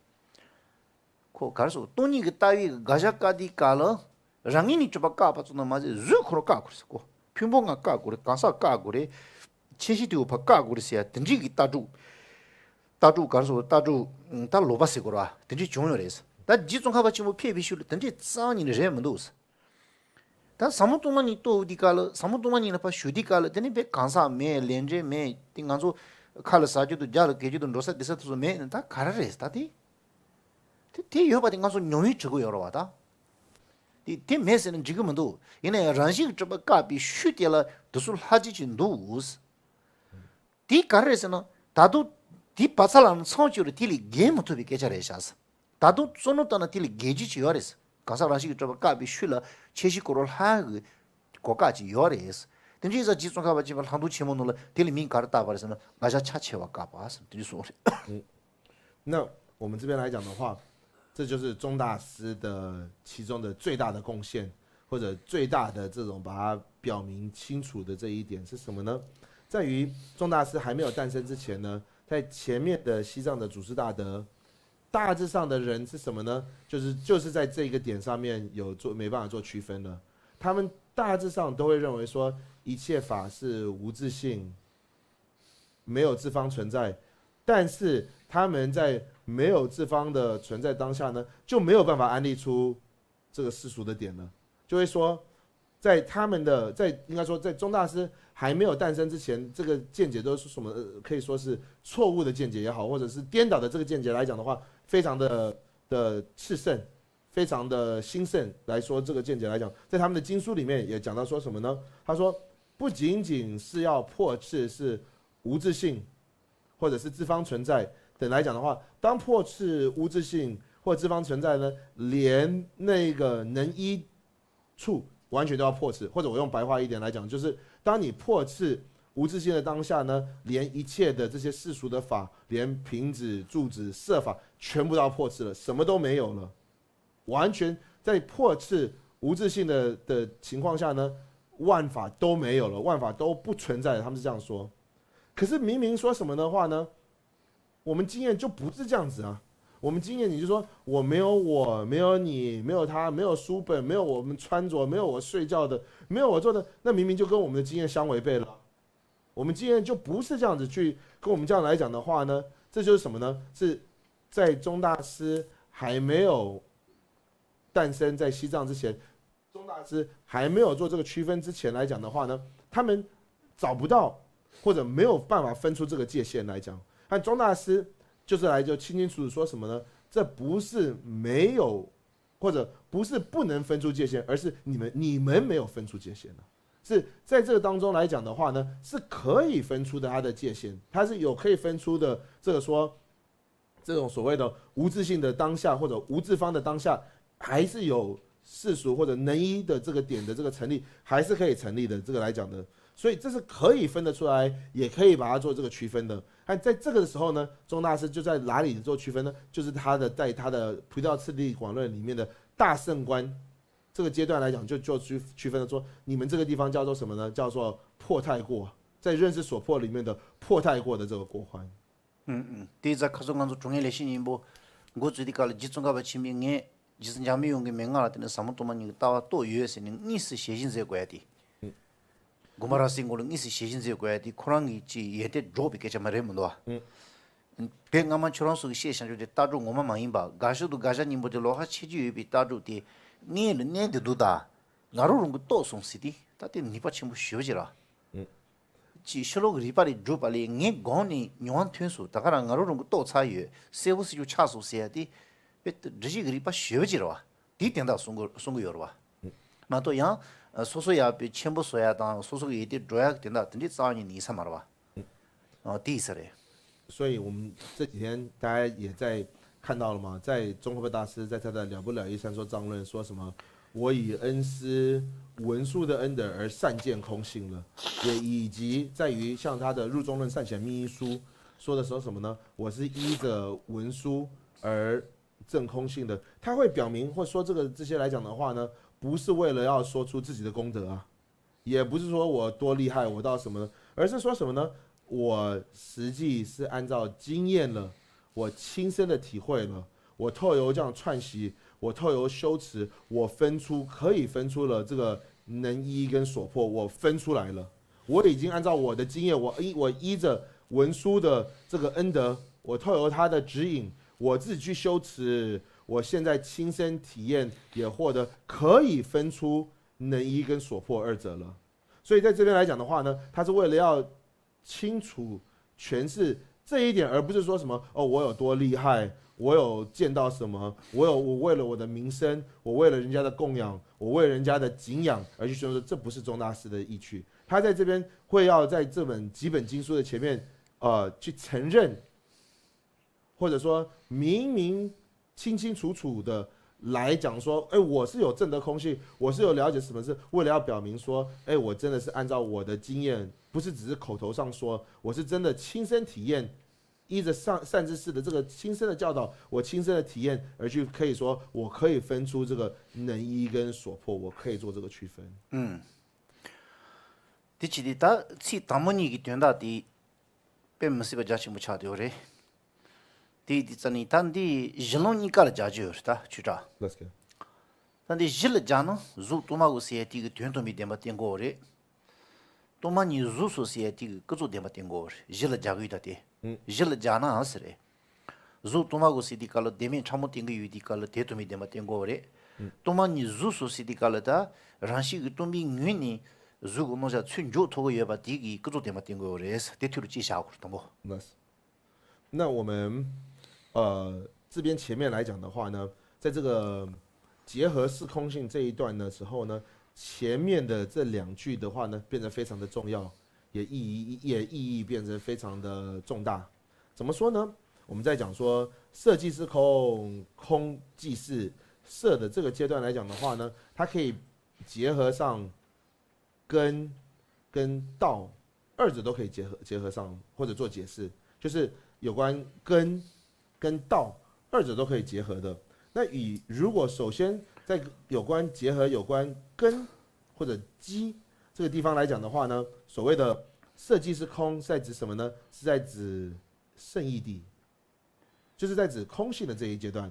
ཁོ་ག་རེ་ཟེར་བ་སྟོང་ཉིད་ཀྱི་ལྟ་བའི་དགག་བྱ་བཀག་དུས་སྐབས་ལ་རང་ངོས་ནས་གྲུབ་པ་བཀག་པ་ཙམ་དུ་མ་ཟད་གཟུགས་ཁོ་རང་བཀག་དགོས་རེད་ཟེར། ཁོ་ཕུང་པོ་ལྔ་བཀག་དགོས་རེད། གང་ཟག་བཀག་དགོས་རེད། མཁྱེན་གཞི་དེ་འུ་ཕ་བཀག་དགོས་རེད་ཟེར་ཡ་དེ་འདྲའི་གི་ལྟ་གྲུབ། ལྟ་གྲུབ་ག་རེ་ཟེར་བ་ལྟ་གྲུབ་ད་ལོག་པ་ཟེར་དགོས་རེད་བ་དེ་འདྲའི་བྱུང་ཡོད་རེད། ད་རྗེ་ཙོང་ཁ་པ་ཆེན་པོ་ཕེབས་པའི་ཤུལ་ལ་དེ་འདྲའི་རྩ་བ་ཉིད་ནས་རེད་མི་འདུག། ད་ཟབ་མོ་སྟོང་པ་ཉིད་རྟོགས་དུས་སྐབས་ལ། ཟབ་མོ་སྟོང་པ་ཉིད་ལ་ཕར་ཞུགས་དུས་སྐབས་ལ། དེ་ནི་དཔེ་གང་ཟག་མེད། ལས་འབྲས་མེད། དེ་ང་ཚོ་ཁ་ལ་ཟ་རྒྱུ་དང་རྒྱབ་ལ་འགེལ་རྒྱུ་དང་འགྲོ་ས་སྡོད་ས་དེ་ཚོ་མེད་ན་ད་ག་རེ་རེད་ད་དེ། དེ་དེ་ཡོད་པ་དེ་ང་ཚོ་མྱོང་བའི་འབྲས་བུ་ཡོད་རེད་བ་ད། དེ་དེ་མེད་ཟེར་ན་འགྲིག་གི་མི་འདུག། ཡིན་ན་ཡང་རང་བཞིན་གྱིས་གྲུབ་པ་བཀག་པའི་ཤུལ་དེ་ལ་དེ་ཚོ་ལྷག་བཅས་ཀྱི་འདུག། དེ་ག་རེ་རེད་ཟེར་ན། ད་དུང་དེ་བབས་ཚར་ལ་མཚམས་གཅིག་རུ་དེ་ལས་བརྒལ་མི་ཐུབ་པའི་སྐད་ཆ་རེད་ཤག། ད་དུང་བསམ་བློ་བཏང་ན་དེ་ལས་བརྒལ་རྒྱུ་ཅིག་ཡོད་རེད། གང་ཟག་རང་བཞིན་གྱིས་གྲུབ་པ་བཀག་པའི་ཤུལ་ལ་ཁྱད་གཞི་གོ་རོ་ལྷག་གི་གོ་བཀག་ཅིག་ཡོད་རེད། དེ་འདྲ་ཡིན་ཙང་རྗེ་ཙོང་ཁ་པ་ཆེན་པོས་ལྷག་མཐོང་ཆེན་མོ་ནང་ལ་དེ་ལས་མིང་ག་རེ་བཏགས་པ་རེད་ཟེར་ན། ང་རྒྱལ་ཆ་ཆེ་བ་བཀག་པ་ཟེར་དེ་འདྲ་གསུངས་རེད། 那我们这边来讲的话，这就是宗大师的其中的最大的贡献，或者最大的这种把它表明清楚的这一点是什么呢？在于宗大师还没有诞生之前呢，在前面的西藏的祖师大德，大致上的人是什么呢？就是就是在这个点上面有做没办法做区分了。他们大致上都会认为说，一切法是无自性，没有自方存在，但是他们在没有自方的存在当下呢，就没有办法安立出这个世俗的点了，就会说，在他们的在应该说在宗大师还没有诞生之前，这个见解都是什么？呃，可以说是错误的见解也好，或者是颠倒的这个见解来讲的话，非常的的炽盛，非常的兴盛来说这个见解来讲，在他们的经书里面也讲到说什么呢？他说，不仅仅是要破斥是无自性，或者是自方存在等来讲的话，当破斥无自性或自方存在呢，连那个能依处完全都要破斥，或者我用白话一点来讲，就是当你破斥无自性的当下呢，连一切的这些世俗的法，连瓶子、柱子、色法，全部都要破斥了，什么都没有了。完全在破斥无自性的的情况下呢，万法都没有了，万法都不存在了。他们是这样说。可是明明说什么的话呢？我们经验就不是这样子啊。我们经验你就说我没有我，没有你，没有他，没有书本，没有我们穿着，没有我睡觉的，没有我做的，那明明就跟我们的经验相违背了。我们经验就不是这样子去跟我们这样来讲的话呢，这就是什么呢？是在宗大师还没有诞生在西藏之前，宗大师还没有做这个区分之前来讲的话呢，他们找不到或者没有办法分出这个界限来讲。但宗大师就是来就清清楚楚说什么呢？这不是没有或者不是不能分出界限，而是你们你们没有分出界限呢。是在这个当中来讲的话呢，是可以分出的它的界限，它是有可以分出的这个说这种所谓的无自性的当下或者无自方的当下，还是有世俗或者能依的这个点的这个成立，还是可以成立的。这个来讲的，所以这是可以分得出来，也可以把它做这个区分的。但在这个的时候呢，宗大师就在哪里做区分呢？就是他的在他的《菩提道次第广论》里面的大乘观这个阶段来讲，就就区区分了说，你们这个地方叫做什么呢？叫做破太过，在认识所破里面的破太过的这个过患。 དེའི་རྩ་ཁ་སང་ང་ཚོ་དྲུང་ངེ་ལས་ཤིང་ཉིན་པོ་འགོ་བཙུགས་དུས་སྐབས་ལ་རྗེ་ཙོང་ཁ་པ་ཆེན་པོས་ངས་རྗེ་བཙུན་འཇམ་པའི་དབྱངས་ཀྱི་མན་ངག་ལ་བརྟེན་ནས་ཟབ་མོ་སྟོང་པ་ཉིད་ཀྱི་ལྟ་བ་རྟོགས་ཡོད་ཟེར་ནས་དངོས་སུ་ཞལ་བཞེས་མཛད་དགོས་ཡ་དེ། དགོངས་པ་རབ་གསལ་མགོན་ལ་དངོས་སུ་ཞལ་བཞེས་མཛད་དགོས་ཡ་དེ་ཁོ་རང་གི་ཅིག་ཡོན་ཏན་སྒྲོག་པའི་སྐད་ཆ་མ་རེད་མི་འདུག་བ། དེ་སྔ་མ་ཁྱོད་རང་ཚོ་གི་བཤད་བཞག་རྒྱུ་དེ་ལྟ་གྲུབ་ངོ་མ་མ་ཡིན་པ། དགའ་ཤོས་དང་དགའ་ཤོས་སྙིང་པོ་དེ་ལོགས་ཀ་ཕྱེ་རྒྱུ་ཡོད་པའི་ལྟ་གྲུབ་དེ་དངོས་ལ་གནས་བསྡད་འདུག་ད། ང་རང་རང་གིས་རྟོགས་སོང་ཟེར་དེ་ད་དེ་ནུས་པ་ཆེན་པོ་ཞེ་པོ་ཅིག་རེད། ཅིག་ཕྱི་ལོགས་ཀྱི་རིག་པ་ལས་གྲུབ་པ་ལས་ངའི་སྒོ་ནས་མྱོང་བ་ཐོན་སོང་། ད་ག་རང་ང་རང་རང་གིས་རྟོགས་ཚར་ཡོད། གསལ་པོ་གསལ་རྐྱང་ཆགས་སོང་ཟེར་ཡ་དེ་དཔེ་འགྲེལ་བཤད་ཀྱི་རིག་པ་ཞེ་པོ་ཅིག་རེད་བ། དེའི་དོན་དག་གསུང་གི་གསུང་གི་ཡོད་རེད་བ། མ་གཏོགས་ཡང་སོ་སོ་ཡག་པོའི་ཆེན་པོ་བཟོ་ཡ་དང་སོ་སོ་གི་ཡིད་དེ་འགྲོ་ཡ་གི་དོན་དག་དེ་འདྲའི་རྩ་བ་ཉིད་ནས་ཡིན་ས་མ་རེད་བ། དེ་ཡིན་ས་རེད།所以我们这几天大家也在看到了嘛，在宗喀巴大师在他的《了不了一三说藏论》说什么，我以恩师文殊的恩德而善见空性了，也以及在于像他的《入中论善显密意疏》说的时候什么呢？我是依着文殊而证空性的。他会表明或说这个这些来讲的话呢，不是为了要说出自己的功德啊，也不是说我多厉害，我到什么呢，而是说什么呢？我实际是按照经验了，我亲身的体会了，我透由这样串习，我透由修持，我分出可以分出了这个能依跟所破，我分出来了。我已经按照我的经验，我依我依着文殊的这个恩德，我透由他的指引，我自己去修持，我现在亲身体验也获得可以分出能一跟所破二者了。所以在这边来讲的话呢，他是为了要清楚诠释这一点，而不是说什么哦，我有多厉害，我有见到什么，我有我为了我的名声，我为了人家的供养，我为了人家的敬仰而去宣说，这不是宗大师的意趣。他在这边会要在这本几本经书的前面，呃，去承认，或者说明明清清楚楚的来讲说，哎，我是有证得空性，我是有了解什么是，为了要表明说，哎，我真的是按照我的经验，不是只是口头上说，我是真的亲身体验，依着善善知识的这个亲身的教导，我亲身的体验而去，可以说我可以分出这个能一跟所破，我可以做这个区分。དེ་ཅི་སྟེ་ད་ཚིག་དང་པོ་གཉིས་ཀྱི་དོན་དག་དེ་དཔེ་མི་སྲིད་པ་རྒྱ་ཆེན་པོ་ཆགས་བསྡད་ཡོད་རེད། དེ་དེ་རྩ་ནས་ད་འདི་གཞི་ལམ་གཉིས་ཀ་ལ་སྦྱར་གྱི་ཡོད་རེད་ད་ཆོས་གྲགས། ད་འདི་གཞི་ལ་སྦྱར་ན་གཟུགས་སྟོང་པ་གོ་ཟེར་ཡ་དེ་གི་དོན་སྟོང་པའི་བདེན་པ་བསྟན་དགོས་རེད། སྟོང་པ་ཉིད་གཟུགས་སོ་ཟེར་ཡ་དེ་གི་ཀུན་རྫོབ་བདེན་པ་བསྟན་དགོས་རེད། གཞི་ལ་སྦྱར་གི་ཡོད་ད་དེ། གཞི་ལ་སྦྱར་ནའང་ཟེར་རེད། གཟུགས་སྟོང་པ་གོ་ཟེར་དུས་སྐབས་ལ་བདེན་མེད་ཕྲ་མོ་བསྟན་གྱི་ཡོད་དུས་སྐབས་ལ་དེ་སྟོང་པའི་བདེན་པ་བསྟན་དགོས་པ་རེད། སྟོང་པ་ཉིད་གཟུགས་སོ་ཟེར་དུས་སྐབས་ལ་ད་རང་བཞིན་གྱིས་སྟོང་པའི་ངོས་ནས་གཟུགས་ཀྱི་རྣམ་གཞག་ཚུར་འཇོག་ཐུབ་ཀྱི་ཡོད་པ་དེ་གི་ཀུན་རྫོབ་བདེན་པ་བསྟན་དགོས་པ་རེད། དེ་མཐུ་རུ་ཅིག་བཞག་དགོས་རེད་དང་པོ། 那我们呃这边前面来讲的话呢，在这个结合四空性这一段的时候呢，前面的这两句的话呢，变得非常的重要，也意义也意义变得非常的重大。怎么说呢？我们在讲说色即是空，空即是色的这个阶段来讲的话呢，它可以结合上根跟道二者都可以结合结合上或者做解释，就是有关根跟道二者都可以结合的。那以如果首先在有关结合有关根或者基这个地方来讲的话呢，所谓的色即是空是在指什么呢？是在指圣义谛，就是在指空性的这一阶段，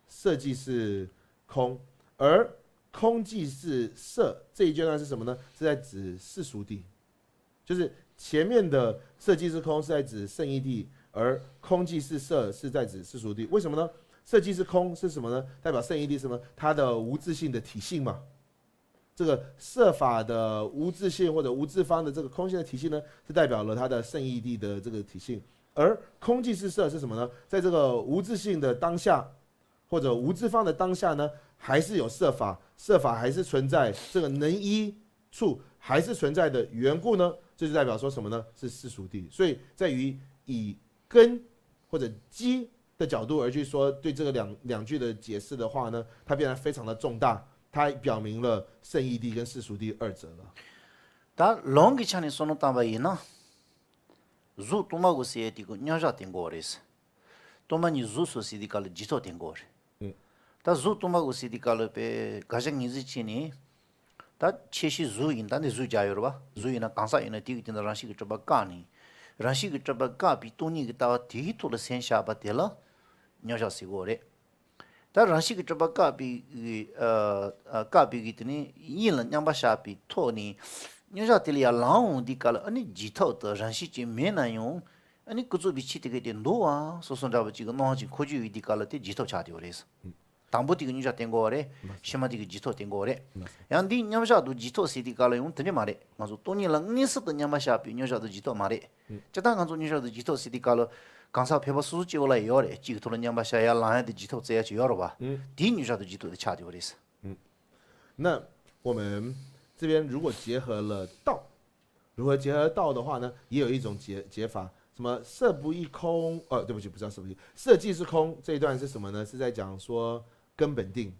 色即是空，而空即是色这一阶段是什么呢？是在指世俗谛，就是前面的色即是空是在指圣义谛，而空即是色是在指世俗谛。为什么呢？色即是空是什么呢？代表圣义谛是什么？它的无自性的体性嘛。这个色法的无自性或者无自方的这个空性的体系呢，是代表了它的圣义谛的这个体系。而空即是色是什么呢？在这个无自性的当下，或者无自方的当下呢，还是有色法，色法还是存在，这个能一处还是存在的缘故呢，这就代表说什么呢？是世俗谛。所以在于以根或者基的角度而去说，对这个两两句的解释的话呢，它变得非常的重大，它表明了圣义谛跟世俗谛二者了。 ད་ལུང་གི་ཆ་ནས་བསམ་བློ་བཏང་བ་ཡིན་ན། གཟུགས་སྟོང་པ་གོ་ཟེར་ཡ་དེ་གི་མཉམ་བཞག་བསྟན་དགོས་རེད། སྟོང་པ་ཉིད་གཟུགས་སོ་ཟེར་དུས་སྐབས་ལ་རྗེས་ཐོབ་བསྟན་དགོས་རེད། ད་གཟུགས་སྟོང་པ་གོ་ཟེར་དུས་སྐབས་ལ་དཔེ་དགག་བྱ་ངོས་འཛིན་བྱས་ནས། ད་ཁྱད་གཞི་གཟུགས་ཡིན་ད་ནི་གཟུགས་སྦྱར་ཡོད་རེད་བ། གཟུགས་ཡིན་ན་གང་ཟག་ཡིན་ན་དེ་གི་སྟེང་དུ་རང་བཞིན་གྱིས་གྲུབ་པ་བཀག་ནས། རང་བཞིན་གྱིས་གྲུབ་པ་བཀག་པའི་སྟོང་ཉིད་ཀྱི་ལྟ་བ་དེའི་ཐོག་ལ་སེམས་བཞག་པ་དེ་ལ་མཉམ་བཞག་ཟེར་དགོས་རེད། ད་རང་བཞིན་གྱིས་གྲུབ་པ་བཀག་པའི་གི་ཨ་ཨ་བཀག་པའི་གི་དེ་ནི་དབྱིངས་ལ་མཉམ་པར་བཞག་པའི་ཐོག་ནས་མཉམ་བཞག་དེ་ལ་ཡར་ལངས་འོང་དུས་སྐབས་ལ་ཨ་ནི་རྗེས་ཐོབ་དང་རང་བཞིན་གྱིས་མེད་ན་ཡང་ཨ་ནི་ཀུན་རྫོབ་པའི་ཆོས་དེ་ག་དེ་འདུག་ཨང་སོ་སོ་འདྲ་པོ་ཅིག་གི་སྣང་བ་ཅིག་འཁོར་རྒྱུ་ཡོད་དུས་སྐབས་ལ་དེ་རྗེས་ཐོབ་ཆགས་བསྡད་པ་རེད། དང་པོ་དེ་གི་མཉམ་བཞག་བསྟན་དགོས་པ་རེད། ཕྱི་མ་དེ་གི་རྗེས་ཐོབ་བསྟན་དགོས་པ་རེད། ཡང་འདིའི་མཉམ་བཞག་དང་རྗེས་ཐོབ་ཟེར་དུས་སྐབས་ལ་ཡང་དེ་འདྲ་མ་རེད། ང་ཚོ་སྟོང་ཉིད་ལ་དངོས་སུ་དང་མཉམ་པར་བཞག་པའི་མཉམ་བཞག་དང་རྗེས་ཐོབ་མ་རེད། སྤྱིར་བཏང་ང་ཚོ་མཉམ་བཞག་དང་རྗེས་ཐོབ་ཟེར་དུས་སྐབས་ལ་གང་ཟག་ཕལ་པ་སོ་སོ་སྐྱེ་བོ་ལ་ཡོད་རེད། གཅིག་གི་ཐོག་ལ་མཉམ་པར་བཞག་ཡ་ལངས་ཡ་དེ་རྗེས་ཐོབ་བཙལ་ཡ་ཅིག་ཡོད་རེད་བ། དེའི་མཉམ་བཞག་དང་རྗེས་ཐོབ་དེ་ཆགས་བསྡད་པ་རེད། 那我们这边如果结合了道，如何结合道的话呢，也有一种解解法，什么色不异空，呃，对不起，不是色不异，色即是空这一段是什么呢？是在讲说根本定，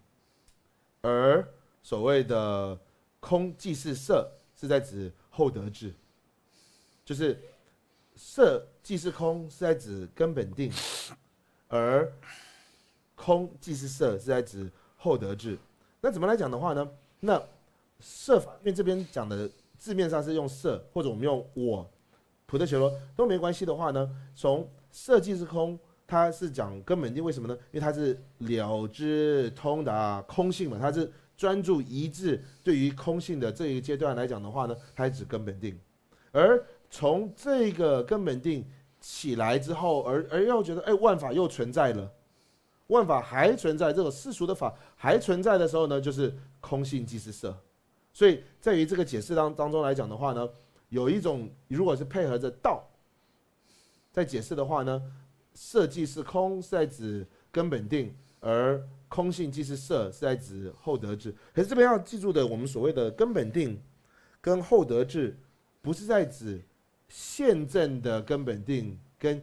而所谓的空即是色，是在指后得智，就是色即是空是在指根本定，而空即是色是在指后得智。那怎么来讲的话呢？那色法，因为这边讲的字面上是用色，或者我们用我，普特伽罗都没关系的话呢，从色即是空，它是讲根本定，为什么呢？因为它是了知通达空性嘛，它是专注一致对于空性的这一个阶段来讲的话呢，它是指根本定。而从这个根本定起来之后，而而又觉得，哎，万法又存在了，万法还存在，这种世俗的法还存在的时候呢，就是空性即是色。所以在于这个解释当当中来讲的话呢，有一种如果是配合着道在解释的话呢，色即是空是在指根本定，而空性即是色是在指后得智。可是这边要记住的，我们所谓的根本定跟后得智，不是在指现证的根本定跟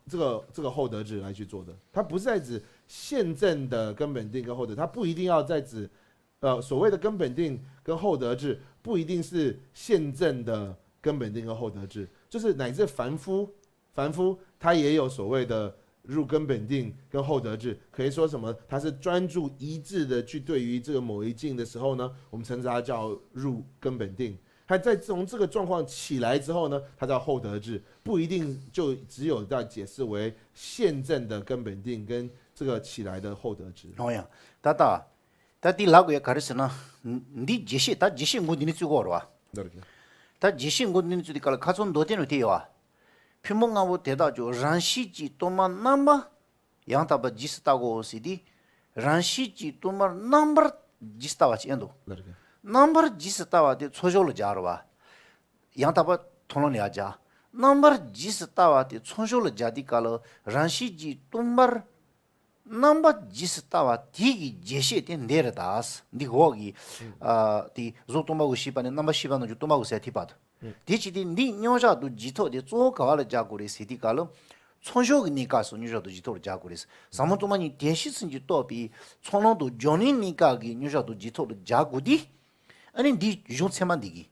这个这个后得智来去做的，它不是在指现证的根本定跟后得，它不一定要在指，呃，所谓的根本定跟后得智，不一定是现证的根本定跟后得智，就是乃至凡夫，凡夫他也有所谓的入根本定跟后得智，可以说什么？他是专注一致的去对于这个某一境的时候呢，我们称之它叫入根本定。他在从这个状况起来之后呢，他叫后得智，不一定就只有在解释为现证的根本定跟这个起来的后得智。 ཡང་ཡང་ད་ལྟ་ད་དེ་ལབ་དགོས་ཡ་ག་རེ་ཟེར་ན། འདི་རྒྱས་བཤད་ད་རྒྱས་བཤད་མགོ་འདི་ནས་བཙུགས་དགོས་རེད་བ། ད་རྒྱས་བཤད་མགོ་འདི་ནས་བཙུགས་དུས་སྐབས་ལ་ཁ་ཚོན་མདོར་བསྟན་ནས་དེ་ཡོད་བ། ཕུང་པོ་ལྔ་པོ་དེ་དག་ཀྱང་རང་བཞིན་གྱིས་སྟོང་པ་རྣམ་པ་ཡང་དག་པར་རྗེས་སུ་བལྟ་དགོ་ཟེར་དུས། རང་བཞིན་གྱིས་སྟོང་པར་རྣམ་པར་རྗེས་སུ་བལྟ་བ་ཅིག་ཡིན་འདུག་རྣམ་པར་རྗེས་སུ་བལྟ་བ་དེ་ཚོགས་ཞོར་ལ་སྦྱར་བ། ཡང་དག་པར་མཐོང་ལམ་ལ་ཡར་སྦྱར། རྣམ་པར་རྗེས་སུ་བལྟ་བ་དེ་ཚོགས་ཞོར་ལ་སྦྱར་དུས་སྐབས་ལ་རང་བཞིན་གྱིས་སྟོང་པར་རྣམ་པར་རྗེས་སུ་བལྟ་བ་དེ་གི་རྒྱས་བཤད་དེ་འདི་རེད་ད། འདི་འོག་གི་ཨ་དེ་གཟུགས་སྟོང་པ་གོ་ཤེས་པ་ནས་རྣམ་པར་ཤེས་པ་རྣམས་ཀྱང་སྟོང་པ་གོ་ཟེར་ཐིག་པ་དང་། དེ་ཅི་སྟེ་འདི་མཉམ་བཞག་ཏུ་རྗེས་ཐོབ་དེ་གཙོ་བོ་ག་བ་ལ་སྦྱར་དགོས་རེད་ཟེར་དུས་སྐབས་ལ། ཚོགས་ཞོར་གྱི་གནས་སྐབས་སུ་མཉམ་བཞག་ཏུ་རྗེས་ཐོབ་ལ་སྦྱར་དགོས་རེད། ཟབ་མོ་སྟོང་པ་ཉིད་དེ་བཞིན་གྱིས་རྟོགས་པའི་ཚོགས་ལམ་དང་སྦྱོར་ལམ་གནས་སྐབས་ཀྱི་མཉམ་བཞག་ཏུ་རྗེས་ཐོབ་ལ་སྦྱར་དགོས་ཏེ། ཨ་ནི་འདིའི་གཞུང་ཚད་མ་འདི་གིས།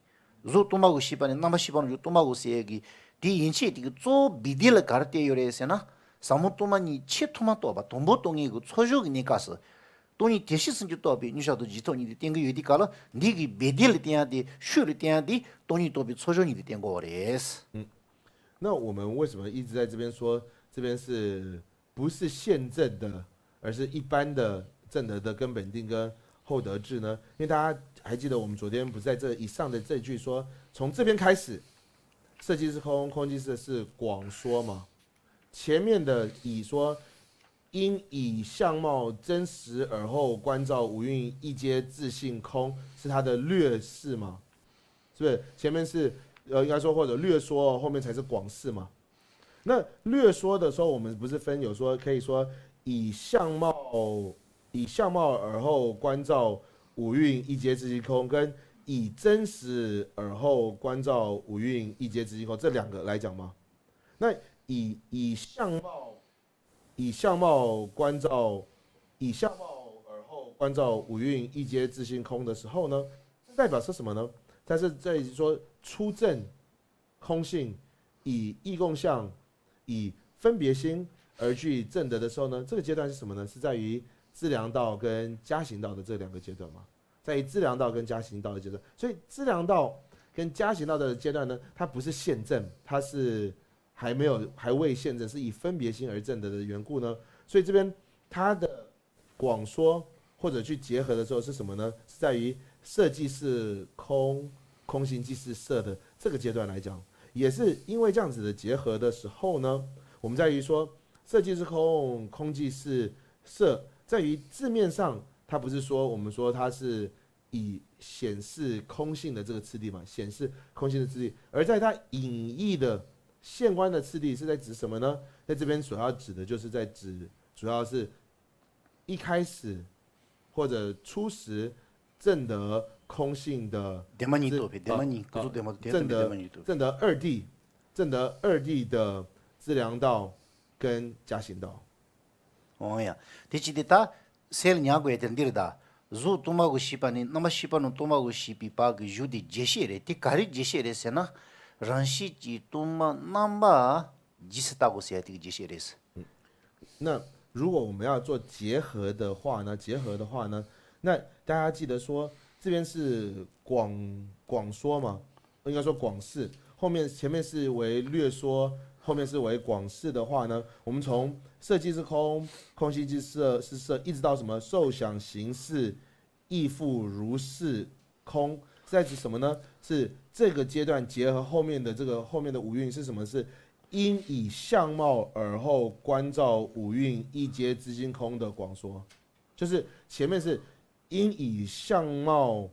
གཟུགས་སྟོང་པ་གོ་ཤེས་པ་ནས་རྣམ་པར་ཤེས་པ་རྣམས་ཀྱང་སྟོང་པ་གོ་ཟེར་ཡས་ཀྱི་དེའི་ཡན་ཆད་དེ་གི་གཙོ་བོ་སྦས་དོན་ལ་ག་རེ་བསྟན་ཡོད་རེད་ཟེར་ན། ཟབ་མོ་སྟོང་པ་ཉིད་ཆེས་ཐོག་མར་རྟོགས་པ་དང་པོ་རྟོགས་ངེས་ཀྱི་ཚོགས་ཞོར་གྱི་གནས་སྐབས་སུ། སྟོང་ཉིད་དེ་བཞིན་གྱིས་རྟོགས་པའི་མཉམ་བཞག་ཏུ་རྗེས་ཐོབ་གཉིས་དེ་བསྟན་གྱི་ཡོད་དུས་སྐབས་ལ། འདི་གི་སྦས་དོན་ལ་བསྟན་ཡ་དེ་ཤུགས་ལ་བསྟན་ཡ་དེ་སྟོང་ཉིད་རྟོགས་པའི་ཚོགས་ཞོར་གཉིས་དེ་བསྟན་དགོས་པ་རེད། 嗯，那我们为什么一直在这边说这边是不是现证的，而是一般的证得的根本定跟后得智呢？因为大家还记得我们昨天不是在这以上的这句说，从这边开始，色即是空，空即是色是广说嘛。前面的以说，因以相貌真实而后观照五蕴亦皆自性空，是它的略释嘛？是不是？前面是呃，应该说或者略说，后面才是广释嘛。那略说的时候，我们不是分有说可以说以相貌以相貌而后观照五蕴亦皆自性空，跟以真实而后观照五蕴亦皆自性空这两个来讲吗？那以以相貌以相貌观照以相貌而后观照五蕴亦皆自性空的时候呢，这代表是什么呢？它是在说初证空性，以异共相、以分别心而去证得的时候呢，这个阶段是什么呢？是在于资粮道跟加行道的这两个阶段嘛，在于资粮道跟加行道的阶段。所以资粮道跟加行道的阶段呢，它不是现证，它是还没有还未现证，是以分别心而证得的缘故呢。所以这边它的广说或者去结合的时候是什么呢？是在于色即是空，空性即是色的这个阶段来讲，也是因为这样子的结合的时候呢，我们在于说色即是空，空即是色，在于字面上，它不是说我们说它是以显示空性的这个次第嘛，显示空性的次第，而在它隐义的现观的次第是在指什么呢？在这边所要指的就是在指，主要是一开始或者初时证得空性的 ལྡན་མ་གཉིས་རྟོགས་པའི་ལྡན་མ་གཉིས་ཀུན་རྫོབ་ལྡན་མ་དང་ལྡན་ཏོ་ལྡན་མ་གཉིས་རྟོགས་པའི། 证得二谛，证得二谛的资粮道跟加行道。 འོང་ཡ། དེ་ཅི་སྟེ་ད་སེལ་ཉག་དགོས་དེར་འདིར་ད། གཟུགས་སྟོང་པ་གོ་ཤེས་པ་ནས་རྣམ་པར་ཤེས་པ་རྣམས་སྟོང་པ་གོ་ཤེས་པའི་བར་གྱི་གཞུང་དེ་རྒྱས་བཤད་རེད། དེ་ག་རེ་རྒྱས་བཤད་རེད་ཟེར་ན། རང་བཞིན་གྱིས་སྟོང་པ་རྣམ་པ་རྗེས་སུ་བལྟ་དགོས་ཟེར་ཡ་དེ་གི་རྒྱས་བཤད་རེད། 那如果我们要做结合的话呢，结合的话呢，那大家记得说，这边是广广说嘛，应该说广释，后面前面是为略说，后面是为广释的话呢，我们从色即是空，空即是色，是色，一直到什么受想行识亦复如是空，是在指什么呢？是这个阶段结合后面的这个后面的五蕴是什么？是应以相貌而后观照五蕴亦皆自性空的广说，就是前面是应以相貌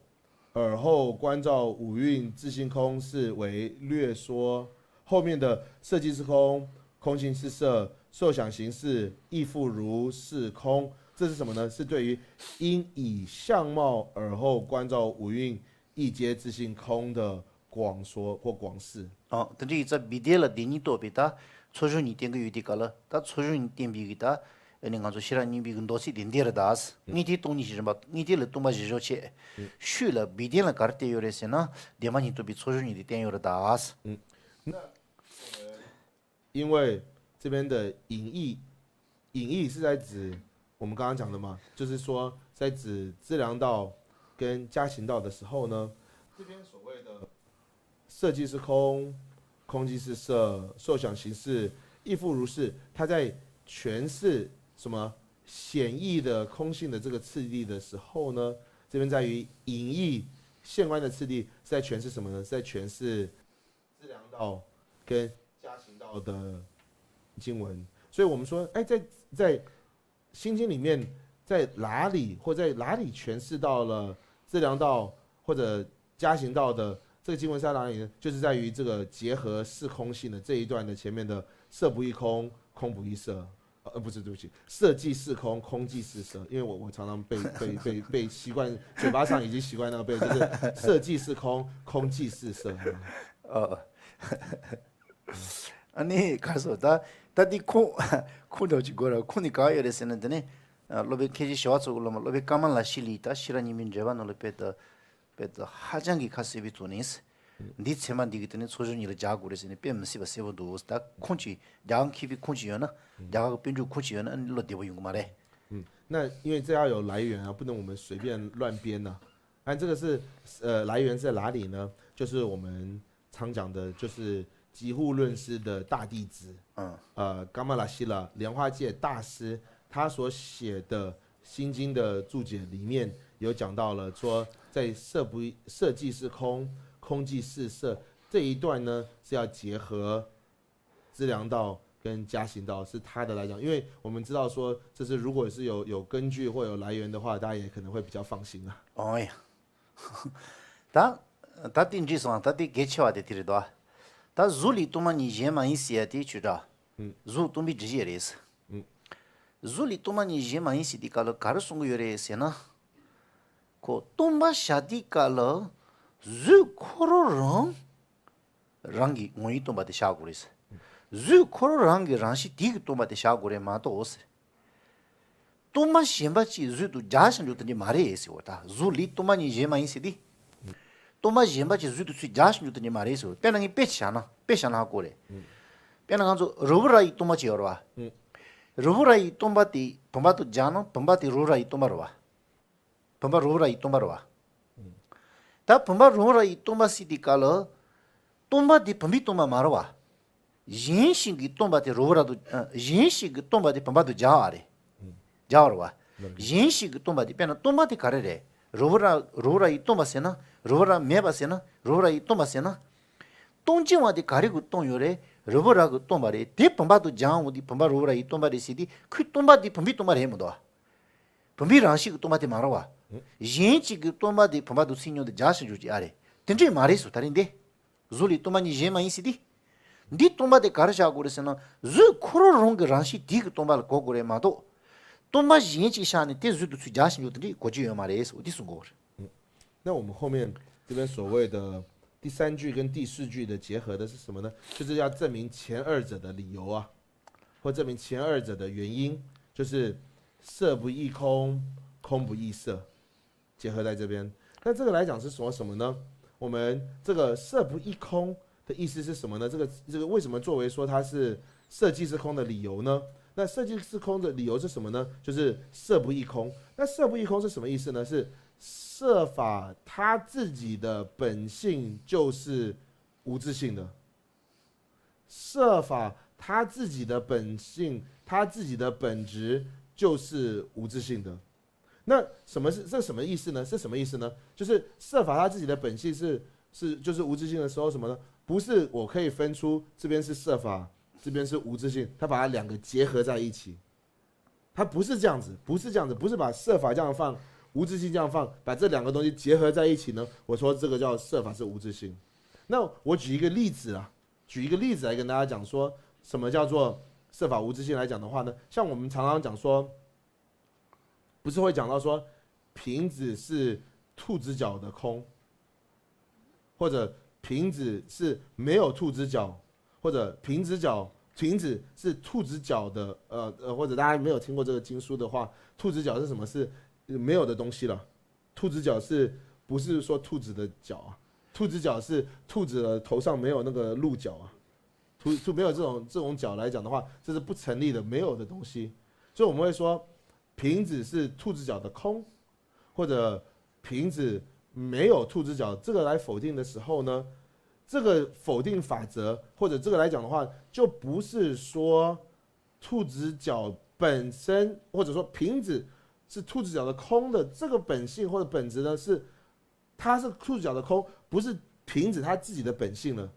而后观照五蕴自性空是为略说，后面的色即是空，空即是色，受想行识亦复如是空，这是什么呢？是对于应以相貌而后观照五蕴亦皆自性空的广说或广释。 ཨོ། དེ་འདྲའི་ཡིག་ཚད་བི་དེ་ལ་བདེན་གཉིས་རྟོགས་པའི་ད་ཚོགས་གཞོན་གཉིས་བསྟན་གྱི་ཡོད་དེ་ག་ལ། ད་ཚོགས་གཞོན་གཉིས་བསྟན་པའི་གི་ད་ཨ་ནི་ང་ཚོ་ཤེས་རབ་སྙིང་པོའི་གི་མདོ་ཚིག་དེ་འདི་རེད་ད། དངོས་དེ་སྟོང་ཉིད་ཀྱི་རིམ་པ། དངོས་དེ་ལ་སྟོང་པ་བཞི་སྦྱོར་ཆེ། ཤོས་ལ་བི་དེ་ལ་ག་རེ་བསྟན་ཡོད་རེད་ཟེར་ན། བདེན་པ་གཉིས་རྟོགས་པའི་ཚོགས་གཞོན་གཉིས་དེ་བསྟན་ཡོད་རེད་ད། 那因为这边的隐义，隐义是在指我们刚刚讲的嘛，就是说在指资粮道跟加行道的时候呢，这边所谓的色即是空，空即是色，受想行识亦复如是，他在诠释什么显义的空性的这个次第的时候呢，这边在于隐义现观的次第是在诠释什么呢？是在诠释资粮道跟加行道的经文。所以我们说，哎，在在心经里面，在哪里或在哪里诠释到了资粮道或者加行道的这个经文在哪里呢？就是在于这个结合四空性的这一段的前面的色不异空，空不异色。呃，不是，对不起，色即是空，空即是色。因为我我常常被被被被习惯，嘴巴上已经习惯那个背，就是色即是空，空即是色。 ཨ་ནི་ག་རེ་ཟེར། ད་ད་འདི་ཁུངས་ཁུངས་འདྲ་བོ་ཅིག་དགོས་རེད། ཁུངས་འདི་ག་ཡོད་རེད་ཟེར་ན། དེ་ནི་སློབ་དཔོན་མཁན་ཆེན་ཞི་བ་འཚོ་གི་སློབ་མ་སློབ་དཔོན་ཀ་མ་ལ་ཤཱི་ལའི་ད་ཤེས་རབ་སྙིང་པོའི་འགྲེལ་པ་ནང་ལ་དཔེ་ད་དཔེ་ད་ཧ་ཅང་གི་ཁ་གསལ་པོའི་ཐོག་ནས་འདིའི་ཚད་མ་འདི་གི་དེ་ནི་ཚོགས་གཞོན་གཉིས་ལ་སྦྱར་དགོས་རེད་ཟེར་ནས་དཔེ་མི་སྲིད་པ་གསལ་པོ་འདུག་ད་ཁུངས་ཅིག་རྒྱ་གར་མཁས་པའི་ཁུངས་ཅིག་ཡོད་ན། རྒྱ་གར་གི་དཔེ་འཇོག་ཁུངས་ཅིག་ཡོད་ན་ཨ་ནི་བློ་བདེ་པོ་ཡོང་གི་མ་རེད། 嗯，那因为这要有来源啊，不能我们随便乱编呐、啊。这个是呃来源在哪里呢？就是我们常讲的，就是《集护论师》的大弟子，嗯，呃，噶玛拉希拉莲花戒大师，他所写的《心经》的注解里面有讲到了，说在色不色即是空，空即是色这一段呢，是要结合资粮道跟加行道，是他的来讲，因为我们知道说，这是如果是有有根据或有来源的话，大家也可能会比较放心啊。 ཨོ་ཡ། ད་ད་དེ་འདྲི་སོང་། ད་དེ་གལ་ཆེ་བ་དེ་དེ་རེད་དོ། ད་གཟུགས་ལས་སྟོང་པ་ཉིད་གཞན་མ་ཡིན་ཟེར་ཡ་དེ་ཆོས་འདྲ། གཟུགས་སྟོང་པའི་སྒྲུབ་བྱེད་རེད། གཟུགས་ལས་སྟོང་པ་ཉིད་གཞན་མ་ཡིན་ཟེར་དེ་ག་ལ་ག་རེ་གསུང་གི་ཡོད་རེད་ཟེར་ན། ཁོ་སྟོང་པ་བཞག་དེ་ག་ལ་གཟུགས་ཁོ་རང་རང་རང་གི་ངོ་བོས་སྟོང་པ་དེ་བཞག་དགོས་རེད། གཟུགས་ཁོ་རང་རང་གི་རང་བཞིན་དེ་གིས་སྟོང་པ་དེ་བཞག་དགོས་རེད་མ་གཏོགས། སྟོང་པ་གཞན་པ་ཅིག་གཟུགས་དང་སྦྱར་བཞག་རྒྱུ་དེ་འདྲ་མ་རེད་ཟེར་བ། ད་གཟུགས་ལས་སྟོང་པ་ཉིད་གཞན་མ་ཡིན་ཟེར་དེ། སྟོང་པ་གཞན་པ་ཅིག་གཟུགས་དང་ཚུར་སྦྱར་བཞག་རྒྱུ་དེ་འདྲ་མ་རེད་ཟེར་བ། དཔེར་ན་ངས་དཔེ་ཅིག་བཞག་ན། དཔེ་བཞག་ན་ཧ་གོ་རེད། དཔེར་ན་ང་ཚོ་རི་བོ་ར་ཡི་སྟོང་པ་ཅིག་ཡོད་རེད་བ། རི་བོ་ར་ཡི་སྟོང་པ་དེ་བུམ་པ་དང་སྦྱར་ན་བུམ་པ་དེ་རི་བོ་ར་ཡི་སྟོང་པ་རེད་བ། བུམ་པ་རི་བོ་ར་ཡི་སྟོང་པ་རེད་བ། ད་བུམ་པ་རི་བོ་ར་ཡི་སྟོང་པ་ཟེར་དེ་ག་ལ། སྟོང་པ་དེ་བུམ་པའི་སྟོང་པ་མ་རེད་བ། གཞན་ཞིག་གིས་སྟོང་པ་དེ་རི་བོ་ར་དང་། ཨ། གཞན་ཞིག་གིས་སྟོང་པ་དེ་བུམ་པ་དང་སྦྱར་བ་རེད། སྦྱར་བ་རེད་བ། གཞན་ཞིག་གིས་སྟོང་པ་དེ། དཔེར་ན་སྟོང་པ་དེ་ག་རེ་རེད། རི་བོ་ར་རི་བོ་ར་ཡི་སྟོང་པ་ཟེར་ན། རི་བོ་ར་མེད་པ་ཟེར་ན། རི་བོ་ར་ཡི་སྟོང་པ་ཟེར་ན། སྟོང་བྱེད་པ་དེ་ག་རེ་གིས་སྟོང་ཡོད་རེད། རི་བོ་ར་གིས་སྟོང་པ་རེད། དེ་བུམ་པ་དང་སྦྱར་འོང་དུས་བུམ་པ་རི་བོ་ར་ཡི་སྟོང་པ་རེད་ཟེར་དུས་ཁོའི་སྟོང་པ་དེ་བུམ་པའི་སྟོང་པ་རེད་མི་འདུག་བ། བུམ་པའི་རང་བཞིན་གྱི་སྟོང་པ་དེ་མ་རེད་བ། གཞན་གཅིག་གི་སྟོང་པ་དེ་བུམ་པ་དང་ཚུར་སྙོམས་དུ་སྦྱར་བཞག་རྒྱུ་ཅིག་ཨ་རེད། དེ་འདྲས་མ་རེད་ཟེར། ད་རེས་འདི། གཟུགས་ལས་སྟོང་པ་ཉིད་གཞན་མ་ཡིན་ཟེར་དུས། འདིའི་སྟོང་པ་དེ་ག་རེ་བཞག་དགོས་རེད་ཟེར་ན། གཟུགས་ཁོ་རང་རང་གི་རང་བཞིན་དེ་གི་སྟོང་པ་ལ་གོ་དགོས་རེད་མ་གཏོགས། སྟོང་པ་གཞན་གཅིག་བཞག་ནས་དེ་གཟུགས་དང་ཚུར་སྦྱར་བཞག་རྒྱུ་དེ་འདྲས་གོ་རྒྱུ་ཡོད་མ་རེད་ཟེར། འོ་འདི་གསུང་དགོས་རེད། 那我们后面这边所谓的第三句跟第四句的结合的是什么呢？就是要证明前二者的理由啊，或证明前二者的原因，就是色不异空，空不异色，结合在这边。那这个来讲是说什么呢？我们这个色不异空的意思是什么呢？这个这个为什么作为说它是色即是空的理由呢？那色即是空的理由是什么呢？就是色不异空。那色不异空是什么意思呢？是色法它自己的本性就是无自性的，色法它自己的本性，它自己的本质就是无自性的。那什么是这什么意思呢？是什么意思呢？就是色法它自己的本性是是就是无自性的时候什么呢？不是我可以分出这边是色法，这边是无自性，他把它两个结合在一起。它不是这样子，不是这样子，不是把色法这样放，无自性这样放，把这两个东西结合在一起呢？我说这个叫色法是无自性。那我举一个例子啊，举一个例子来跟大家讲说，什么叫做色法无自性来讲的话呢？像我们常常讲说，不是会讲到说瓶子是兔子脚的空，或者瓶子是没有兔子脚，或者瓶子脚瓶子是兔子脚的，呃呃，或者大家没有听过这个经书的话，兔子脚是什么？是没有的东西了。兔子脚是不是说兔子的脚啊？兔子脚是兔子的头上没有那个鹿角啊，兔兔没有这种这种脚来讲的话，这是不成立的，没有的东西。所以我们会说，瓶子是兔子脚的空，或者瓶子没有兔子脚，这个来否定的时候呢，这个否定法则或者这个来讲的话，就不是说兔子脚本身，或者说瓶子是兔子脚的空的这个本性或者本质呢，是它是兔子脚的空，不是瓶子它自己的本性了，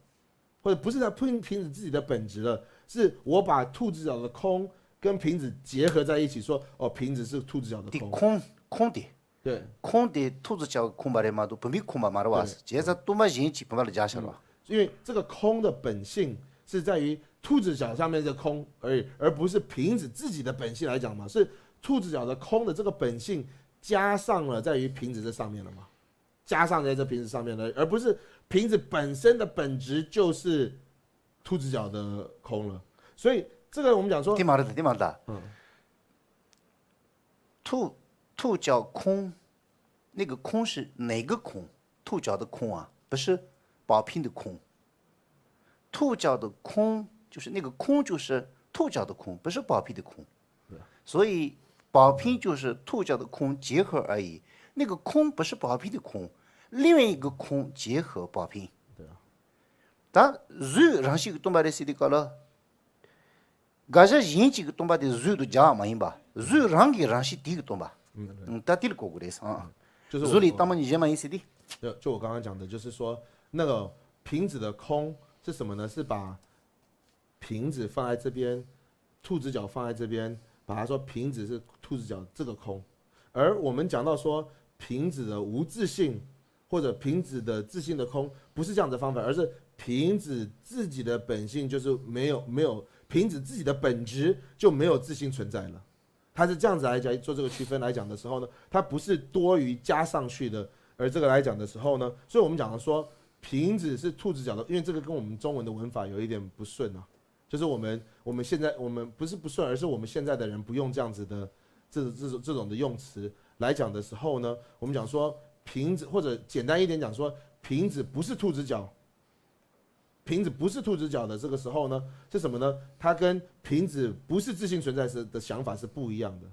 或者不是它瓶瓶子自己的本质了，是我把兔子脚的空跟瓶子结合在一起，说哦，瓶子是兔子脚的空。དེ་ཁོང་ཁོང་དེ་对，ཁོང་དེ་ཐུགས་སུ་ཆགས་ཁོང་པ་རེད་མ་གཏོགས་བུམ་པའི་ཁོང་པ་མ་རེད་བ། བྱས་ཙང་སྟོང་པ་གཞན་གྱིས་བུམ་པ་ལ་སྦྱར་བྱ་རེད་བ། 因为这个空的本性是在于兔子脚上面的空而已，而不是瓶子自己的本性来讲嘛，是兔子脚的空的这个本性加上了在于瓶子这上面了嘛，加上在这瓶子上面了，而不是瓶子本身的本质就是兔子脚的空了。所以这个我们讲说，对嘛了的，对嘛了的。嗯，兔兔脚空，那个空是哪个空？兔脚的空啊，不是宝瓶的空。兔脚的空就是那个空，就是兔脚的空，不是宝瓶的空。所以宝瓶就是兔脚的空结合而已，那个空不是宝瓶的空，另外一个空结合宝瓶。对啊，ད་གཟུགས་རང་བཞིན་གྱིས་སྟོང་པ་རེད་ཟེར་དུས་སྐབས་ལ། དགག་བྱ་གཞན་གཅིག་གིས་སྟོང་པ་དེ་གཟུགས་དང་སྦྱར་བ་མ་ཡིན་པ། གཟུགས་རང་གི་རང་བཞིན་དེ་གིས་སྟོང་པ། 嗯，对， ད་དེ་ལ་གོ་དགོས་རེད་ཟེར། 就是我 གཟུགས་ལས་སྟོང་པ་ཉིད་གཞན་མ་ཡིན་ཟེར་དེ། 就就我刚刚讲的，就是说那个瓶子的空是什么呢？是把瓶子放在这边，兔子脚放在这边，把它说瓶子是兔子脚这个空。而我们讲到说瓶子的无自性或者瓶子的自性的空，不是这样的方法，而是瓶子自己的本性就是没有没有瓶子自己的本质就没有自性存在了。它是这样子来讲做这个区分来讲的时候呢，它不是多余加上去的，而这个来讲的时候呢，所以我们讲的说瓶子是兔子脚的，因为这个跟我们中文的文法有一点不顺啊。就是我们我们现在我们不是不顺，而是我们现在的人不用这样子的这这种这种的用词来讲的时候呢，我们讲说瓶子，或者简单一点讲说瓶子不是兔子脚，瓶子不是兔子脚的这个时候呢，是什么呢？它跟瓶子不是自性存在时的想法是不一样的。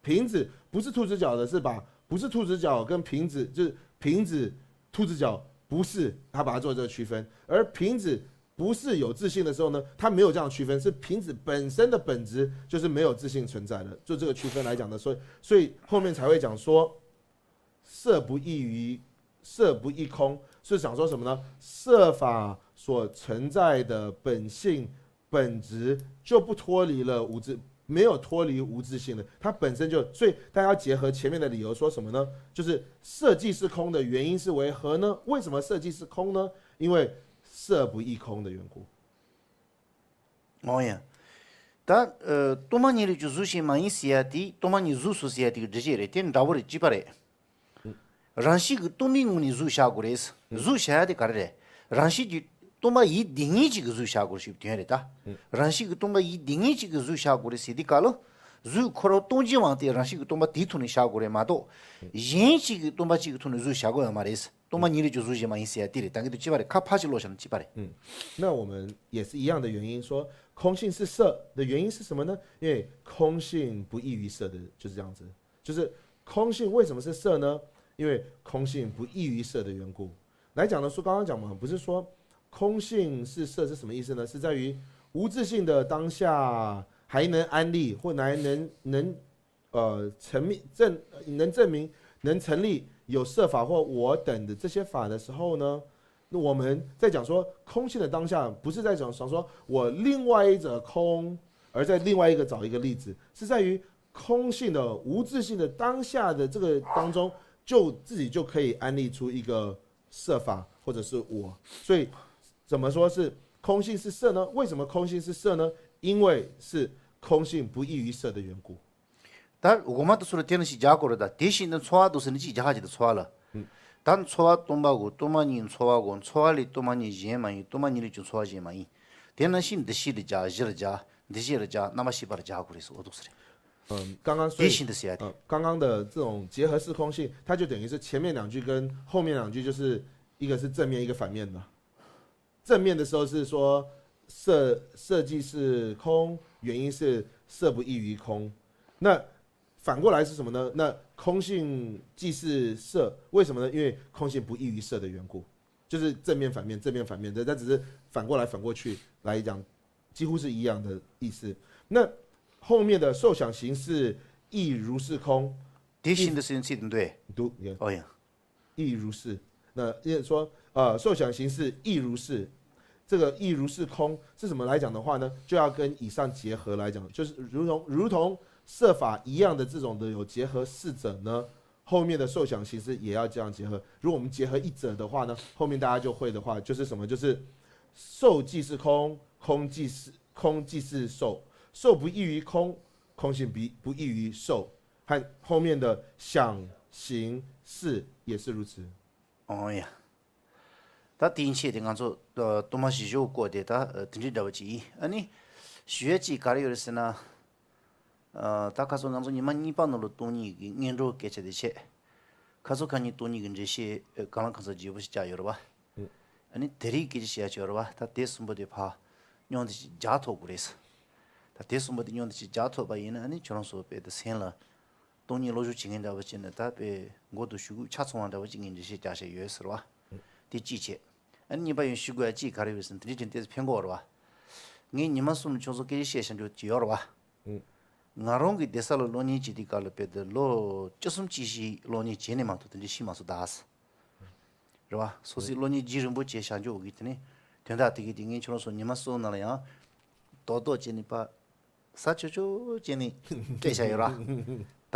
瓶子不是兔子脚的，是把不是兔子脚跟瓶子，就是瓶子、兔子脚不是，他把它做这个区分。而瓶子不是有自性的时候呢，它没有这样区分，是瓶子本身的本质就是没有自性存在的。就这个区分来讲呢，所以所以后面才会讲说，色不异于色不异空，是想说什么呢？色法所存在的本性本质就不脱离了无自，没有脱离无自性的，它本身就，所以大家要结合前面的理由说什么呢？就是色即是空的原因是为何呢？为什么色即是空呢？因为色不异空的缘故。 འོ་ཡ། ད་སྟོང་པ་ཉིད་ལས་ཀྱང་གཟུགས་གཞན་མ་ཡིན་ཟེར་ཡ་དེ་སྟོང་པ་ཉིད་གཟུགས་སོ་ཟེར་ཡ་དེ་གི་འགྲེལ་བཤད་རེད། དེ་འདྲ་བོ་རེད། གཅིག་པ་རེད། རང་བཞིན་གྱིས་སྟོང་པའི་ངང་ནས་གཟུགས་བཞག་དགོས་རེད། གཟུགས་བཞག་ཡ་དེ་ག་རེ་རེད། རང་བཞིན་གྱིས་སྟོང་པ་ཡིན་བདེན་ངེས་གཅིག་གི་གཟུགས་བཞག་དགོས་ཞེས་དོན་རེད་ད། རང་བཞིན་གྱིས་སྟོང་པ་ཡིན་བདེན་ངེས་གཅིག་གི་གཟུགས་བཞག་དགོས་རེད་ཟེར་དུས་སྐབས་ལ། གཟུགས་ཁོ་རང་སྟོང་ཆེན་དབང་དེ་རང་བཞིན་གྱིས་སྟོང་པ་དེའི་ཐོག་ནས་བཞག་དགོས་རེད་མ་གཏོགས། གཞན་གཅིག་གིས་སྟོང་པ་གཅིག་གི་ཐོག་ནས་གཟུགས་བཞག་དགོས་ཡོད་མ་རེད། སྟོང་པ་ཉིད་ལས་ཀྱང་གཟུགས་གཞན་མ་ཡིན་ཟེར་ཡ་དེ་རེད། ད་གིན་དུ་གཅིག་པ་རེད། ཁ་ཕར་ཕྱིར་ལོག་བཞག་ན་གཅིག་པ་རེད། 嗯，那我们也是一样的原因，说空性是色的原因是什么呢？因为空性不异于色的，就是这样子。就是空性为什么是色呢？因为空性不异于色的缘故。来讲呢，说刚刚讲嘛，不是说空性是色是什么意思呢？是在于无自性的当下还能安立，或还能能呃成立证能证明能成立有色法或我等的这些法的时候呢，那我们在讲说空性的当下，不是在讲想说我另外一则空，而在另外一个找一个例子，是在于空性的无自性的当下的这个当中，就自己就可以安立出一个色法或者是我。所以怎么说是空性是色呢？为什么空性是色呢？因为是空性不异于色的缘故。 ད་འོག་མ་དུ་སུ་ར་དེ་ནི་ཞིག་རྒྱག་གོ་ར་ད་དེ་བཞིན་དུ་ཚོར་བ་དུ་སུ་ནི་ཅིག་རྒྱག་ཧ་ཅི་དུ་ཚོར་བ་ལ། ད་ཚོར་བ་སྟོང་པ་གོ་སྟོང་པ་ཉིད་ཚོར་བ་གོ་ཚོར་བ་ལས་སྟོང་པ་ཉིད་གཞན་མ་ཡིན་སྟོང་པ་ཉིད་ལས་ཀྱང་ཚོར་བ་གཞན་མ་ཡིན། དེ་ནི་ཤིན་འདུ་ཤེས་ལ་རྒྱག་གཞིར་རྒྱག་འདུ་ཤེས་ལ་རྒྱག་རྣམ་པར་ཤེས་པར་རྒྱག་གོ་རེད་སོ་འོ་དུ་སུ་རེད། 嗯，刚刚所以དེ་བཞིན་དུ་ཟེར་ཡ་དེ། 呃，刚刚的这种结合式空性，它就等于是前面两句跟后面两句，就是一个是正面，一个反面的。正面的时候是说色色即是空，原因是色不异于空。那反过来是什么呢？那空性即是色，为什么呢？因为空性不异于色的缘故，就是正面反面，正面反面的，它只是反过来反过去来讲，几乎是一样的意思。那后面的受想行识亦如是空，དེ་བཞིན་དུ་སེམས་ཚིག་དུ་འདོད། 读，也 ཨོ་ཡ། 亦如是。那也说，呃，受想行识亦如是。这个亦如是空是什么来讲的话呢？就要跟以上结合来讲，就是如同如同色法一样的这种的有结合四者呢，后面的受想行识也要这样结合。如果我们结合一者的话呢，后面大家就会的话，就是什么？就是受即是空，空即是空即是受，受不异于空，空性不不异于受，和后面的想行识也是如此。 ཨོ་ཡ། ད་དེའི་ཆེད་དེ་ང་ཚོ་ཨ་སྟོད་མ་ཞི་ཞོ་བཀོད་དེ་ད་ཨ་དེ་འདྲའི་འདྲ་བ་ཅིག་ཡིན། ཨ་ནི་ཞུ་ཡས་ཅིག་ག་རེ་ཡོད་རེད་ཟེར་ན། ཨ་ད་ཁ་སང་ང་ཚོ་ཉི་མ་གཉིས་པ་ནང་ལ་སྟོང་ཉིད་ཀྱི་སྔོན་འགྲོ་སྐད་ཆ་དེ་བཤད། ཁ་སང་ཁ་ཉིན་སྟོང་ཉིད་ཀྱི་འགྲེལ་བཤད་ཨ་གང་ལ་གང་འཚམ་བརྗེ་པོ་ཞིག་བྱས་ཡོད་རེད་བ། ཨ་ནི་དེ་རིང་སྐད་ཆ་བཤད་ཡ་ཅིག་ཡོད་རེད་བ། ད་དེ་གསུམ་པོ་དེ་ཕར་སྙོམས་དེ་ཅིག་རྒྱག་ཐུབ་དགོས་རེད། ད་དེ་གསུམ་པོ་དེ་སྙོམས་དེ་ཅིག་རྒྱག་ཐུབ་པ་ཡིན་ན་ཨ་ནི་ཁྱོད་རང་ཚོ་དཔེ་དེ་སེམས་ལ། སྟོང་ཉིད་བློ་སྦྱོང་བྱེད་མཁན་འདྲ་བོ་བྱས་ནས་ད་དཔེ་མགོ་དང་གཞུག་གུ་ཆ་ཚང་བ་འདྲ་བོ་ཅིག་ངས་འགྲེལ་བཤད་རྒྱག་བཞིན་ཡོད་ཟེར་བ། དེ་གཅིག་བྱས། ཨ་ནི་གཉིས་པ་ཡང་ཞུ་དགོས་ཡ་གཅིག་ག་རེ་ཡོད་ཟེར་ན་དེ་འདྲའི་དྲན་ཏེ་ཕན་གོ་བར་བ། ངས་ཉི་མ་གསུམ་ཁྱོད་ཚོ་སྐད་ཆ་བཤད་བྱ་འཇོག་གི་ཡོད་རེད་བ། ང་རང་གི་སྡེ་ས་ལ་གློག་བརྙན་བྱེད་དུས་སྐབས་ལ་དཔེ་དེ་ལོ་བཅུ་གསུམ་བཅུ་བཞི་གློག་བརྙན་བྱས་ནས་མ་གཏོགས་དེ་འདྲའི་ཤེས་མ་སོང་ད། རེད་བ། སོ་སོའི་གློག་བརྙན་རྒྱུན་རིང་པོ་བྱས་བྱ་འཇོག་གི་དེ་ནས་དོན་དག་དེ་གའི་དེ་ངས་ཁྱོད་རང་ཚོ་ཉི་མ་གསུམ་ནང་ལ་ཡང་། རྡོག་རྡོག་བྱས་ནས་ཕར། ས་ཆོད་ཆོད་བྱས་ནས་སྤྲད་བཞག་ཡོད་ར། ད་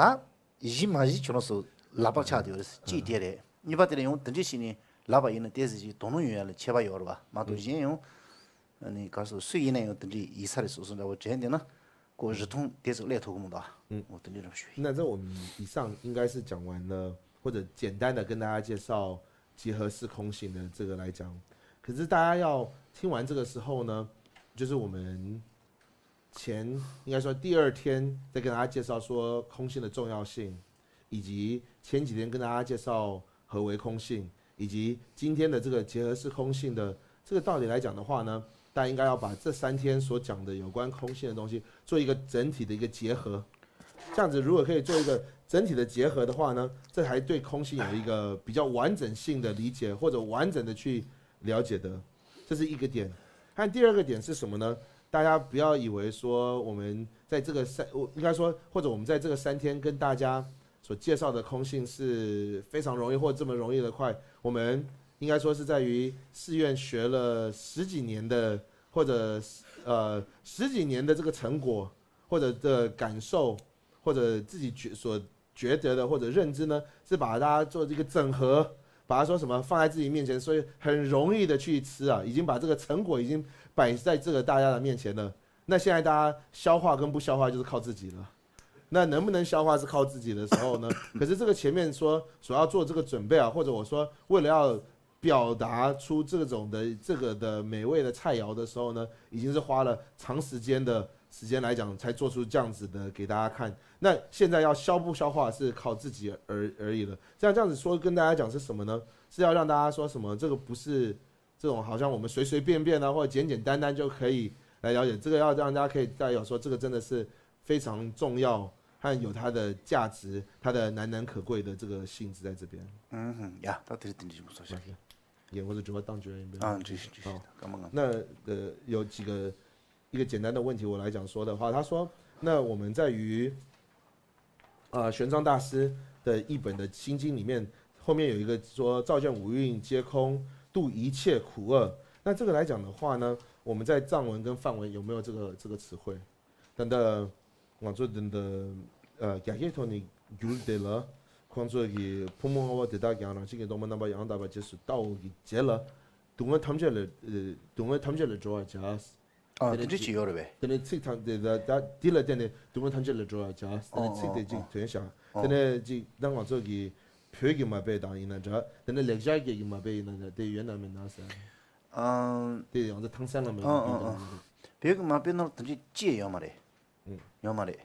གཞི་མ་གཞི་ཁྱོད་རང་ཚོ་ལག་པར་ཆགས་བསྡད་ཡོད་རེད། གཅིག་དེ་རེད། གཉིས་པ་དེ་ལ་ཡང་དེ་འདྲས་བྱས་ནས་ལབ་པ་ཡིན་ན་ཏོག་ཙམ་ཅིག་དོ་སྣང་ཡོང་ཡ་ལ་ཁྱད་པར་ཡོད་རེད་བ། མ་གཏོགས་གཞན་ཡང་ཨ་ནི་ག་སོ་སུ་ཡིན་ན་ཡང་དེ་འདྲས་ཡིན་ས་རེད་སོ་སོ་འདྲ་བོ་དྲན་བསྡད་ན་ཁོ་རི་ཐོང་དེ་ཚོ་སླེབས་ཐུབ་ཀྱི་མི་འདུག་ཨ། འོ་དེ་འདྲས་རང་ཞུ་ཡིན། 那在我们以上应该是讲完了，或者简单的跟大家介绍结合式空性的这个来讲。可是大家要听完这个时候呢，就是我们前应该说第二天再跟大家介绍说空性的重要性，以及前几天跟大家介绍何为空性，以及今天的这个结合式空性的这个道理来讲的话呢，大家应该要把这三天所讲的有关空性的东西做一个整体的一个结合。这样子如果可以做一个整体的结合的话呢，这才对空性有一个比较完整性的理解，或者完整的去了解的，这是一个点。和第二个点是什么呢？大家不要以为说我们在这个三，我应该说，或者我们在这个三天跟大家所介绍的空性是非常容易或这么容易的快。我们应该说是在于寺院学了十几年的，或者呃十几年的这个成果，或者的感受，或者自己觉所觉得的或者认知呢，是把它做这个整合，把它说什么放在自己面前，所以很容易的去吃啊，已经把这个成果已经摆在这个大家的面前了。那现在大家消化跟不消化就是靠自己了。那能不能消化是靠自己的时候呢？可是这个前面说所要做这个准备啊，或者我说为了要表达出这种的这个的美味的菜肴的时候呢，已经是花了长时间的时间来讲，才做出这样子的给大家看。那现在要消不消化是靠自己而而已了。这样这样子说跟大家讲是什么呢？是要让大家说什么？这个不是这种好像我们随随便便啊，或者简简单单就可以来了解。这个要让大家可以代表说，这个真的是非常重要和有它的价值，它的难能可贵的这个性质在这边。嗯哼，ཡ་ད་དེ་རིང་དེ་འདྲ་ཞིག་མ་སོང་ཤག 也或者主要当觉得应该 ཨ་འགྲིག་ཤག་འགྲིག་ཤག 好 སྐར་མ་ང་那呃有几个一个简单的问题，我来讲说的话，他说，那我们在于呃玄奘大师的译本的心经里面，后面有一个说照见五蕴皆空，度一切苦厄。那这个来讲的话呢，我们在藏文跟梵文有没有这个这个词汇？等等，我说等等，呃，雅克托尼举的了，况作给普摩阿瓦德大讲了，这个东门那边杨大把结束到给结了，读我他们这了，呃，读我他们这了主要讲。 ཨ། དེ་འདྲ་ཅིག་ཡོད་རེད་པས། དེ་ནས་ཚིག་ཐམས་དེ་ད་ད་འདི་ལ་བརྟེན་ནས་སྡུག་བསྔལ་ཐམས་ཅད་ལས་སྒྲོལ་བར་བྱ། དེ་ནས་ཚིག་དེ་ཅིག་ཐོན་ཤག་ཨོ། དེ་ནས་ཅིག་ད་ང་ཚོ་གི་བོད་ཀྱི་མ་དཔེ་དང་ཡིན་ན་འདྲ། དེ་ནས་ལེགས་སྦྱར་སྐད་ཀྱི་མ་དཔེ་ཡིན་ན་འདྲ། དེ་ཡོད་ན་མེད་ན་ཟེར། ཨ། དེ་ཡང་ཚོ་ཐང་སན་ལ་མེད་ཨ་ཨ་ཨ། བོད་ཀྱི་མ་དཔེ་ནང་ལ་དེ་འདྲ་ཅིག་ཡོད་མ་རེད། ཨུ། ཡོད་མ་རེད།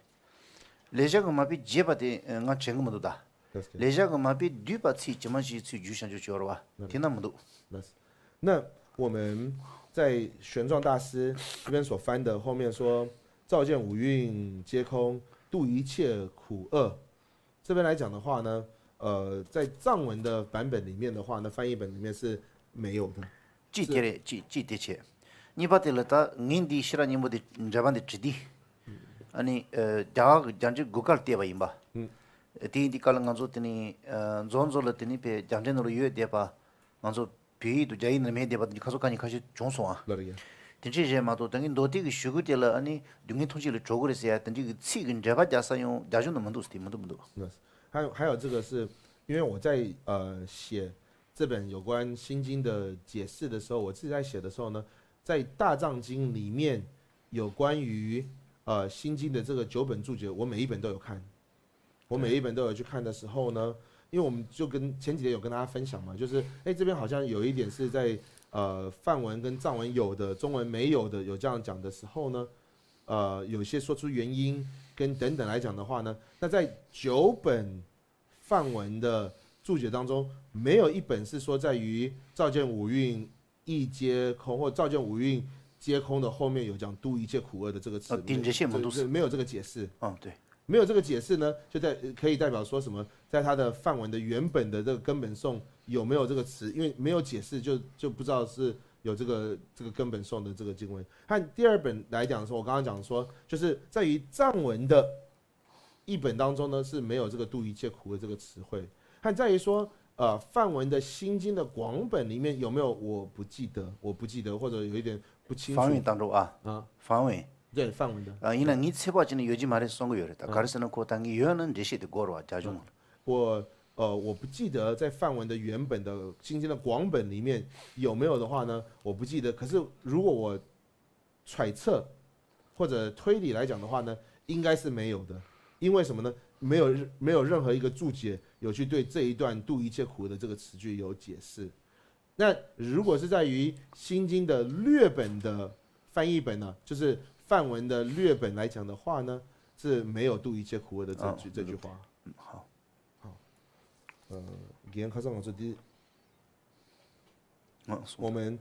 ལེགས་སྦྱར་གྱི་མ་དཔེ་རྒྱས་པ་དེ་ང་དྲན་གི་མི་འདུག་ད། ལེགས་སྦྱར་གྱི་མ་དཔེ་བསྡུས་པ་ཚིག་ཇི་མ་ཇི་བཞིན་ཚུར་བསྒྱུར་བྱ་འཇུག་བྱེད་པ་རེད་པ། དེ་ན་མི་འདུག། 那我们在玄奘大师这边所翻的后面说，照见五蕴皆空，度一切苦厄。这边来讲的话呢，呃，在藏文的版本里面的话呢，翻译本里面是没有的。 གཅིག་དེ་རེད། གཅིག་གཅིག་དེ་བྱས། གཉིས་པ་དེ་ལ་ད་ངས་འདི་ཤེས་རབ་སྙིང་པོ་དེ་འགྲེལ་པ་འདི་བྲིས་ཏེ། ཨ་ནི་ཨ་རྒྱ་གར་རྒྱ་འགྲེལ་དགུ་ཀར་བལྟས་པ་ཡིན་པ། དེ་ཡིན་དུས་སྐབས་ལ་ང་ཚོ་དེ་ནི་ཨ་མཛོ་མཛོ་ལ་དེ་ནི་བས་རྒྱ་འགྲེལ་ནང་ལ་ཡོད་བསྡད་པ། ང་ཚོ་བོད་ཡིག་ཏུ་རྒྱ་ཡིག་ནང་མེད་བསྡད་པ་དེ་ཁ་སོ་ཁ་ཉིན་ཁ་ཤས་བྱུང་སོང་ཨ། ལ་རེད། དེ་འདྲས་རེད་མ་གཏོགས་ད་གིན་མདོ་སྡེ་གི་ཞུ་སྐུལ་དེ་ལ་ཨ་ནི་སྡུག་བསྔལ་ཐམས་ཅད་ལས་གྲོལ་གི་རེད་ཟེར་ཡ་དེ་འདྲས་ཀྱི་ཚིག་གི་འགྲེལ་པ་རྒྱག་ས་ཡང་རྒྱ་གཞུང་ནང་མི་འདུག་ཟེར། དེ་མི་འདུག་མི་འདུག། 那还有这个是因为我在呃写这本有关心经的解释的时候，我自己在写的时候呢，在大藏经里面有关于呃心经的这个九本注解，我每一本都有看，我每一本都有去看的时候呢，因为我们就跟前几天有跟大家分享嘛，就是哎这边好像有一点是在呃梵文跟藏文有的，中文没有的，有这样讲的时候呢，呃有些说出原因跟等等来讲的话呢，那在九本梵文的注解当中，没有一本是说在于照见五蕴亦皆空或照见五蕴皆空的后面有讲度一切苦厄的这个词，啊，顶着线嘛，没有，都是没有这个解释。嗯，对，没有这个解释呢，就在可以代表说什么，在它的梵文的原本的这个根本颂有没有这个词？因为没有解释就，就不知道是有这个这个根本颂的这个经文。和第二本来讲的时候，我刚刚讲说，就是在于藏文的 译本当中呢是没有这个度一切苦厄这个词汇，还在于说，呃，梵文的心经的广本里面有没有，我不记得，我不记得，或者有一点不清楚。梵文当中啊，啊，梵文。对，梵文的。 ཨ་ཡིན་ན་ངའི་ཚེ་དཔག་བྱས་ནས་ཡོད་ཀྱི་མ་རེད་གསུང་གི་ཡོད་རེད། ད་ག་རེ་ཟེར་ན་ཁོ་ད་ངས་ཡོད་ན་འགྲེལ་བཤད་དེ་དགོས་རེད་བ་རྒྱ་གཞུང་ལ། 我呃，我不记得在梵文的原本的心经的广本里面有没有的话呢，我不记得。可是如果我揣测或者推理来讲的话呢，应该是没有的。因为什么呢？没有没有任何一个注解有去对这一段度一切苦厄的这个词句有解释。那如果是在于心经的略本的翻译本呢，就是梵文的略本来讲的话呢，是没有度一切苦厄的这句、啊，这句话。嗯，好。 好，呃，今天开始我说第，嗯，我们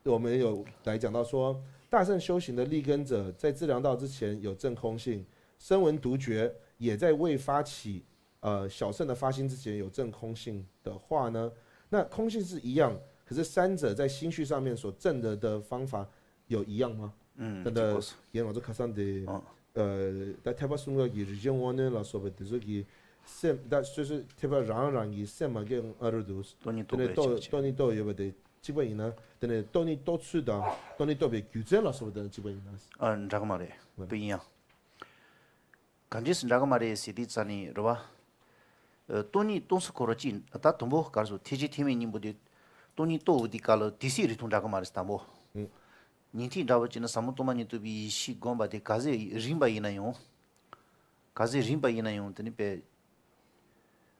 我们有来讲到说，大乘修行的立根者在资粮道之前有证空性，声闻独觉也在未发起呃小乘的发心之前有证空性的话呢，那空性是一样，可是三者在心绪上面所证得的方法有一样吗？ ཨུམ། 真的，这个是 ཡིན་ང་ཚོ་ཁ་སང་དེ། ཨ། ཨ། ད་ཐེག་པ་གསུམ་ཀ་གི་རིགས་ཅན་དབང་རྣོན་ལ་སོགས་པ་དེ་ཚོ་གི་སེམས་ད་སོ་སོའི་ཐེག་པ་རང་རང་གི་སེམས་མ་སྐྱེས་ཨ་རུ་འདུག། སྟོང་ཉིད་རྟོགས་པའི་དེ་ནས་རྟོགས་ཕྱིར་སྟོང་ཉིད་རྟོགས་ཡོད་པ་དེ་གཅིག་པ་ཡིན་ན། དེ་ནས་སྟོང་ཉིད་རྟོགས་ཚུལ་དང་སྟོང་ཉིད་རྟོགས་པའི་རྒྱུ་མཚན་ལ་སོགས་པ་དེ་གཅིག་པ་ཡིན་ན། ཨ། འདྲ་གི་མ་རེད། ཨ། དཔེ་ཡིན་ཡང་། ག་འདྲས་སེ་འདྲ་གི་མ་རེད་ཟེར་དུས་ཙ་ནས་རེད་བ། ཨ། སྟོང་ཉིད་རྟོགས་ཚུལ་ཁོ་རང་གཅིག་ད་དུམ་བུ་ག་རེ་ཟེར། ཐེག་ཆེན་ཐེག་དམན་གཉིས་པོ་དེ་སྟོང་ཉིད་རྟོགས་འོང་དུས་སྐབས་ལ་དེ་སྲིད་རིགས་མཐུན་འདྲ་གི་མ་རེད་དང་པོ། ཨུ། ཉིན་ཐིག་འདྲ་བོ་བྱས་ན་ཟབ་མོ་སྟོང་པ་ཉིད་རྟོགས་པའི་ཡེ་ཤེས་བསྒོམ་པ་དེ་ག་ཚོད་རིང་བ་ཡིན་ན་ཡང་། ག་ཚོད་རིང་བ་ཡིན་ན་ཡང་དེ་ནི་པས།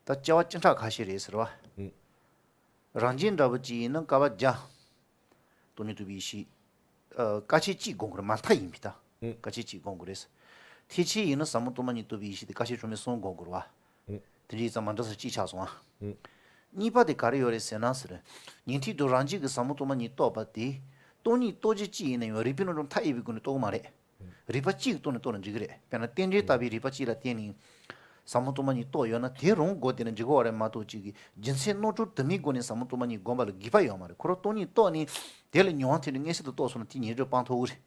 ད་བྱ་བ་སྤྱི་ཕྲག་ཁ་ཤས་རེད་ཟེར་བ། ཨུ། རང་རྒྱལ་འདྲ་བོ་ཅིག་ཡིན་ན་དཀའ་བ་བརྒྱ། སྟོང་ཉིད་རྟོགས་པའི་ཡེ་ཤེས། ཨ། དཀའ་ཆད་གཅིག་སྒོམ་དགོས་རེད། མ་མཐའ་ཡིན་པའི་ད། ཨུ། དཀའ་ཆད་གཅིག་སྒོམ་དགོས་རེད། ཐེག་ཆེན་ཡིན་ན་ཟབ་མོ་སྟོང་པ་ཉིད་རྟོགས་པའི་ཡེ་ཤེས་དེ་དཀའ་ཆད་གྲངས་མེད་གསུམ་སྒོམ་དགོས་རེད་བ། ཨུ། དེ་འདྲའི་ཙམ་མ་འདྲ་ས་གཅིག་ཆགས་སོང་ཨ། ཨུ། གཉིས་པ་དེ་ག་རེ་ཡོད་རེད་ཟེར་ན་ཟེར། ཉིན་ཐིག་ཏུ་རང་རྒྱལ་གྱི་ཟབ་མོ་སྟོང་པ་ཉིད་རྟོགས་པ་དེ། སྟོང་ཉིད་རྟོགས་བྱེད་གཅིག་ཡིན་ན་ཡང་རིགས་པས་རྣམ་གྲངས་མཐའ་ཡས་པའི་སྒོ་ནས་རྟོགས་ཀྱི་མ་རེད། རིགས་པ་གཅིག་གིས་རྟོགས་ནས་རྟོགས་ན་འགྲིག་གི་རེད། དཔེར་ན་རྟེན་འབྲེལ་ལྟ་བུའི་རིགས་པ་གཅིག་ལ་བརྟེན་ནས་ཟབ་མོ་སྟོང་པ་ཉིད་རྟོགས་ཡོད་ན་དེ་རང་སྒོ་དེ་ནས་འགྲིག་གི་རེད་མ་གཏོགས། གཅིག་གིས་རྒྱུ་མཚན་རྣམ་གྲངས་དུ་མའི་སྒོ་ནས་ཟབ་མོ་སྟོང་པ་ཉིད་སྒོམ་པ་ལ་དགོས་པ་ཡོད་མ་རེད། ཁོ་རང་སྟོང་ཉིད་རྟོགས་ནས་དེ་ལ་མྱོང་བ་ཐོན་ནས་མངོན་གསལ་དུ་རྟོགས་སོང་ན་དེ་ཉེ་སྦྱོར་སྤང་ཐུབ་ཀྱི་རེད།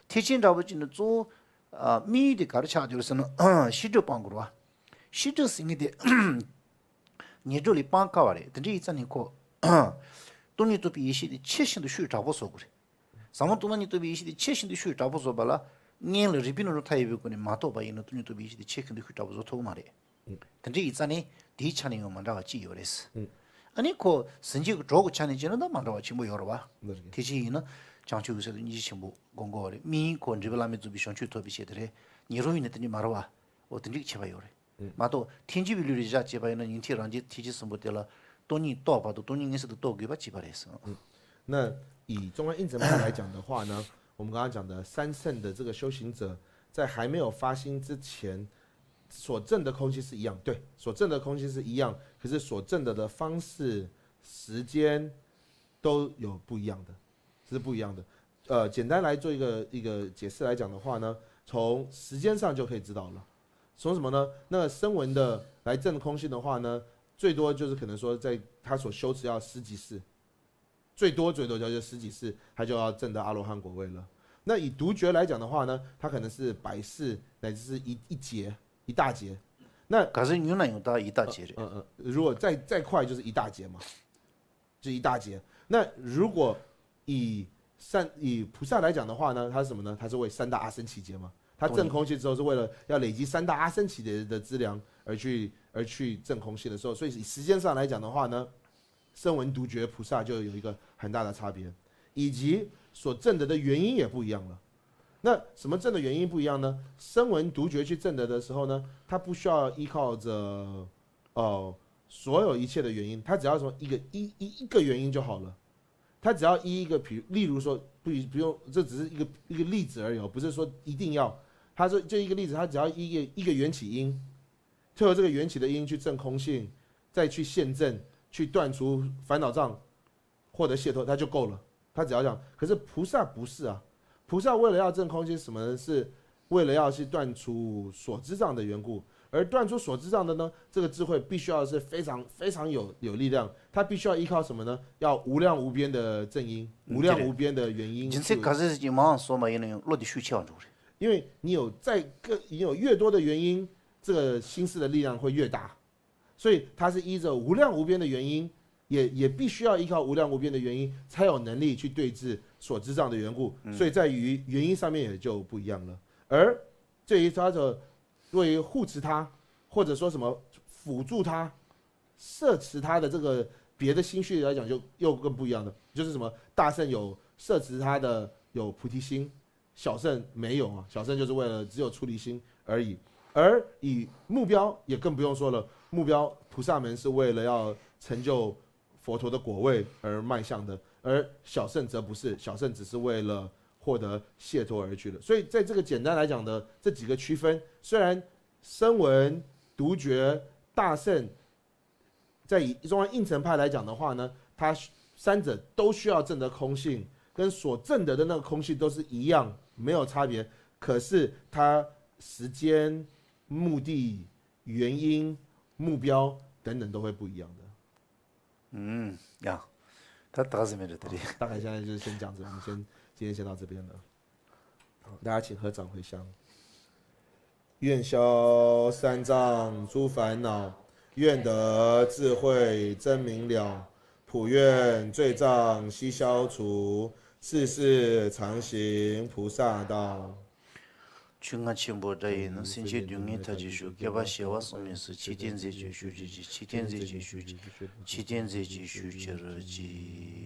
ཐེག་ཆེན་འདྲ་བོ་གཅིག་ནི་གཙོ་བོ། ཨ། དམིགས་ཡུལ་དེ་ག་རེ་ཆགས་ཡོད་རེད་ཟེར་ན་ཤེས་སྒྲིབ་སྤང་དགོས་རེད་བ། ཤེས་སྒྲིབ་ཟེར་མཁན་དེ་ཉེ་སྦྱོར་ལས་སྤང་དཀའ་བ་རེད། དེ་འདྲ་ཡིན་ཙང་ནི་ཁོ། སྟོང་ཉིད་རྟོགས་པའི་ཡེ་ཤེས་དེ་ཆེས་ཤིན་ཏུ་ཤུགས་དྲག་པོ་བཟོ་དགོས་རེད། ཟབ་མོ་སྟོང་པ་ཉིད་རྟོགས་པའི་ཡེ་ཤེས་དེ་ཆེས་ཤིན་ཏུ་ཤུགས་དྲག་པོ་བཟོ་བ་ལ། སྔོན་ལ་རིག་པའི་ནང་ལ་མཐའ་ཡས་པའི་སྒོ་ནས་མ་རྟོགས་པ་ཡིན་ན་སྟོང་ཉིད་རྟོགས་པའི་ཡེ་ཤེས་དེ་ཆེས་ཤིན་ཏུ་ཤུགས་དྲག་པོ་བཟོ་ཐུབ་ཀྱི་མ་རེད། ཨང་། དེ་འདྲ་ཡིན་ཙང་ནི་དེའི་ཆ་ནས་ཡང་མ་འདྲ་བ་ཅིག་ཡོད་རེད། ཨང་། ཨ་ནི་ཁོ་ཟིན་བྲིས་ཀྱི་གྲོགས་ཀྱི་ཆ་ནས་བྱས་ན་ད་མ་འདྲ་བ་ཆེན་པོ་ཡོད་རེད་བ། ལགས་རེད། དེ་ཅི་ཡིན་ན་བྱང་ཆུབ་ཀྱི་སེམས་དང་སྙིང་རྗེ་ཆེན་པོ་སྒོམ་དགོས་པ་རེད། དམིགས་ཡུལ་ཁོ་འབྲས་བུ་བླ་མེད་རྫོགས་པའི་བྱང་ཆུབ་ཐོབ་པའི་ཆེད་དུ་རེད། ཉན་རང་ཡིན་ན་དེ་འདྲ་མ་རེད་བ། འོ་དེ་འདྲ་གི་ཁྱད་པར་ཡོད་རེད། ཨང་། མ་གཏོགས་ཐལ་འགྱུར་བའི་ལུས་ལ་བཞག་བྱས་པ་ཡིན་ན་ཉན་ཐོས་རང་རྒྱལ་ཐེག་ཆེན་གསུམ་པོ་དེ་ལ་སྟོང་ཉིད་རྟོགས་བར་དུ་སྟོང་ཉིད་མངོན་སུམ་དུ་རྟོགས་དགོས་པ་གཅིག་པ་རེད། 嗯，那以中观应成派来讲的话呢，我们刚刚讲的三乘的这个修行者，在还没有发心之前，所证的空性是一样，对，所证的空性是一样，可是所证得的方式、时间都有不一样的，是不一样的。呃，简单来做一个一个解释来讲的话呢，从时间上就可以知道了。从什么呢？那个声闻的来证空性的话呢，最多就是可能说在他所修持要十几世，最多最多就是十几世，他就要证得阿罗汉果位了。那以独觉来讲的话呢，他可能是百世乃至是一一劫一大劫。那 གལ་སྲིད་ཉུང་ན་ཡང་ད་ཡི་དྭགས་བྱས་རེད། 嗯嗯，如果再再快就是一大劫嘛，就一大劫。那如果以善以菩萨来讲的话呢，他是什么呢？他是为三大阿僧祇劫嘛。他证空性之后是为了要累积三大阿僧祇劫的资粮而去而去证空性的时候，所以以时间上来讲的话呢，声闻独觉菩萨就有一个很大的差别，以及所证得的原因也不一样了。那什么证的原因不一样呢？声闻独觉去证得的时候呢，他不需要依靠着哦所有一切的原因，他只要从一个一一一个原因就好了。他只要依一个，比例如说，不不用，这只是一个一个例子而已哦，不是说一定要。他说就一个例子，他只要依一个一个缘起因，透过这个缘起的因去证空性，再去现证，去断除烦恼障，获得解脱，他就够了。他只要这样。可是菩萨不是啊，菩萨为了要证空性，什么呢？是为了要去断除所知障的缘故。而断除所知障的呢，这个智慧必须要是非常非常有有力量，它必须要依靠什么呢？要无量无边的正因，无量无边的原因。 རྒྱུ་མཚན་ག་ཚོད་ཅིག་མང་སོང་བ་ཡིན་ན་ཡང་བློ་དེ་ཤུགས་ཆེ་བ་འགྲོ་གི་རེད། 因为你有再更，你有越多的原因，这个心识的力量会越大。所以它是依着无量无边的原因，也也必须要依靠无量无边的原因，才有能力去对治所知障的缘故。所以在于原因上面也就不一样了。而对于他的，对于护持他，或者说什么辅助他、摄持他的这个别的心绪来讲，就又更不一样了。就是什么大乘有摄持他的有菩提心，小乘没有啊，小乘就是为了只有出离心而已。而以目标也更不用说了，目标菩萨们是为了要成就佛陀的果位而迈向的，而小乘则不是，小乘只是为了获得解脱而去的。所以在这个简单来讲的这几个区分，虽然声闻、独觉、大乘，在以中观应成派来讲的话呢，它三者都需要证得空性，跟所证得的那个空性都是一样，没有差别。可是它时间、目的、原因、目标等等都会不一样的。 ཨུམ། ཡ། ད་ད་གཟིགས་མེད་རེད་དེ་རེད། 大概现在就是先讲这，我们先今天先到这边了。好，大家请合掌回向。愿消三障诸烦恼，愿得智慧真明了。普愿罪障悉消除，世世常行菩萨道。 ཆོས་རྔ་ཆེན་པོ་སྒྲ་ཡིས་ནི། སེམས་ཅན་སྡུག་བསྔལ་མཐའ་ཡས་སྐྱོབ། བསྐལ་པ་བྱེ་བ་གསུམ་ནས་སུ། འཆི་བདག་མཛད་ཅིང་བཞུགས་གྱུར་ཅིག། འཆི་བདག་མཛད་ཅིང་བཞུགས་གྱུར་ཅིག། འཆི་བདག་མཛད་ཅིང་བཞུགས་གྱུར་ཅིག།